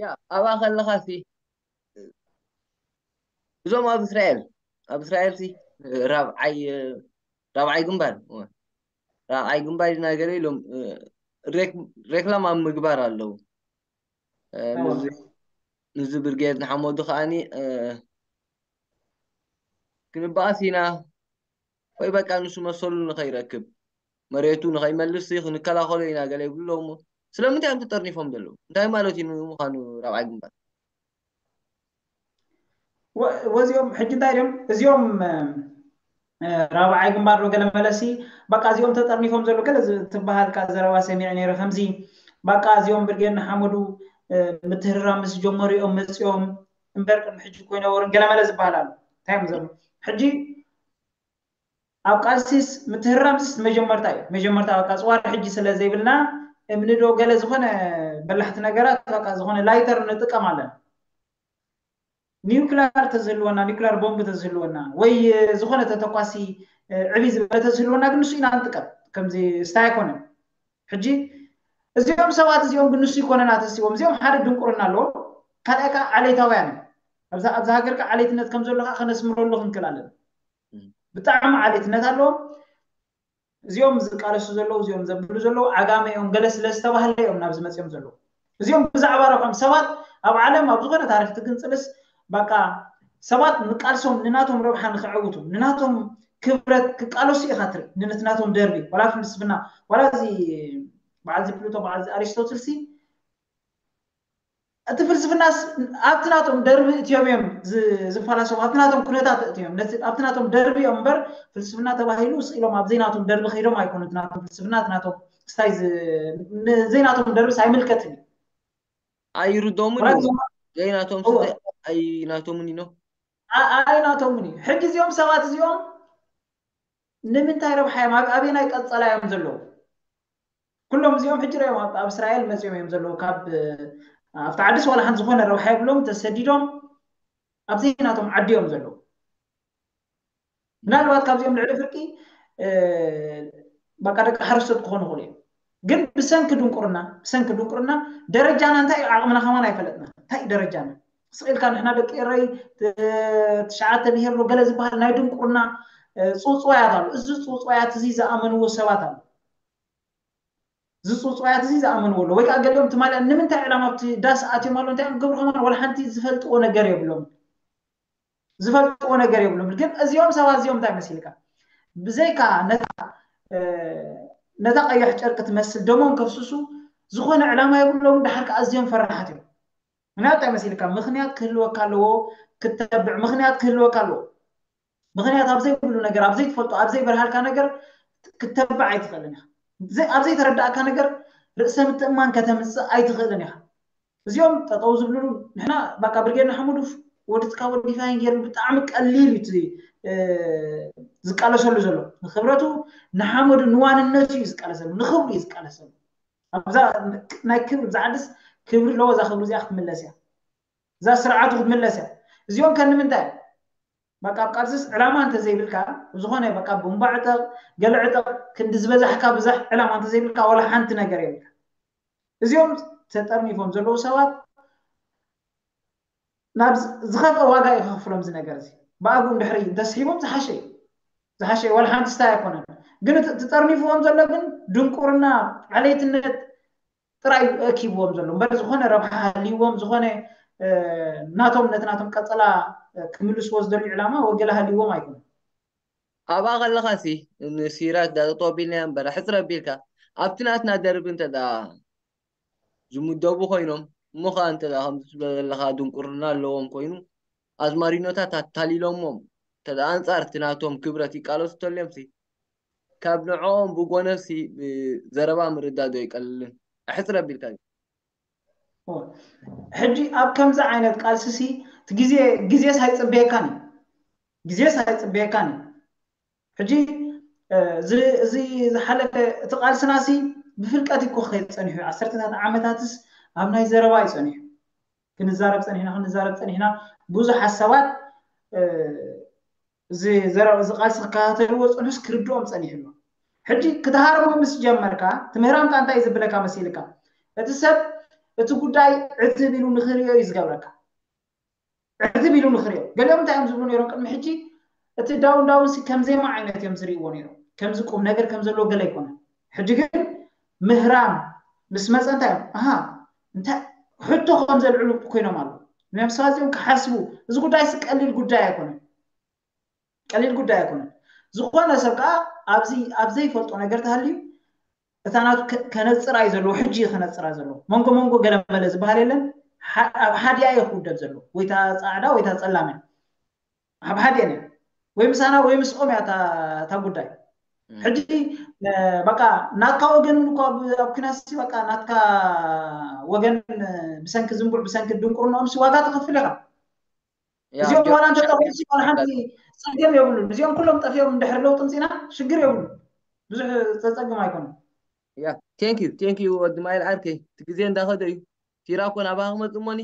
ያ ኣብኣ ከለኻ ሲ እዞም ኣብ እስራኤል ኣብ እስራኤል ሲ ራብዓይ ራብዓይ ግንባር ራብዓይ ግንባር ኢና ገለ ኢሎም ሬክላም ኣብ ምግባር ኣለዉ እዚ ብርጌድ ንሓመዱ ከዓኒ ክንበኣስ ኢና ወይ በቃ ንሱ መሰሉ ንኸይረክብ መሬቱ ንኸይመልስ ክንከላኸሎ ኢና ገለ ይብሉ ኣለዉ እሞ ስለምንታይ እዮም ተጠርኒፎም ዘለዉ እንታይ ማለት እዩ ንምዃኑ ራብዓይ ግንባር ወዚኦም ሕጂ እንታይ ድዮም እዚኦም ራብዓይ ግንባር ዶ ገለ መለሲ በቃ እዚኦም ተጠርኒፎም ዘሎ ገለ ትበሃል ቃ ዘረባ ሰሚዐ ነይረ ከምዚ በቃ እዚኦም ብርጌድ ንሓመዱ ምትህርራም ምስ ጀመሩ እዮም መፂኦም እምበር ቅድሚ ሕጂ ኮይነ ወርን ገለ መለ ዝበሃል ኣሎ እንታይ እዮም ዘሎ ሕጂ ኣብ ቃልሲስ ምትህርራምስ መጀመርታ እዩ መጀመርታ በቃ ፅዋር ሕጂ ስለ ዘይብልና እምኒ ዶ ገለ ዝኾነ በላሕቲ ነገራት፣ በቃ ዝኾነ ላይተር ንጥቀም ኣለና። ኒውክላር ተዝህልወና፣ ኒውክላር ቦምብ ተዝህልወና፣ ወይ ዝኾነ ተተኳሲ ዕብይ ዝበለ ተዝህልወና ግን ንሱ ኢና ንጥቀም። ከምዚ ስታይ ኣይኮነን። ሕጂ እዚኦም ሰባት እዚኦም ግን ንሱ ይኮነና ተስዎም። እዚኦም ሓደ ድንቁርና ኣለዎም፣ ካልኣይ ከዓ ዓሌታውያን እዮም። ኣብዛ ኣብዛ ሃገር ከዓ ዓሌትነት ከም ዘሎ ከዓ ከነስምረሉ ክንክእል ኣለና። ብጣዕሚ ዓሌትነት ኣለዎም። እዚኦም ዝቃለሱ ዘለዉ፣ እዚኦም ዘብሉ ዘለዉ ዓጋመ እዮም፣ ገለ ስለ ዝተባህለ እዮም ናብዚ መፅኦም ዘለዉ። እዚኦም ብዛዕባ ረብሖም ሰባት ኣብ ዓለም ኣብ ዝኾነ ታሪክ ትግንፅልስ፣ በቃ ሰባት ንቃልሶም ንናቶም ረብሓ ንክዕውቱ፣ ንናቶም ክብረት ክቃለሱ ኢኻ ትርኢ። ንነቲ ናቶም ደርቢ ዋላ ፍልስፍና ዋላ እዚ በዓል እዚ ፕሉቶ በዓል እዚ ኣሪስቶትል ሲ እቲ ፍልስፍናስ ኣብቲ ናቶም ደርቢ እትዮም እዮም ዝ- ዝፈላሰፉ፣ ኣብቲ ናቶም ኩነታት እትዮም ነቲ ኣብቲ ናቶም ደርቢ እዮም እምበር ፍልስፍና ተባሂሉ ስኢሎም ኣብ ዘይናቶም ደርቢ ከይዶም ኣይኮኑ። እቲ ናቶም ፍልስፍና እቲ ናቶም ስታይ ዝ- ን- ዘይናቶም ደርብስ ኣይምልከትን እዩ። ኣይርዶምን ወላ እዮም እዞም- ዘይናቶም እወ። ስለ ኣይናቶምን ኢኖ ኣ- ኣይናቶምን እዩ። ሕጂ እዚኦም ሰባት እዚኦም ንምንታይ ረብሓ እዮም ኣብ ኣበየናይ ቀፀላ እዮም ዘለዉ? ኩሎም እዚኦም ሕጂ ሪኦም ኣብ ኣብ እስራኤል መፂኦም እዮም ዘለዉ። ካብ ኣብቲ ዓድስ ዋላ ሓንቲ ዝኾነ ረብሓ የብሎም፣ ተሰዲዶም ኣብ ዘይናቶም ዓዲ እዮም ዘለዉ። ምናልባት ካብዚኦም ልዕሊ ፍርቂ በቃ ደቂ ሓረስቶት ክኾኑ ይኽእሉ እዮም። ግን ብሰንኪ ድንቁርና ብሰንኪ ድንቁርና ደረጃና እንታይ እዩ? ዓቕምና ከማን ኣይፈለጥና። እንታይ እዩ ደረጃና? ስቕ ኢልካ ንሕና ደቂ ኤረይ ትሽዓተ ብሄር ዶ ገለ ዝበሃል ናይ ድንቁርና ፅውፅዋያት ኣሎ። እዚ ፅውፅዋያት እዚ ዝኣመንዎ ሰባት ኣሎ። እዚ ፅውፅዋያት እዚ ዝኣመንዎ ኣሎ። ወይ ከዓ ገሊኦም ትማሊ ንምንታይ ዕላማ ኣብቲ ዳስ ኣትዮም ኣሎ እንታይ እዮም ክገብሩ ከማን ዋላ ሓንቲ ዝፈልጥዎ ነገር የብሎም። ዝፈልጥዎ ነገር የብሎም። ግን እዚኦም ሰባት እዚኦም እንታይ መሲልካ ብዘይካ ነታ ነታ ቀያሕ ጨርቂ ትመስል ደሞም ከፍስሱ ዝኾነ ዕላማ የብሎም። ድሓር ከዓ እዚኦም ፈራሓት እዮም። ምክንያት እንታይ መሲልካ ምክንያት ክህልወካ ኣለዎ። ክተብዕ ምክንያት ክህልወካ ኣለዎ። ምክንያት ኣብ ዘይብሉ ነገር ኣብ ዘይትፈልጦ ኣብ ዘይበርሃልካ ነገር ክተብዕ ኣይትኽእልን ኢኻ። ኣብ ዘይተረዳእካ ነገር ርእሰ ምትእማን ከተምፅእ ኣይትኽእልን ኢኻ። እዚኦም ጠጠው ዝብልሉ ንሕና በቃ ብርጌድ ንሓመዱ ወዲ ትካቦ ዲፋይን ገይሩ ብጣዕሚ ቀሊል እዩ እቲ ዝቃለሰሉ ዘሎ። ንክብረቱ ንሓመዱ ንዋንነቱ እዩ ዝቃለሰሉ፣ ንክብሩ እዩ ዝቃለሰሉ። ኣብዛ ናይ ክብሪ ብዛ ዓድስ ክብሪ ኣለዎ። እዛ ክብሪ እዚኣ ክትምለስ እያ። እዛ ስርዓቱ ክትምለስ እያ። እዚኦም ከ ንምንታይ በቃ ኣብ ቃልስስ ዕላማ እንተዘይብልካ ዝኾነ በቃ ቡምባ ዕጠቕ ገለ ዕጠቕ ክንዲ ዝበዛሕካ ብዛሕ ዕላማ እንተዘይብልካ ዋላ ሓንቲ ነገር የብልካ። እዚኦም ተጠርኒፎም ዘለዉ ሰባት ናብ ዝኸፍአ ዋጋ እዩ ክኸፍሎም እዚ ነገር እዚ። ብኣግኡ እንድሕሪ እንተስሒቦም ዝሓሸ እዩ። ዝሓሸ እዩ። ዋላ ሓንቲ ስታይ ኣይኮነን። ግን እቲ ተጠርኒፍዎም ዘሎ ግን ድንቁርና ዓሌትነት ጥራይ እዩ ኣኪብዎም ዘሎ እምበር ዝኾነ ረብሓ ሃልይዎም ዝኾነ ናቶም ነቲ ናቶም ቀፀላ ክምልስዎ ዝደልዩ ዕላማ ወገለ ሃልይዎም ኣይኮነን። ኣብኣ ከለኻ ሲ ንሲራክ ዳጠጦ ቢልና እምበር ሕፅረ ቢልካ ኣብቲ ናትና ደርቢ እንተ ዝምደቡ ኮይኖም እሞ ከዓ እንተ ከምዚ ትብሎ ዘለካ ድንቁርና ኣለዎም ኮይኑ ኣዝማሪኖታት ኣታሊሎሞም እንተ ኣንፃር እቲ ናቶም ክብረት ይቃለሱ ተልዮም ሲ ካብ ንዕኦም ብጎነሲ ዘረባ ምርዳዶ ይቀልልን ኣሕፅረ ቢልካ እዩ። ሕጂ ኣብ ከምዚ ዓይነት ቃልሲ ሲ እቲ ግዜ ግዜስ ኣይፅበየካን እዩ። ግዜስ ኣይፅበየካን እዩ። ሕጂ እዚ ዝሓለፈ እቲ ቃልስና ሲ ብፍልቀት እኮ ከይፀኒሑ ዓሰርተታት ዓመታትስ ኣብ ናይ ዘረባ እዩ ፀኒሑ። ክንዛረብ ፀኒሕና ክንዛረብ ፀኒሕና ብዙሓት ሰባት እዚ ዘረባ እዚ ቃልሲ ክከታተልዎ ዝፀንሑስ ክርድኦም ፀኒሑ ኣሎ። ሕጂ ክትሃርሞ ምስ ጀመርካ ትምህራም ከ እንታይ ዝብለካ መሲልካ እቲ ሰብ እቲ ጉዳይ ዕትብ ኢሉ ንክርእዮ እዩ ዝገብረካ። ዕትብ ኢሉ ንክርእዮ ገሊኦም እንታይ እዮም ዝብሉ ነይሮም ቅድሚ ሕጂ እቲ ዳውን ዳውን ሲ ከም ዜማ ዓይነት እዮም ዝርእይዎ ነይሮም። ከምዚ ቁም ነገር ከም ዘለዎ ገለ ኣይኮነን። ሕጂ ግን ምህራም ምስ መፀ እንታይ እዮም ኣሃ እንታይ ሕቶ ከም ዘልዕሉ ኮይኖም ኣለዉ። ምክንያቱ ሰባት እዚኦም ክሓስቡ እዚ ጉዳይ ሲ ቀሊል ጉዳይ ኣይኮነን። ቀሊል ጉዳይ ኣይኮነን። ዝኾነ ሰብ ከዓ ኣብዚ ኣብ ዘይፈልጦ ነገር ተሃልዩ እታ ናቱ ከነፅር ኣዩ ዘለዎ ሕጂ እዩ ከነፅር ኣዩ ዘለዎ መንጎ መንጎ ገለመለ ዝበሃል የለን። ኣብ ሓዲኣ እየ ክውደብ ዘለዎ ወይታ ፃዕዳ ወይታ ፀላመ ኣብ ሓዲአን እያ ወይ ምሳና ወይ ምስኦም እያ እታ ጉዳይ። ሕጂ በቃ ናትካ ወገን እውን እኮ ኣብ ኩናት በቃ ናትካ ወገን ብሰንኪ ዝንቡዕ ብሰንኪ ድንቁርናኦም ዋጋ ትኸፍል ኢኻ። እዚኦም ዋላ እንተጠፍኡ ዋላ ሓንቲ ፀገም የብሉን። እዚኦም ኩሎም ጠፊኦም እንድሕር ለውጢ ምፂና ሽግር የብሉን። ብዙሕ ዘፀግም ኣይኮነን። Yeah, thank you, thank you ወዲ ማይል ዓርከይ። እቲ ግዜ እንዳኸደ እዩ። ፊራ እኮ ናባኻ ክመጽእ እሞኒ።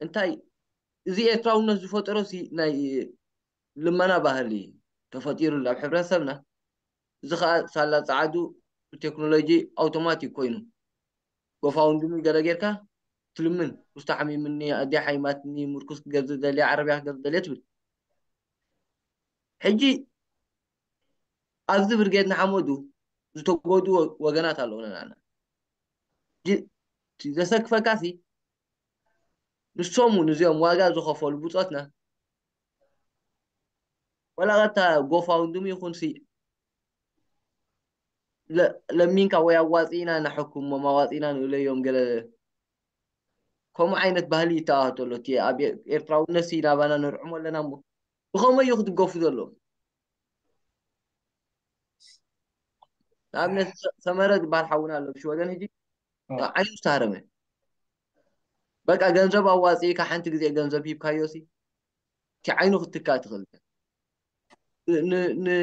እንታይ እዚ ኤርትራውነት ዝፈጠሮ ሲ ናይ ልመና ባህሊ ተፈጢሩ ኣብ ሕብረተሰብና። እዚ ከዓ ሳላ ጸዓዱ ብቴክኖሎጂ ኣውቶማቲክ ኮይኑ፣ ጎፋውንድሚ ገለ ጌርካ ትልምን፣ ውስተ ሓሚምኒ፣ ኣዲ ሓይማትኒ፣ ምርኩስ ክገዝእ ደልየ፣ ዓረብያ ክገዝእ ደልየ ትብል። ሕጂ ኣብዚ ብርጌድ ንሓመዱ ዝተጎድኡ ወገናት ኣለውና ንዓና። ጂ-፣ እቲ ዘሰክፈካሲ ንሶም እውን እዚኦም ዋጋ ዝኸፈሉ ብጾትና፣ ወላ ቀጥታ ጎፋውንድሚ ይኹን ሲ ለ-፣ ለሚንካ ወይ ኣዋጺእና ንሕኩሞም፣ ኣዋጺእና ንእለዮም፣ ገለ ከምኡ ዓይነት ባህሊ ይተኣዋወት ኣሎ። እቲ ኣብ ኤርትራውነት ሲ ናባና ነርዕሞ ኣለና እሞ ብኸመይ እዩ ክድገፉ ዘለዎም? ንኣብነት ሰ-፣ ሰመረ ዝበሃል ሓውና ኣሎ ብሽወደን ሕጂ፣ ኦ። ዓይኑ ዝተሃረመ። በቃ ገንዘብ ኣዋጺእካ ሓንቲ ግዜ ገንዘብ ሂብካዮ ሲ እቲ ዓይኑ ክትትካ ትኽእል። ን-፣ ን-፣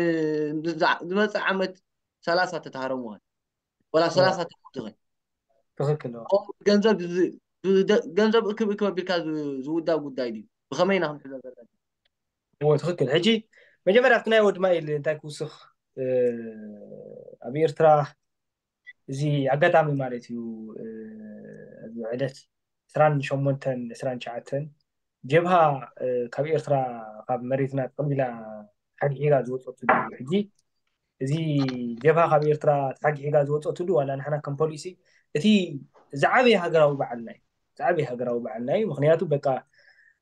ንዛ-፣ ዝመጽእ ዓመት ሰላሳ ተተሃረምዋል። ወላ ኦ። ሰላሳ ተሞትኸ። ትኽክል፣ ኦ። ከምኡ ገንዘብ ዝ-፣ ብደ-፣ ገንዘብ እክብ እክብ ኣቢልካ ዝ-፣ ዝውዳእ ጉዳይ ድዩ? ብኸመይ ኢና ክንሕዞ ዘለና? እዎ፣ ትኽክል። ሕጂ መጀመርያ ኣብቲ ናይ ወዲ ማይል እንታይ ክውስኽ፣ እ፣ ኣብ ኤርትራ እዚ ኣጋጣሚ ማለት እዩ፣ እ፣ እዚ ዕለት ዕስራን ሸሞንተን፣ ዕስራን ትሽዓተን ጀብሃ፣ እ፣ ካብ ኤርትራ፣ ካብ መሬትና ጠቕሊላ ሓግሒጋ ዝወጸትሉ እዩ። ሕጂ እዚ ጀብሃ ካብ ኤርትራ ተሓግሒጋ ዝወጸትሉ ዋላ ንሕና ከም ፖሊሲ እቲ ዝዓበየ ሃገራዊ በዓልና እዩ። ዝዓበየ ሃገራዊ በዓልና እዩ። ምኽንያቱ በቃ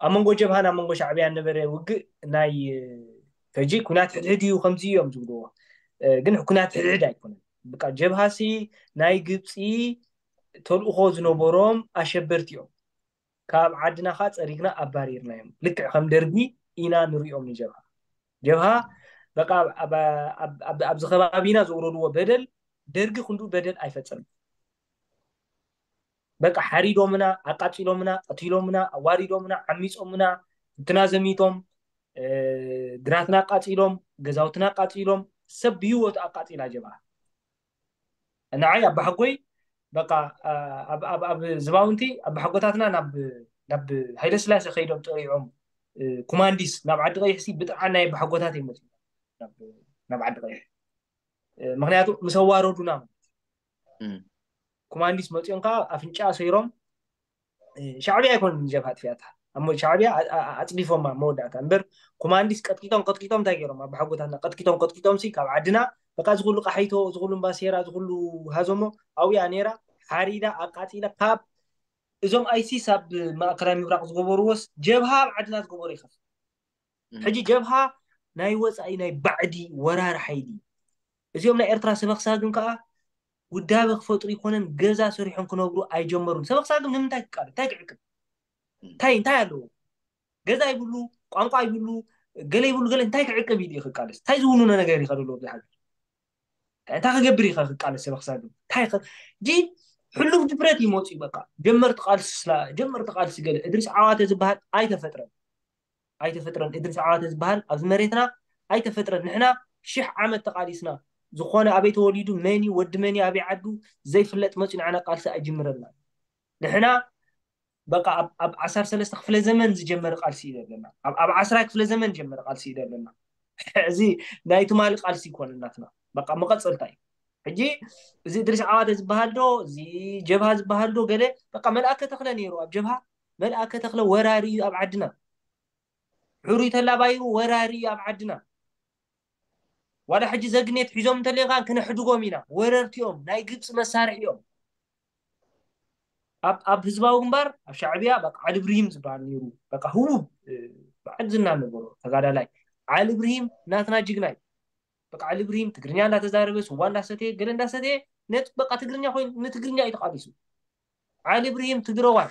ኣብ መንጎ ጀብሃን ኣብ መንጎ ሻዕብያን ነበረ ውግእ ናይ፣ እ፣ ሕጂ ኩናት ሕድሕድ እዩ ከምዚ እዮም ዝብልዎ። እ፣ ግን ኩናት ሕድሕድ ኣይኮነን። በቃ ጀብሃሲ ናይ ግብጺ ተልእኾ ዝነበሮም ኣሸበርቲ እዮም። ካብ ዓድና ኸኣ ጸሪግና ኣባሪርናዮም። ልክዕ ከም ደርጊ ኢና ንርእዮም ንጀብሃ። ጀብሃ በቃ ኣብ፣ ኣብ፣ ኣብ፣ ኣብ፣ ኣብዚ ከባቢና ዘውረድዎ በደል ደርጊ ክንዱ በደል ኣይፈጸመን። በቃ ሓሪዶምና፣ ኣቃጺሎምና፣ ቀቲሎምና፣ ኣዋሪዶምና፣ ዓሚጾምና፣ እንትና ዘሚቶም፣ እ፣ ግራትና ኣቃጺሎም፣ ገዛውትና ኣቃጺሎም፣ ሰብ ብህይወቱ ኣቃጺላ ጀብሃ። ንዓይ ኣባሓጎይ በቃ፣ ኣ፣ ኣብ፣ ኣብ፣ ኣብ ዝባውንቲ ኣባሓጎታትና ናብ፣ ናብ ሃይለስላሴ ከይዶም ጥሪዖም፣ እ፣ ኩማንዲስ ናብ ዓዲ ቀይሕሲ ብጥርዓን ናይ ኣባሓጎታት እዮም መጺኦም ናብ፣ ናብ ዓዲ ቀይሕ። እ፣ ምኽንያቱ ምስ ኣዋረዱና ማለት እዩ። እም። ኩማንዲስ መጺኦም ከዓ ኣፍንጫ ሰይሮም፣ እ፣ ሻዕብያ ኣይኮኑን ንጀብሃ ኣጥፊኣታ። ኣብ ሞ-፣ ሻዕብያ ኣ-፣ ኣ-፣ ኣጽዲፎማ መወዳእታ። እምበር ኩማንዲስ ቀጥቂጦም፣ ቀጥቂጦም እንታይ ገይሮም? ኣባሓጎታትና ቀጥቂጦም፣ ቀጥቂጦም ሲ ካብ ዓድና በቃ ዝኹሉ ቃሒቶ፣ ዝኹሉ እምባሴራ፣ ዝኹሉ ሃዞሞ ኣብያ ነይራ፣ ሓሪዳ፣ ኣቃጺላ፣ ካብ እዞም ኣይሲስ ኣብ ማእከላይ ምብራቕ ዝገበርዎስ ጀብሃ ኣብ ዓድና ዝገበሮ ይኸፍ። እም። ሕጂ ጀብሃ ናይ ወጻኢ ናይ ባዕዲ ወራሪ ሓይሊ እዩ። እዚኦም ናይ ኤርትራ ሰበኽሳግም ከኣ ውዳበ ክፈጥሩ ይኮነን ገዛ ሰሪሖም ክነብሩ ኣይጀመሩን። ሰበኽሳግም ንምንታይ ክቃለስ? እንታይ ክዕቅብ? እንታይ፣ እንታይ ኣለዎ? ገዛ ይብሉ፣ ቋንቋ ይብሉ፣ ገለ ይብሉ፣ ገለ እንታይ ክዕቅብ ኢሉ እዩ ክቃለስ? እንታይ ዝውንኖ ነገር እዩ ከደሎ ኣብዚ ሃገር? እንታይ ክገብር እዩ ክቃለስ ሰበኽሳግም? እንታይ ከ-፣ ጂ ሕሉፍ ድፍረት ይመጹ እዩ በቃ። ጀመርቲ ቃልሲ ስላ-፣ ጀመርቲ ቃልሲ ገለ እድሪስ ዓዋተ ዝበሃል ኣይተፈጥረን። ኣይተፈጥረን። እድሪስ ዓዋተ ዝበሃል ኣብዚ መሬትና ኣይተፈጥረን። ንሕና ሽሕ ዓመት ተቃሊስና። ዝኾነ ኣበይ ተወሊዱ፣ መን እዩ፣ ወዲ መን እዩ፣ ኣበይ ዓዱ ዘይፍለጥ መጺኡ ንዓና ቃልሲ ኣይጅምረልና። ንሕና በቃ ኣብ፣ ኣብ ዓሰርተ ሰለስተ ክፍለ ዘመን ዝጀመረ ቃልሲ እዩ ዘለና። ኣብ፣ ኣብ ዓስራይ ክፍለ ዘመን ጀመረ ቃልሲ እዩ ዘለና። እዚ ናይ ትማሊ ቃልሲ ይኮነ ናትና። በቃ መቐጸልታ እዩ። ሕጂ እዚ እድሪስ ዓዋተ ዝበሃል ዶ፣ እዚ ጀብሃ ዝበሃል ዶ፣ ገለ በቃ መልኣከ ተኽለ ነይሩ ኣብ ጀብሃ። መልኣከ ተኽለ ወራሪ እዩ ኣብ ዓድና። ሕሩይ ተላባዩ ወራሪ እዩ ኣብ ዓድና። ዋላ ሕጂ ዘግኔት ሒዞም እንተልዮም ከዓ ክነሕድጎም ኢና። ወረርቲ እዮም፣ ናይ ግብፂ መሳርሒ እዮም። ኣብ፣ ኣብ ህዝባዊ ግንባር፣ ኣብ ሻዕብያ፣ በቃ ዓሊ ብርሂም ዝበሃል ነይሩ። በቃ ህቡብ፣ እ፣ በዓል ዝና ነበሮ ተጋዳላይ። ዓሊ ብርሂም ናትና ጅግና እዩ። በቃ ዓሊ ብርሂም ትግርኛ እንዳተዛረበ፣ ስዋ እንዳሰተየ፣ ገለ እንዳሰተየ፣ ነጥ-፣ በቃ ትግርኛ ኮይኑ፣ ንትግርኛ እዩ ተቃሊሱ። ዓሊ ብርሂም ትግረዋይ።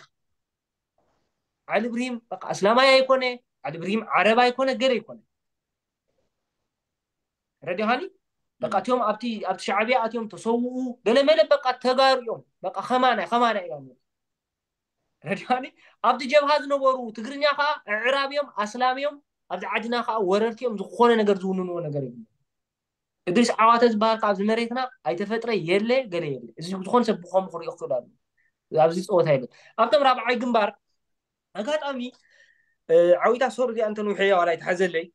ዓሊ ብርሂም በቃ ኣስላማይ ኣይኮነ፣ ዓሊ ብርሂም ዓረብ ኣይኮነ፣ ገለ ኣይኮነ። ረዲኻኒ? በቃ እም። እቲኦም ኣብቲ፣ ኣብቲ ሻዕብያ ኣትዮም ተሰውኡ፣ ገለ መለ በቃ ተጋሩ እዮም። በቃ ከማና፣ ከማና እዮም። ረዲኻኒ? ኣብቲ ጀብሃ ዝነበሩ ትግርኛ ከዓ ኣዕራብ እዮም፣ ኣስላም እዮም፣ ኣብዚ ዓድና ከዓ ወረርቲ እዮም፣ ዝኾነ ነገር ዝውንንዎ ነገር የብሎም። እድሪስ ዓዋተ ዝበሃል ከዓ ኣብዚ መሬትና ኣይተፈጥረ የለ ገለ የለ። እዚ ዝኾነ ሰብ ብኸምኡ ክሪኦ ክኽእል ኣሎ። ኣብዚ ፀወታ የለን። ኣብቶም ራብዓይ ግንባር ኣጋጣሚ ዓዊታ ሶር እዚኣ እንተንውሕያ ዋላ ኣይትሓዘለይ።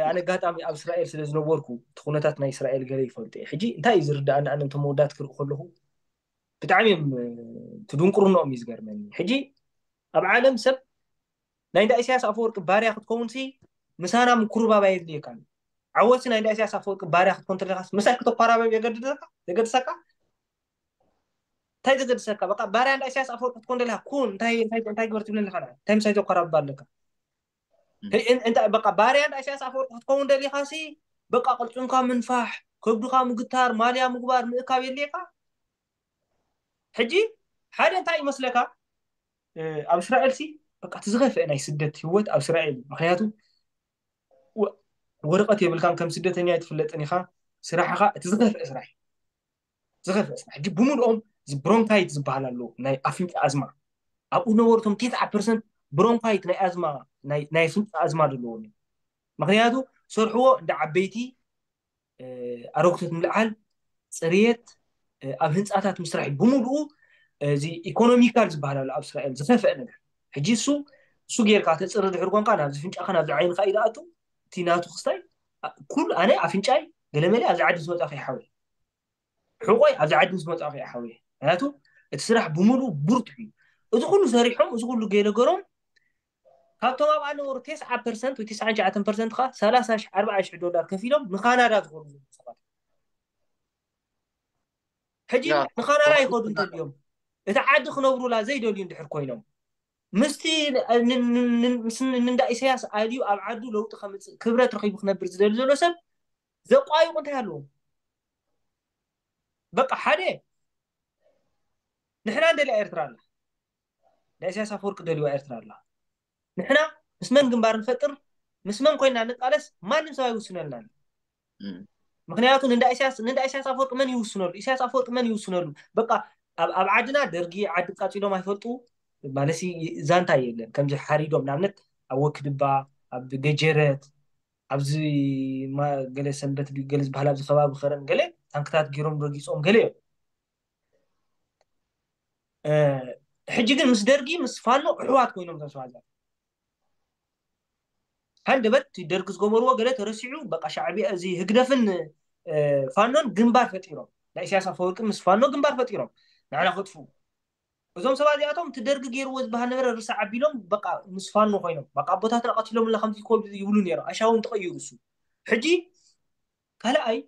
ኣነ ኣጋጣሚ ኣብ እስራኤል ስለ ዝነበርኩ እቲ ኩነታት ናይ እስራኤል ገለ ይፈልጡ እየ። ሕጂ እንታይ እዩ ዝርዳእኒ ኣነ እቶም መወዳት ክርኢ ከለኹ ብጣዕሚ እዮም ትድንቁርኖኦም እዩ ዝገርመኒ። ሕጂ ኣብ ዓለም ሰብ ናይ እንዳ ኢሳያስ ኣፈወርቂ ባርያ ክትከውን ሲ ምሳና ምኩርባብ ኣየድልየካን። ዓወት ሲ ናይ እንዳ ኢሳያስ ኣፈወርቂ ባርያ ክትኮን ተለካ ምሳይ ክተኳራበብ የገድሰካ የገድሰካ እንታይ ዘገድሰካ? በቃ ባርያ እንዳ ኢሳያስ ኣፈወርቂ ክትኮን ደለካ ኩን እንታይ እንታይ እንታይ ግበር ትብለኒ ካላ እንታይ ምሳይ ተኳራብባ ኣለካ? እንታይ በቃ ባርያ እንዳ ኢሳያስ ኣፈወርቂ ክትከውን ደሊኻ ሲ በቃ ቅልጽምካ ምንፋሕ፣ ከብድኻ ምግታር፣ ማልያ ምግባር፣ ምእካብ የድልየካ። ሕጂ ሓደ እንታይ ይመስለካ? ኣብ እስራኤል ሲ በቃ እቲ ዝኸፍአ ናይ ስደት ህይወት ኣብ እስራኤል እዩ። ምክንያቱ ወረቀት የብልካን፣ ከም ስደተኛ ኣይትፍለጥን ኢኻ። ስራሕኻ እቲ ዝኸፍአ ስራሕ እዩ። ዝኸፍአ ስራሕ። ሕጂ ብምልኦም እዚ ብሮንካይት ዝበሃል ኣሎ ናይ ኣፍንጫ ኣዝማ ኣብኡ ነበሩ እቶም ቴስዓ ፐርሰንት ብሮንካይት ናይ ኣዝማ ናይ ኣፍንጫ ኣዝማ ዘለዎም እዮም። ምክንያቱ ሰርሕዎ እንደ ዓበይቲ ኣረግቶት ምልዓል፣ ፅርየት፣ ኣብ ህንፃታት ምስራሕ እዩ። ብምልኡ እዚ ኢኮኖሚካል ዝበሃል ኣሎ ኣብ እስራኤል ዝኸፍአ ነገር። ሕጂ እሱ እሱ ጌርካ ተፅሪ ድሕር ኮንካ ናብዚ ፍንጫኻ ናብዚ ዓይንካ እዩ ዝኣቱ። እቲ ናቱ ክስታይ ኩል ኣነ ኣፍንጫይ ገለመለ ኣብዚ ዓዲ ዝመፃ ከይሓወይ ሕቆይ ኣብዚ ዓዲ ምስ መፃ ከይሓወይ ምክንያቱ እቲ ስራሕ ብምልኡ ብርቱዕ እዩ። እዚ ኩሉ ሰሪሖም እዚ ኩሉ ገይነገሮም ካብቶም ኣብኣ ነበሩ ተስዓ ፐርሰንት ወይ ተስዓን ትሽዓተን ፐርሰንት ከዓ ሰላሳ ሺሕ ኣርባዓ ሺሕ ዶላር ከፊሎም ንካናዳ ዝኸዱ ዘለዉ ሰባት ሕጂ ንካናዳ ይኸዱ እንተልዮም እቲ ዓዲ ክነብሩላ ዘይደልዩ እንድሕር ኮይኖም ምስቲ ንንዳ ኢሳያስ ኣልዩ ኣብ ዓዱ ለውጢ ከምፅእ ክብረት ረኪቡ ክነብር ዝደሊ ዘሎ ሰብ ዘቋይቁ እንታይ ኣለዎም? በቃ ሓደ ንሕና እንደልያ ኤርትራ ኣላ ናይ ኢሳያስ ኣፈወርቂ ደልዋ ኤርትራ ኣላ። ንሕና ምስ መን ግንባር ንፈጥር ምስ መን ኮይና ንቃለስ ማንም ሰብ ኣይውስነልናን። ምክንያቱ ንንዳ ኢሳያስ ንንዳ ኢሳያስ ኣፈወርቂ መን ይውስነሉ? ኢሳያስ ኣፈወርቂ መን ይውስነሉ? በቃ ኣብ ዓድና ደርጊ ዓዲ ቃፂሎም ኣይፈልጡ ማለት ዛንታ የለን። ከምዚ ሓሪዶም ንኣብነት ኣብ ወክድባ ኣብ ገጀረት ኣብዚ ገለ ሰንበት ገለ ዝበሃል ኣብዚ ከባቢ ከረን ገለ ታንክታት ገይሮም ረጊፆም ገለ እዮም። ሕጂ ግን ምስ ደርጊ ምስ ፋኖ ኣሕዋት ኮይኖም እቶም ሰባት እዚኣቶም ሃንደበት ደርጊ ዝገበርዎ ገለ ተረሲዑ በቃ ሻዕብያ እዚ ህግደፍን ፋኖን ግንባር ፈጢሮም ናይ ኢሳያስ ኣፈወርቂ ምስ ፋኖ ግንባር ፈጢሮም ንዓና ከጥፉ እዞም ሰባት እዚኣቶም እቲ ደርጊ ገይርዎ ዝበሃል ነበረ ርሳ ዓቢሎም በቃ ምስ ፋኖ ኮይኖም በቃ ኣቦታትና ቀቲሎምና ከምዚ ይኮ ይብሉ ነይሮም ኣሻውን ተቐይሩ እሱ ሕጂ ካልኣይ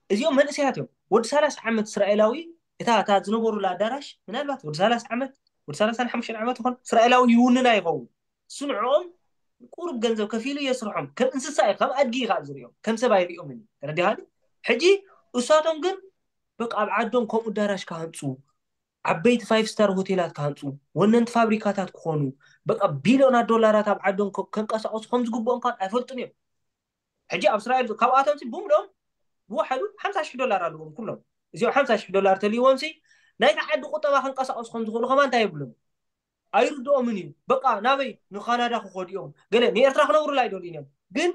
እዚኦም መንእሰያት እዮም። ወዲ ሰላሳ ዓመት እስራኤላዊ እታ እታ ዝነበሩላ ኣዳራሽ ምናልባት ወዲ ሰላሳ ዓመት ወዲ ሰላሳን ሓሙሽተን ዓመት ይኾን እስራኤላዊ ይውንና ይኸውን። እሱ ንዕኦም ቁሩብ ገንዘብ ከፊሉ የስርሖም። ከም እንስሳ እዩ፣ ከም ኣድጊ እዩ ከዓ ዝሪኦም፣ ከም ሰብ ኣይሪኦምን እዩ። ተረዲኻኒ? ሕጂ እሳቶም ግን በቃ ኣብ ዓዶም ከምኡ ኣዳራሽ ክሃንፁ፣ ዓበይቲ ፋይቭ ስታር ሆቴላት ክሃንፁ፣ ወነንቲ ፋብሪካታት ክኾኑ፣ በቃ ቢልዮናት ዶላራት ኣብ ዓዶም ከንቀሳቐሱ ከም ዝግብኦም ከዓ ኣይፈልጡን እዮም። ሕጂ ኣብ እስራኤል ካብኣቶም ሲ ብምልኦም ብወሓዱ ሓምሳ ሽሕ ዶላር ኣለዎም ኩሎም። እዚኦም ሓምሳ ሽሕ ዶላር ተልይዎም ሲ ናይቲ ዓዲ ቁጠባ ክንቀሳቀሱ ከም ዝኽእሉ ከማ እንታይ የብሎም ኣይርድኦምን እዩ። በቃ ናበይ ንካናዳ ክኸዱ እዮም ገለ ንኤርትራ ክነብሩላ ኣይደልዩን እዮም። ግን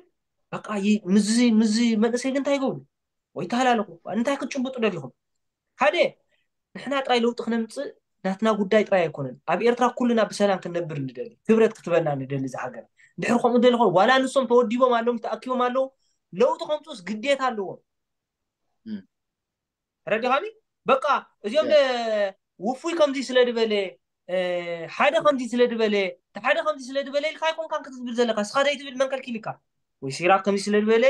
በቃ ምዚ ምዚ መንእሰይ ግን እንታይ ይገብሩ ወይ ተሃላለኹ እንታይ ክትጭብጡ ደሊኹም? ሓደ ንሕና ጥራይ ለውጢ ክነምፅእ ናትና ጉዳይ ጥራይ ኣይኮነን። ኣብ ኤርትራ ኩልና ብሰላም ክንነብር ንደሊ፣ ክብረት ክትበና ንደሊ እዛ ሃገር። እንድሕር ከምኡ ደሊ ኮይኑ ዋላ ንሶም ተወዲቦም ኣለዉ ተኣኪቦም ኣለዉ ለውጢ ከምፅኡስ ግዴታ ኣለዎም። ተረዲኻኒ? በቃ እዚኦም ውፉይ ከምዚ ስለ ዝበለ ሓደ ከምዚ ስለ ዝበለ ሓደ ከምዚ ስለ ዝበለ ኢልካ ኣይኮንካን ክትብል ዘለካ። እስኻ ዘይትብል መን ከልኪልካ? ወይ ሲራክ ከምዚ ስለ ዝበለ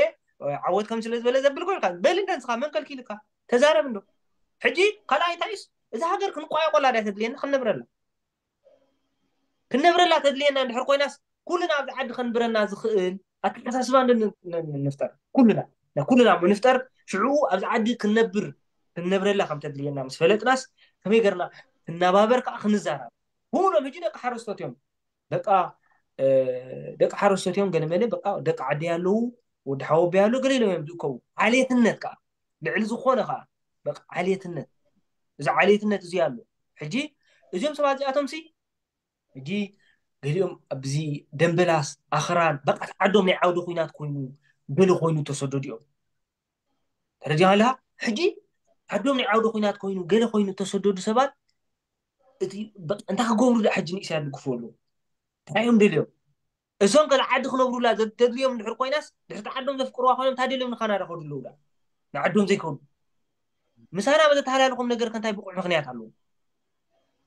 ዓወት ከምዚ ስለ ዝበለ ዘብል ኮይንካ በል እንደ ንስኻ መን ከልኪልካ? ተዛረብ እንዶ። ሕጂ ካልኣይ እንታይ እዩስ እዛ ሃገር ክንቋየቆላ ድያ ተድልየና ክንነብረላ? ክንነብረላ ተድልየና እንድሕር ኮይናስ ኩልና ኣብዚ ዓዲ ከንብረና ዝኽእል ኣተሓሳስባ ንፍጠር። ኩልና ናይ ኩልና ንፍጠር። ሽዑ ኣብዚ ዓዲ ክንነብር ክንነብረላ ከም ተድልየና ምስ ፈለጥናስ ከመይ ገርና ክናባበር ከዓ ክንዛራብ። ብሙሉኦም ሕጂ ደቂ ሓረስቶት እዮም። ደቃ ደቂ ሓረስቶት እዮም። ገለ መለ በቃ ደቂ ዓደይ ኣለዉ ወዲ ሓወቦይ ኣሎ ገለ ኢሎም እዮም ዝእከቡ። ዓሌትነት ከዓ ልዕሊ ዝኾነ ከዓ በቃ ዓሌትነት እዚ ዓሌትነት እዚ ኣሎ። ሕጂ እዚኦም ሰባት እዚኣቶም ሲ ሕጂ ገሊኦም ኣብዚ ደንበላስ ኣኽራን በቃ ዓዶም ናይ ዓውዲ ኩናት ኮይኑ ገለ ኮይኑ ተሰደዱ እዮም። ተረዲኻ ኣለኻ? ሕጂ ዓዶም ናይ ዓውደ ኹናት ኮይኑ፣ ገለ ኮይኑ እተሰደዱ ሰባት፣ እቲ በ-፣ እንታይ ክገብሩ ደኣ ሕጂ ንእስያስ ድግፍዎ ኣለዉ? እንታይ እዮም ደልዮም? እዞም ከ ንዓዲ ክነብሩላ ዘ-፣ ተድልዮም እንድሕር ኮይናስ፣ ድሕርቲ ዓዶም ዘፍቅርዋ ኮይኖም፣ እንታይ ደልዮም ንካናዳ ከዱ ኣለዉ ደኣ? ንዓዶም ዘይከዱ። ምሳና በዘተሃላልኾም ነገር ከ እንታይ ብቑዕ ምኽንያት ኣለዎ?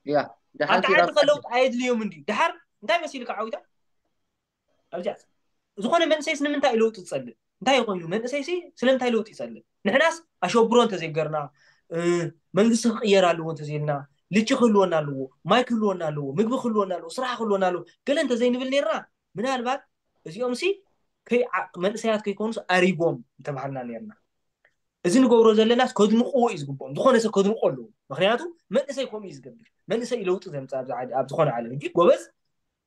ያ፣ ደሓን ኣብቲ ዓዲ ሲራብ ከ ለውጢ ኣየድልዮም እንዲ? ደሓር እንታይ መሲልካ ዓዊታ? ኣብዚኣ ዝኾነ መንእሰይስ ንምንታይ እዩ ለውጢ ዝጸልእ? እንታይ ኮይኑ መንእሰይሲ ስለምንታይ ለውጢ ይጸልእ? ንሕናስ ኣሸብሮ እንተዘይገርና፣ እ፣ መንግስቲ ክቕየር ኣለዎ እንተዘይልና፣ ልጂ ክህልወና ኣለዎ፣ ማይ ክህልወና ኣለዎ፣ ምግቢ ክህልወና ኣለዎ፣ ስራሕ ክህልወና ኣለዎ፣ ገለ እንተዘይንብል ነርና፣ ምናልባት እዚኦምሲ ከይ-፣ ዓ-፣ መንእሰያት ከይኮኑስ ኣሪጎም ምተባሃልና ነርና። እዚ ንገብሮ ዘለናስ ከድንቕዎ እዩ ዝግብኦም። ዝኾነ ሰብ ከድንቆ ኣለዎ። ምኽንያቱ መንእሰይ ከምኡ እዩ ዝገብር። መንእሰይ እዩ ለውጢ ዘምጽእ ኣብዚ ዓዲ፣ ኣብ ዝኾነ ዓለም። ሕጂ ጎበዝ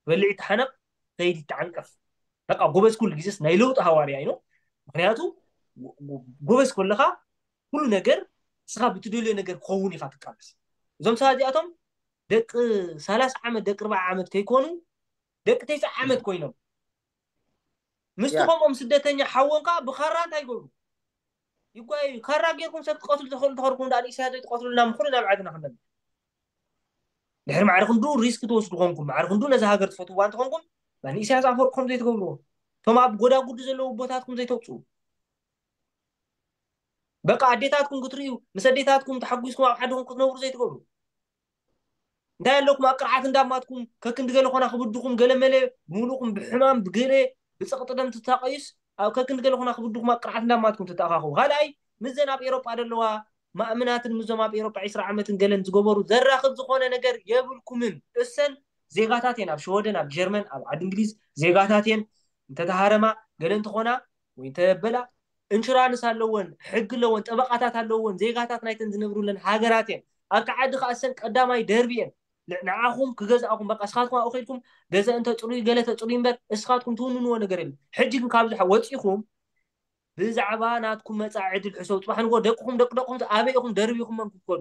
በልዕ ይተሓነቕ፣ ከይድ ይተዓንቀፍ። በቃ ጎበዝ ኩሉ ግዜስ ናይ ለውጢ ሃዋርያ እዩ። ምኽንያቱ ጎ-፣ ጎ-፣ ጎበዝ ከለኻ ኩሉ ነገር ንስኻ ብትደልዮ ነገር ክኸውን ኢኻ ትቃለስ። እዞም ሰባት እዚኣቶም ደቂ ሰላሳ ዓመት፣ ደቂ ኣርባዓ ዓመት ከይኮኑ፣ ደቂ ተስዓ ዓመት ኮይኖም፣ ምስቲ ያ። ከምኦም ስደተኛ ሓወንካ ብኻራ እንታይ ይገብሩ? ይጓዩ። ካራ ጌርኩም ሰብ ትቀትሉ ተኽእሉ ተኸርኩም ደኣ ንእስያት ዘይትቀትሉልና ምኹሉ ናብ ዓድና ክንደም። ድሕሪ ማዕረ ክንዱ ሪስክ ትወስዱ ኮንኩም፣ ማዕረ ክንዱ ነዛ ሃገር ትፈትውዋ እንተኾንኩም፣ ንእስያስ ኣፈወርቂ ከም ዘይትገብርዎ፣ እቶም ኣብ ጎዳጉዲ ዘለዉ ቦታትኩም ዘይተውፅኡ፣ በቃ ኣዴታትኩም ክትርእዩ፣ ምስ ኣዴታትኩም ተሓጒስኩም ኣብ ዓድኹም ክትነብሩ ዘይትገብሩ። እንታይ ኣለኩም ኣብ ቅርዓት እንዳማትኩም ከክንዲ ገለ ኮና ክብድኹም፣ ገለ መለ ብምሉእኩም ብሕማም፣ ብገለ ብጸቕጢ ደም ትታቐዩስ፣ ኣብ ከክንዲ ገለ ኮና ክብድኹም ኣብ ቅርዓት እንዳማትኩም ትተኣኻኸቡ። ካልኣይ፣ ምስዘን ኣብ ኤሮጳ ዘለዋ ማእምናትን ምስዞም ኣብ ኤሮጳ ዕስራ ዓመትን ገለን ዝገበሩ ዘራኽብ ዝኾነ ነገር የብልኩምን። እሰን ዜጋታት እየን። ኣብ ሽወደን፣ ኣብ ጀርመን፣ ኣብ ዓዲ እንግሊዝ ዜጋታት እየን። እንተተሃረማ ገለ እንተኾና ወይ እንተበላ፣ ኢንሹራንስ ኣለወን፣ ሕጊ ኣለወን፣ ጠበቃታት ኣለወን፣ ዜጋታት ናይተን ዝነብሩለን ሃገራት እየን። ኣብቲ ዓዲ ከኣ እሰን ቀዳማይ ደርቢ እየን። ን-፣ ንዓኹም ክገዝኣኹም፣ በቃ እስኻትኩም ኣብኡ ከይድኩም ገዛ እንተጽርዩ፣ ገለ ተጽርዩ እምበር፣ እስኻትኩም ትውንንዎ ነገር የለን። ሕጂ ግን ካብዚ ሓ-፣ ወጺኹም ብዛዕባ ናትኩም መጻኢ ዕድል ሕሰቡ። ጽባሕ ንግሆ ደቅኹም፣ ደቂ ደቅኹም ኣበይ ኢኹም ደርቢኹሞም ክትከዱ?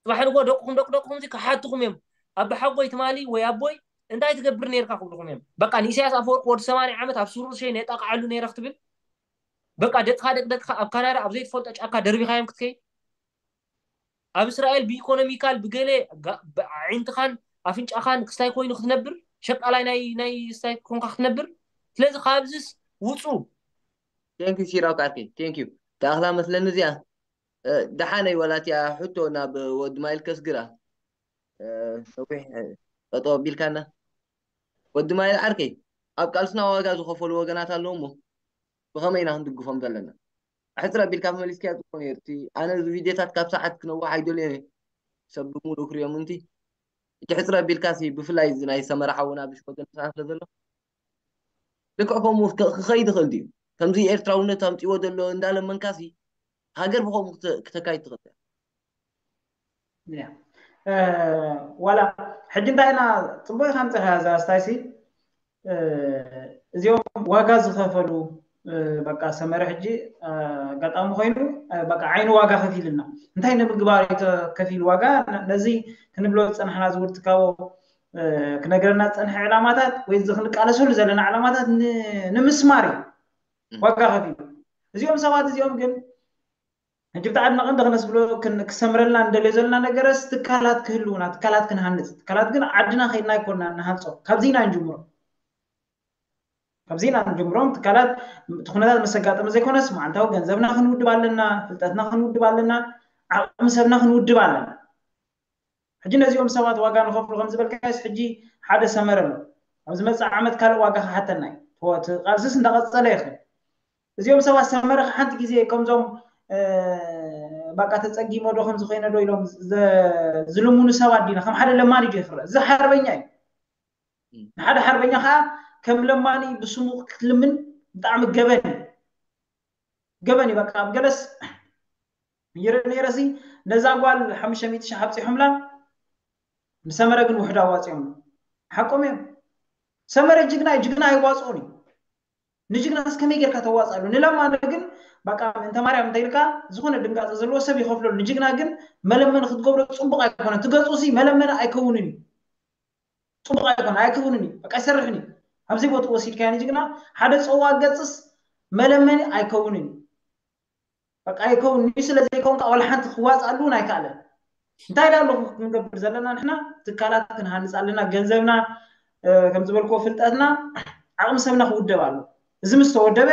ጽባሕ ንግሆ ደቅኹም፣ ደቂ ደቅኹም እዚ ክሓትኹም እዮም። ኣቦሓጎይ ትማሊ ወይ ኣቦይ እንታይ ትገብር ነይርካ ክብልኹም እዮም። በቃ ንኢሳያስ ኣፈወርቂ ወዲ ሰማንያ ዓመት ኣብ ስሩር ሸይ ነጣቕዓሉ ነይረ ክትብል? በቃ ደቅኻ፣ ደቂ ደቅኻ ኣብ ካናዳ ኣብ ዘይትፈልጦ ጫካ ደርቢኻዮም ክትከይድ? ኣብ እስራኤል ብኢኮኖሚካል ብገለ ጋ-፣ ብ-፣ ኣዒንትኻን ኣፍንጫኻን ክስታይ ኮይኑ ክትነብር? ሸቃላይ ናይ፣ ናይ ስታይ ኮንካ ክትነብር? ስለዚ ካብዚስ ውጹ። ቴንክ ዩ ሲራክ ዓርከይ፣ ቴንክ ዩ። ተኣኽላ መስለኒ እዚኣ። እ፣ ደሓነይ ዋላ እቲኣ ሕቶ ናብ ወዲ ማይል ከስግራ። እ፣ ነዊሕ፣ እ፣ ጠጠው ኣቢልካና። ወዲ ማይል ዓርከይ፣ ኣብ ቃልስና ዋጋ ዝኸፈሉ ወገናት ኣለዉ እሞ ብኸመይ ኢና ክንድግፎም ዘለና? ሕጽር ኣቢልካ መሊስካዮ ጽቡቕ ነይሩ። እቲ ኣነ እዚ ቪድዮታት ካብ ሰዓት ክነውሕ ኣይደልዮን እየ። ሰብ ብምሉእ ክርእዮም እንቲ። ሕጂ ሕጽር ኣቢልካ ሲ ብፍላይ እዚ ናይ ሰመራ ሓውና ብሽወደን ምሳና ስለ ዘሎ ልክዕ ከምኡ ክኸ-፣ ክኸይድ ይኽእል ድዩ? ከምዚ ኤርትራውነት ኣምጺዎ ዘሎ እንዳለመንካ ሲ ሃገር ብኸምኡ ክተ-፣ ክተካይድ ትኽእል እያ። ያ። እ፣ ዋላ ሕጂ እንታይ ኢና፣ ጽቡቕ ኢኻ ኣምጺኻ እዛ ስታይሲ። እ፣ እዚኦም ዋጋ ዝኸፈሉ፣ እ፣ በቃ ሰመረ ሕጂ፣ እ፣ ኣጋጣሚ ኮይኑ፣ እ፣ በቃ ዓይኒ ዋጋ ከፊልና። እንታይ ንምግባር እዩ ተከፊሉ ዋጋ? ነ-፣ ነዚ ክንብሎ ዝጸናሕና ዝውር ትካቦ፣ እ፣ ክነግረና ዝጸንሐ ዕላማታት ወይ እዚ ክንቃለሰሉ ዘለና ዕላማታት ን-፣ ንምስማር እዩ እም። ዋጋ ከፊሉ። እዚኦም ሰባት እዚኦም ግን ሕጂ ብጣዕሚ ቀንዲ ክነስብሎ ክን-፣ ክሰምረልና እንደልዮ ዘለና ነገረስ ትካላት ክህልውና፣ ትካላት ክንሃንጽ። ትካላት ግን ዓድና ከይድና ኣይኮንና ንሃንጾ። ካብዚ ኢና ንጅምሮ። ካብዚ ኢና ንጅምሮም። ትካላት እቲ ኩነታት ምስ ኣጋጠመ ዘይኮነስ መዓልታዊ ገንዘብና ክንውድብ ኣለና፣ ፍልጠትና ክንውድብ ኣለና፣ ዓቕሚ ሰብና ክንውድብ ኣለና። ሕጂ ነዚኦም ሰባት ዋጋ ንኸፍሉ ከም ዝበልካዮስ ሕጂ ሓደ ሰመረ ኣሎ። ኣብ ዝመጽእ ዓመት ካልእ ዋጋ ክሓተና እዩ። እቲ ቃልስስ እንዳቐጸለ ይኽእል። እዚኦም ሰባት ሰመረ ሓንቲ ግዜ ከምዞም፣ እ፣ በቃ ተጸጊመ ዶ ከምዚ ኮይነ ዶ ኢሎም ዘ-፣ ዝልምኑ ሰባት ዲና? ከም ሓደ ለማኒ ድዩ ክረአ? እዚ ሓርበኛ እዩ። ንሓደ ሓርበኛ ከዓ ከም ለማኒ ብስሙ ክትልምን ብጣዕሚ ገበን እዩ። ገበን እዩ። በቃ ኣብ ገለስ ይርኢ ነይረ ሲ ነዛ ጓል ሓሙሽተ ሚእቲ ሺሕ ኣብፂሖምላ፣ ንሰመረ ግን ውሕድ ኣዋፂኦም። ሓቆም እዮም። ሰመረ ጅግና እዩ፣ ጅግና ኣይዋፅኦን እዩ። ንጅግና እስከመይ ጌርካ ተዋፅኣሉ? ንለማኒ ግን በቃ እንተ ማርያም እንተ ኢልካ ዝኾነ ድንጋፀ ዘለዎ ሰብ ይኸፍለሉ። ንጅግና ግን መለመኒ ክትገብሮ ፅቡቕ ኣይኮነን። ትገፁ ሲ መለመኒ ኣይከውንን እዩ። ፅቡቕ ኣይኮነ፣ ኣይከውንን እዩ። በቃ ኣይሰርሕን እዩ። ኣብዚ ቦትኡ ወሲድካዮ ንጅግና ሓደ ፀዋ ገፅስ መለመኒ ኣይከውንን እዩ። በቃ ኣይከውን። ንዩ ስለ ዘይከውን ከዓ ዋላ ሓንቲ ክዋፅኣሉ እውን ኣይከኣለን። እንታይ ዳ ኣለኹ ክንገብር ዘለና? ንሕና ትካላት ክንሃንፅ ኣለና። ገንዘብና፣ ከም ዝበልክዎ፣ ፍልጠትና ዓቕሚ ሰብና ክውደብ ኣሎ። እዚ ምስ ተወደበ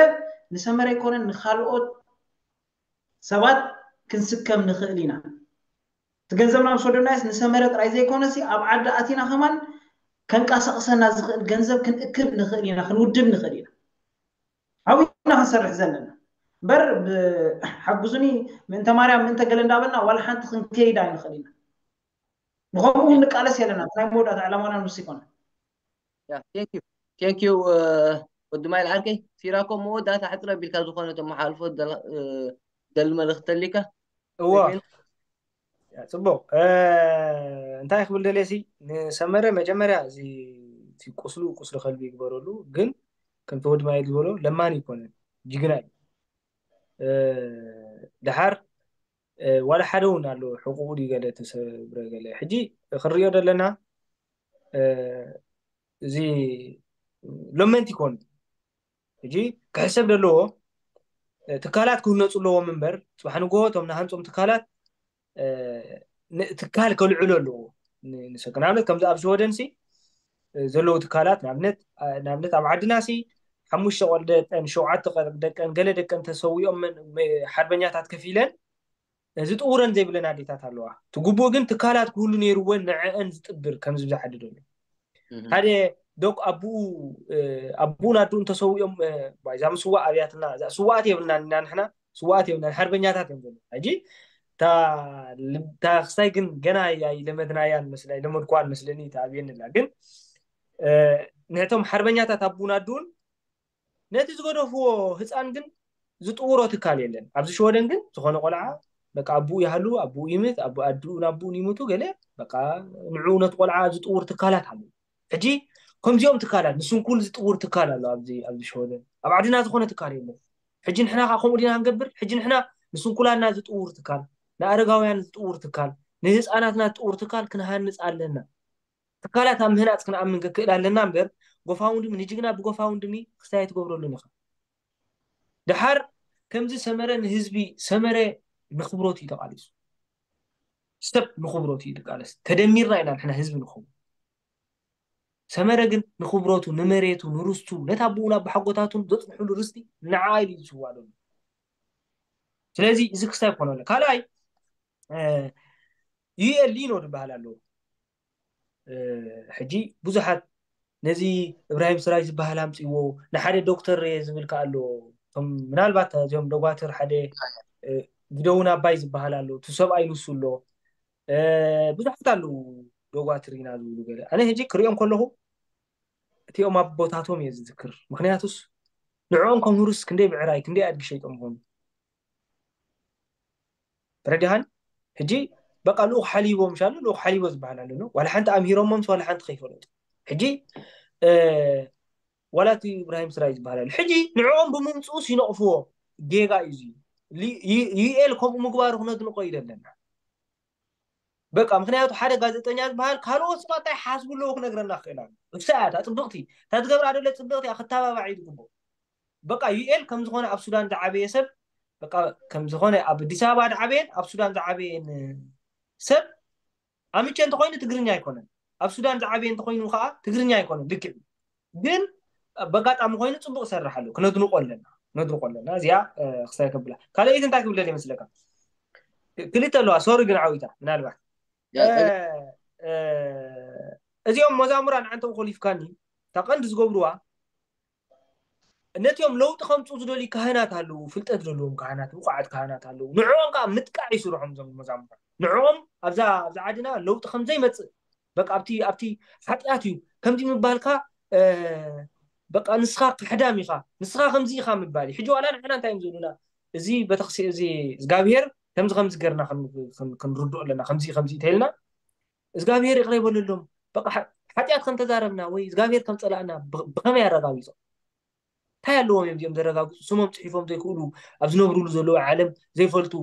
ንሰመረ ኣይኮነን ንካልኦት ሰባት ክንስከም ንኽእል ኢና። እቲ ገንዘብና ምስ ወደብናዮስ ንሰመረ ጥራይ ዘይኮነሲ ኣብ ዓዲ ኣቲና ከማን ከንቀሳቕሰና ዝኽእል ገንዘብ ክንእክብ ንኽእል ኢና፣ ክንውድብ ንኽእል ኢና። ኣብና ክንሰርሕ ዘለና እምበር ሓግዙኒ ምእንተ ማርያም ምእንተ ገለ እንዳበልና ዋላ ሓንቲ ክንከይድ ኣይንኽእል ኢና። ንኸምኡ እውን ንቃለስ የለና። ናይ መወዳእታ ዕላማና ንሱ ይኮነ። Thank you, thank you. ወዲ ማይል ዓርከይ፣ ሲራኮ፣ መወዳእታ ሕፅረ ቢልካ ዝኾነ ተመሓልፎ ደሊ መልእኽቲ ተሊካ? እዎ፣ ጽቡቕ። እንታይ ክብል ደልየ ሲ፣ ንሰመረ መጀመርያ እዚ ቁስሉ ቁስሊ ከልቢ ይግበረሉ። ግን ከምቲ ወዲ ማይል ዝበሎ ለማኒ ይኮነን፣ ጅግና እዩ። ድሓር ዋላ ሓደ እውን ኣሎ ሕቁኡ ድዩ ገለ ተሰብረ ገለ። ሕጂ ክንሪኦ ዘለና እዚ ሎመንት ይኮን። ሕጂ ክሕሰብ ዘለዎ ትካላት ክህነፁ ኣለዎም እምበር፣ ፅባሕ ንግሆ እቶም ንሃንፆም ትካላት ትካል ከልዕሉ ኣለዎ። ንኣብነት ከምዚ ኣብ ሽወደን ሲ ዘለዉ ትካላት ንኣብነት ኣብ ዓድና ሲ ሓሙሽተ ቆልደቀን ሸውዓተ ቆልደቀን ገለ ደቀን ተሰዊኦም ሓርበኛታት ከፊለን ዝጥውረን ዘይብለን ኣዴታት ኣለዋ። እቲ ግቡእ ግን ትካላት ክህሉ ነይርወን ንዐአን ዝጥብር ከምዚ ብዙሕ ዓዲ ዘሎ ሓደ ደቁ ኣቡኡ ኣቡኡን ኣዱኡን ተሰዊኦም እዛ ምስዋእ ኣብያትና ስዋኣት የብልናን ኢና ንሕና ስዋኣት የብልናን ሓርበኛታት እዮም ዘሎ። ሕጂ እታ ክስታይ ግን ገና ኣይለመድናያን መስለ ኣይለመድኳን መስለኒ ተኣብየኒ ኣላ። ግን ንዕቶም ሓርበኛታት ኣቡኡን ኣዱኡን ነቲ ዝገደፍዎ ህፃን ግን ዝጥውሮ ትካል የለን። ኣብዚ ሽወደን ግን ዝኾነ ቆልዓ በቃ ኣቡኡ ይሃሉ ኣቡኡ ይምት ኣዱኡን ኣቡኡን ይምቱ ገለ በቃ ንዕኡ ነቲ ቆልዓ ዝጥውር ትካላት ኣለዉ። ሕጂ ከምዚኦም ትካላት ንስንኩል ዝጥውር ትካል ኣሎ ኣብዚ ኣብዚ ሽወደን። ኣብ ዓድና ዝኾነ ትካል የለን። ሕጂ ንሕና ከዓ ከምኡ ዲና ክንገብር? ሕጂ ንሕና ንስንኩላትና ዝጥውር ትካል፣ ንኣረጋውያን ዝጥውር ትካል፣ ንህፃናትና ዝጥውር ትካል ክንሃንፅ ኣለና። ትካላት ኣብ ምህናፅ ክንኣምን ክክእል ኣለና እምበር ጎፋውንድሚ ንጅግና ብጎፋውንድሚ ክስታይ ኣይትገብረሉን ኢኻ። ድሓር ከምዚ ሰመረ ንህዝቢ ሰመረ ንክብረቱ እዩ ተቃሊሱ። ሰብ ንክብረቱ እዩ ዝቃለስ። ተደሚርና ኢና ንሕና ህዝቢ ንኸውን። ሰመረ ግን ንክብረቱ ንመሬቱ ንርስቱ ነታ ኣቦኡን ኣቦሓጎታቱን ዘፅንሕሉ ርስቲ ንዓ ኢሉ እዩ ዝስዋእ ዘሎ። ስለዚ እዚ ክስታይ ክኾነ ኣሎ። ካልኣይ ዩኤል ሊኖ ዝበሃል ኣለዎ። ሕጂ ብዙሓት ነዚ እብራሂም ስራጅ ዝበሃል ኣምፅዎ ንሓደ ዶክተር እየ ዝብል ከ ኣሎ። ምናልባት እዚኦም ደጓትር ሓደ ቪደውን ኣባይ ዝበሃል ኣሎ። እቲ ሰብኣይ ንሱ ኣሎ። ብዙሓት ኣለዉ ደጓትር ኢና ዝብሉ ገለ። ኣነ ሕጂ ክሪኦም ከለኹ እቲኦም ኣቦታቶም እየ ዝዝክር። ምክንያቱስ ንዕኦም ከምህሩስ ክንደይ ብዕራይ ክንደይ ኣድጊ ሸይጦም ይኾኑ። ተረዲሃን? ሕጂ በቃ ልኡኽ ሓሊቦ ምሻሉ ልኡኽ ሓሊቦ ዝበሃል ኣሎ። ዋላ ሓንቲ ኣምሂሮሞምስ ዋላ ሓንቲ ከይፈለጡ። ሕጂ ዋላ እቲ እብራሂም ስራይ ዝበሃል ኣሎ። ሕጂ ንዕኦም ብምምፅኡስ ይነቕፍዎ። ጌጋ እዩ እዚ። ዩኤል ከምኡ ምግባሩ ክነድንቆ እዩ ዘለና። በቃ ምክንያቱ ሓደ ጋዜጠኛ ዝበሃል ካልኦት ሰባት እንታይ ሓስቡ ኣለዎ ክነግረና ክእል ኣሎ። እሳ እያ እታ ፅብቕቲ እታ ትገብራ ደለ ፅብቕቲ እያ ክተባባዕ እዩ ዝግብኦ። በቃ ዩኤል ከም ዝኾነ ኣብ ሱዳን ዝዓበየ ሰብ በቃ ከም ዝኾነ ኣብ ኣዲስ ኣበባ ዝዓበየን ኣብ ሱዳን ዝዓበየን ሰብ ኣምቼ እንተኮይኑ ትግርኛ ኣይኮነን። ኣብ ሱዳን ዝዓበየ እንተኮይኑ ከዓ ትግርኛ ኣይኮነን ልክዕ ግን በጋጣሚ ኮይኑ ፅቡቅ ሰርሕ ኣሎ ክነድንቆ ኣለና ክነድንቆ ኣለና እዚኣ ክሳይ ከብላ ካልኣይቲ እንታይ ክብል ደል ይመስለካ ክልተ ኣለዋ ሶሪ ግን ዓዊታ ምናልባት እዚኦም መዛሙራን ዓንተው ኮሊፍካኒ እታ ቀንዲ ዝገብርዋ ነቲኦም ለውጢ ከምፅኡ ዝደልዩ ካህናት ኣለዉ ፍልጠት ዘለዎም ካህናት ብቑዓት ካህናት ኣለዉ ንዕኦም ከዓ ምጥቃዕ ይስርሖም እዞም መዛሙራን ንዕኦም ኣብዛ ኣብዛ ዓድና ለውጢ ከምዘይመፅእ በቃ ኣብቲ ኣብቲ ሓጢኣት እዩ ከምዚ ምባልካ በቃ ንስኻ ካሕዳም ኢኻ ንስኻ ከምዚ ኢኻ ምባል እዩ ሕጂ ዋላ ንሕና እንታይ እዮም ዝብሉና እዚ ቤተክርስትያን እዚ እግዚኣብሄር ከምዚ ከምዚ ገርና ክንርድኦ ኣለና ከምዚ ከምዚ ተልና እግዚኣብሄር ይቕረ ይበለሎም በቃ ሓጢኣት ከም ተዛረብና ወይ እግዚኣብሄር ከም ፀላእና ብኸመይ ኣረጋጊፆም እንታይ ኣለዎም እዮም እዚኦም ዘረጋግፁ ስሞም ፅሒፎም ዘይክእሉ ኣብ ዝነብርሉ ዘለዉ ዓለም ዘይፈልጡ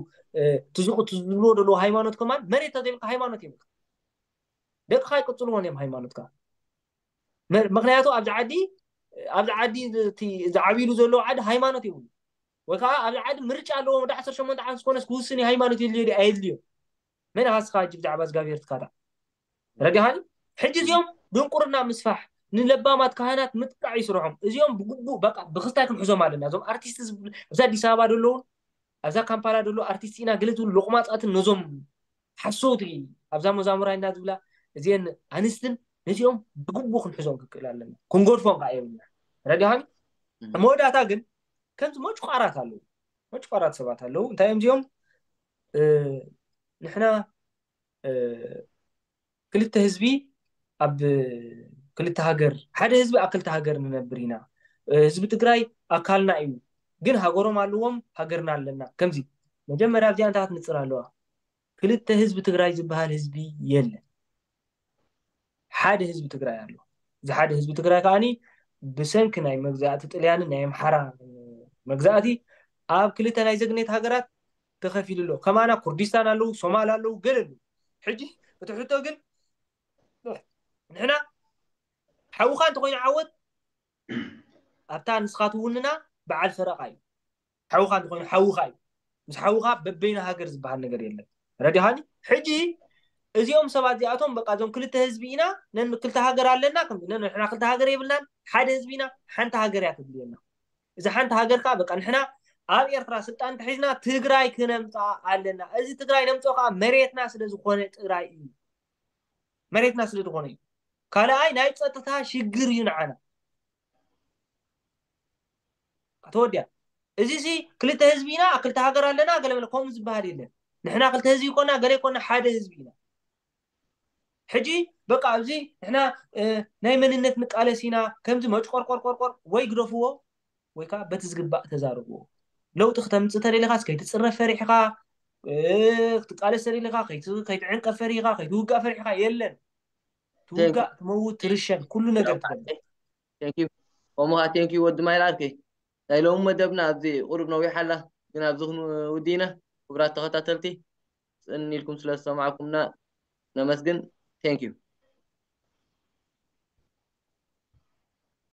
ትዝብሎ ዘለዉ ሃይማኖት ከማን መሬት ተዘይብልካ ሃይማኖት የብልካ ደቅኻ ይቅፅልዎን እዮም ሃይማኖትካ ምክንያቱ ኣብዚ ዓዲ ኣብዚ ዓዲ ዝዓብሉ ዘለዉ ዓዲ ሃይማኖት የብሉ ወይ ከዓ ኣብዚ ዓዲ ምርጫ ኣለዎም ወደ ዓሰርተ ሸሞንተ ዓመት ዝኾነስ ክውስን ሃይማኖት የድልዮ ድዩ ኣየድልዮ? መን ኣኻስኻ ሕጂ ብዛዕባ እግዚኣብሔር ትካታዕ ረዲኻኒ? ሕጂ እዚኦም ድንቁርና ምስፋሕ፣ ንለባማት ካህናት ምጥቃዕ ይስርሖም። እዚኦም ብግቡእ በቃ ብክስታይ ክንሕዞም ኣለና። እዞም ኣርቲስት ኣብዚ ኣዲስ ኣበባ ዘለውን ኣብዛ ካምፓላ ዘሎ ኣርቲስት ኢና ገለ ዝብሉ ሎቕማፃትን ነዞም ሓሰውቲ ኣብዛ መዛሙራይና ዝብላ እዚአን ኣንስትን ነዚኦም ብግቡእ ክንሕዞም ክንክእል ኣለና። ክንገድፎም ከዓ የብልና። ረዲኻኒ? መወዳእታ ግን ከምዚ መጭቋራት ኣለዉ። መጭቋራት ሰባት ኣለዉ። እንታይ እዮም እዚኦም? ንሕና ክልተ ህዝቢ ኣብ ክልተ ሃገር፣ ሓደ ህዝቢ ኣብ ክልተ ሃገር ንነብር ኢና። ህዝቢ ትግራይ ኣካልና እዩ፣ ግን ሃገሮም ኣለዎም፣ ሃገርና ኣለና። ከምዚ መጀመርያ ኣብዚኣ እንታይ ክትንፅር ኣለዋ? ክልተ ህዝቢ ትግራይ ዝበሃል ህዝቢ የለን። ሓደ ህዝቢ ትግራይ ኣሎ። እዚ ሓደ ህዝቢ ትግራይ ከዓኒ ብሰንኪ ናይ መግዛእቲ ጥልያንን ናይ ኣምሓራ መግዛእቲ ኣብ ክልተ ናይ ዘግኔት ሃገራት ተኸፊሉ ኣሎ። ከማና ኩርዲስታን ኣለዉ፣ ሶማል ኣለዉ፣ ገለ ኣለዉ። ሕጂ እቲ ሕቶ ግን ንሕና ሓውኻ እንተኮይኑ ዓወት ኣብታ ንስኻ ትውንና በዓል ፈረቓ እዩ። ሓውኻ እንተኮይኑ ሓውኻ እዩ። ምስ ሓውኻ በበይኑ ሃገር ዝበሃል ነገር የለን። ረዲኻኒ? ሕጂ እዚኦም ሰባት እዚኣቶም በቃ እዞም ክልተ ህዝቢ ኢና፣ ነን ክልተ ሃገር ኣለና፣ ከም ነን ንሕና ክልተ ሃገር የብልናን፣ ሓደ ህዝቢ ኢና፣ ሓንቲ ሃገር እያ ተድልየና። እዛ ሓንቲ ሃገር ከዓ በቃ ንሕና ኣብ ኤርትራ ስልጣን ተሒዝና ትግራይ ክነምፅኣ ኣለና። እዚ ትግራይ ነምፅኦ ከዓ መሬትና ስለ ዝኾነ ጥራይ እዩ። መሬትና ስለ ዝኾነ እዩ። ካልኣይ ናይ ፀጥታ ሽግር እዩ ንዓና። ተወዲያ። እዚ ሲ ክልተ ህዝቢ ኢና፣ ክልተ ሃገር ኣለና፣ ገለ መለ ከምኡ ዝበሃል የለን። ንሕና ክልተ ህዝቢ ይኮና፣ ገለ ይኮና፣ ሓደ ህዝቢ ኢና። ሕጂ በቃ ኣብዚ ንሕና ናይ መንነት ንቃለስ ኢና ከምዚ መጭቆርቆርቆርቆር ወይ ግደፍዎ ወይ ከዓ በቲ ዝግባእ ተዛረብዎ። ለውጢ ክተምፅእ ተደሊኻስ ከይትፅረፍ ፈሪሕኻ፣ ክትቃለስ ተደሊኻ ከይትዕንቀፍ ፈሪኻ፣ ከይትውጋእ ፈሪሕኻ የለን። ትውጋእ፣ ትመውት፣ ትርሸን፣ ኩሉ ነገር ትገብር። ቴንኪዩ። ከምኡ ከዓ ቴንኪዩ ወዲ ማይል ዓርከይ። ናይ ሎሚ መደብና ኣብዚ ቁሩብ ነዊሓ ኣላ፣ ግን ኣብዚ ክንውድእ ኢና። ክቡራት ተኸታተልቲ፣ ጽን ኢልኩም ስለ ዝሰማዕኩምና ነመስግን። ቴንኪዩ።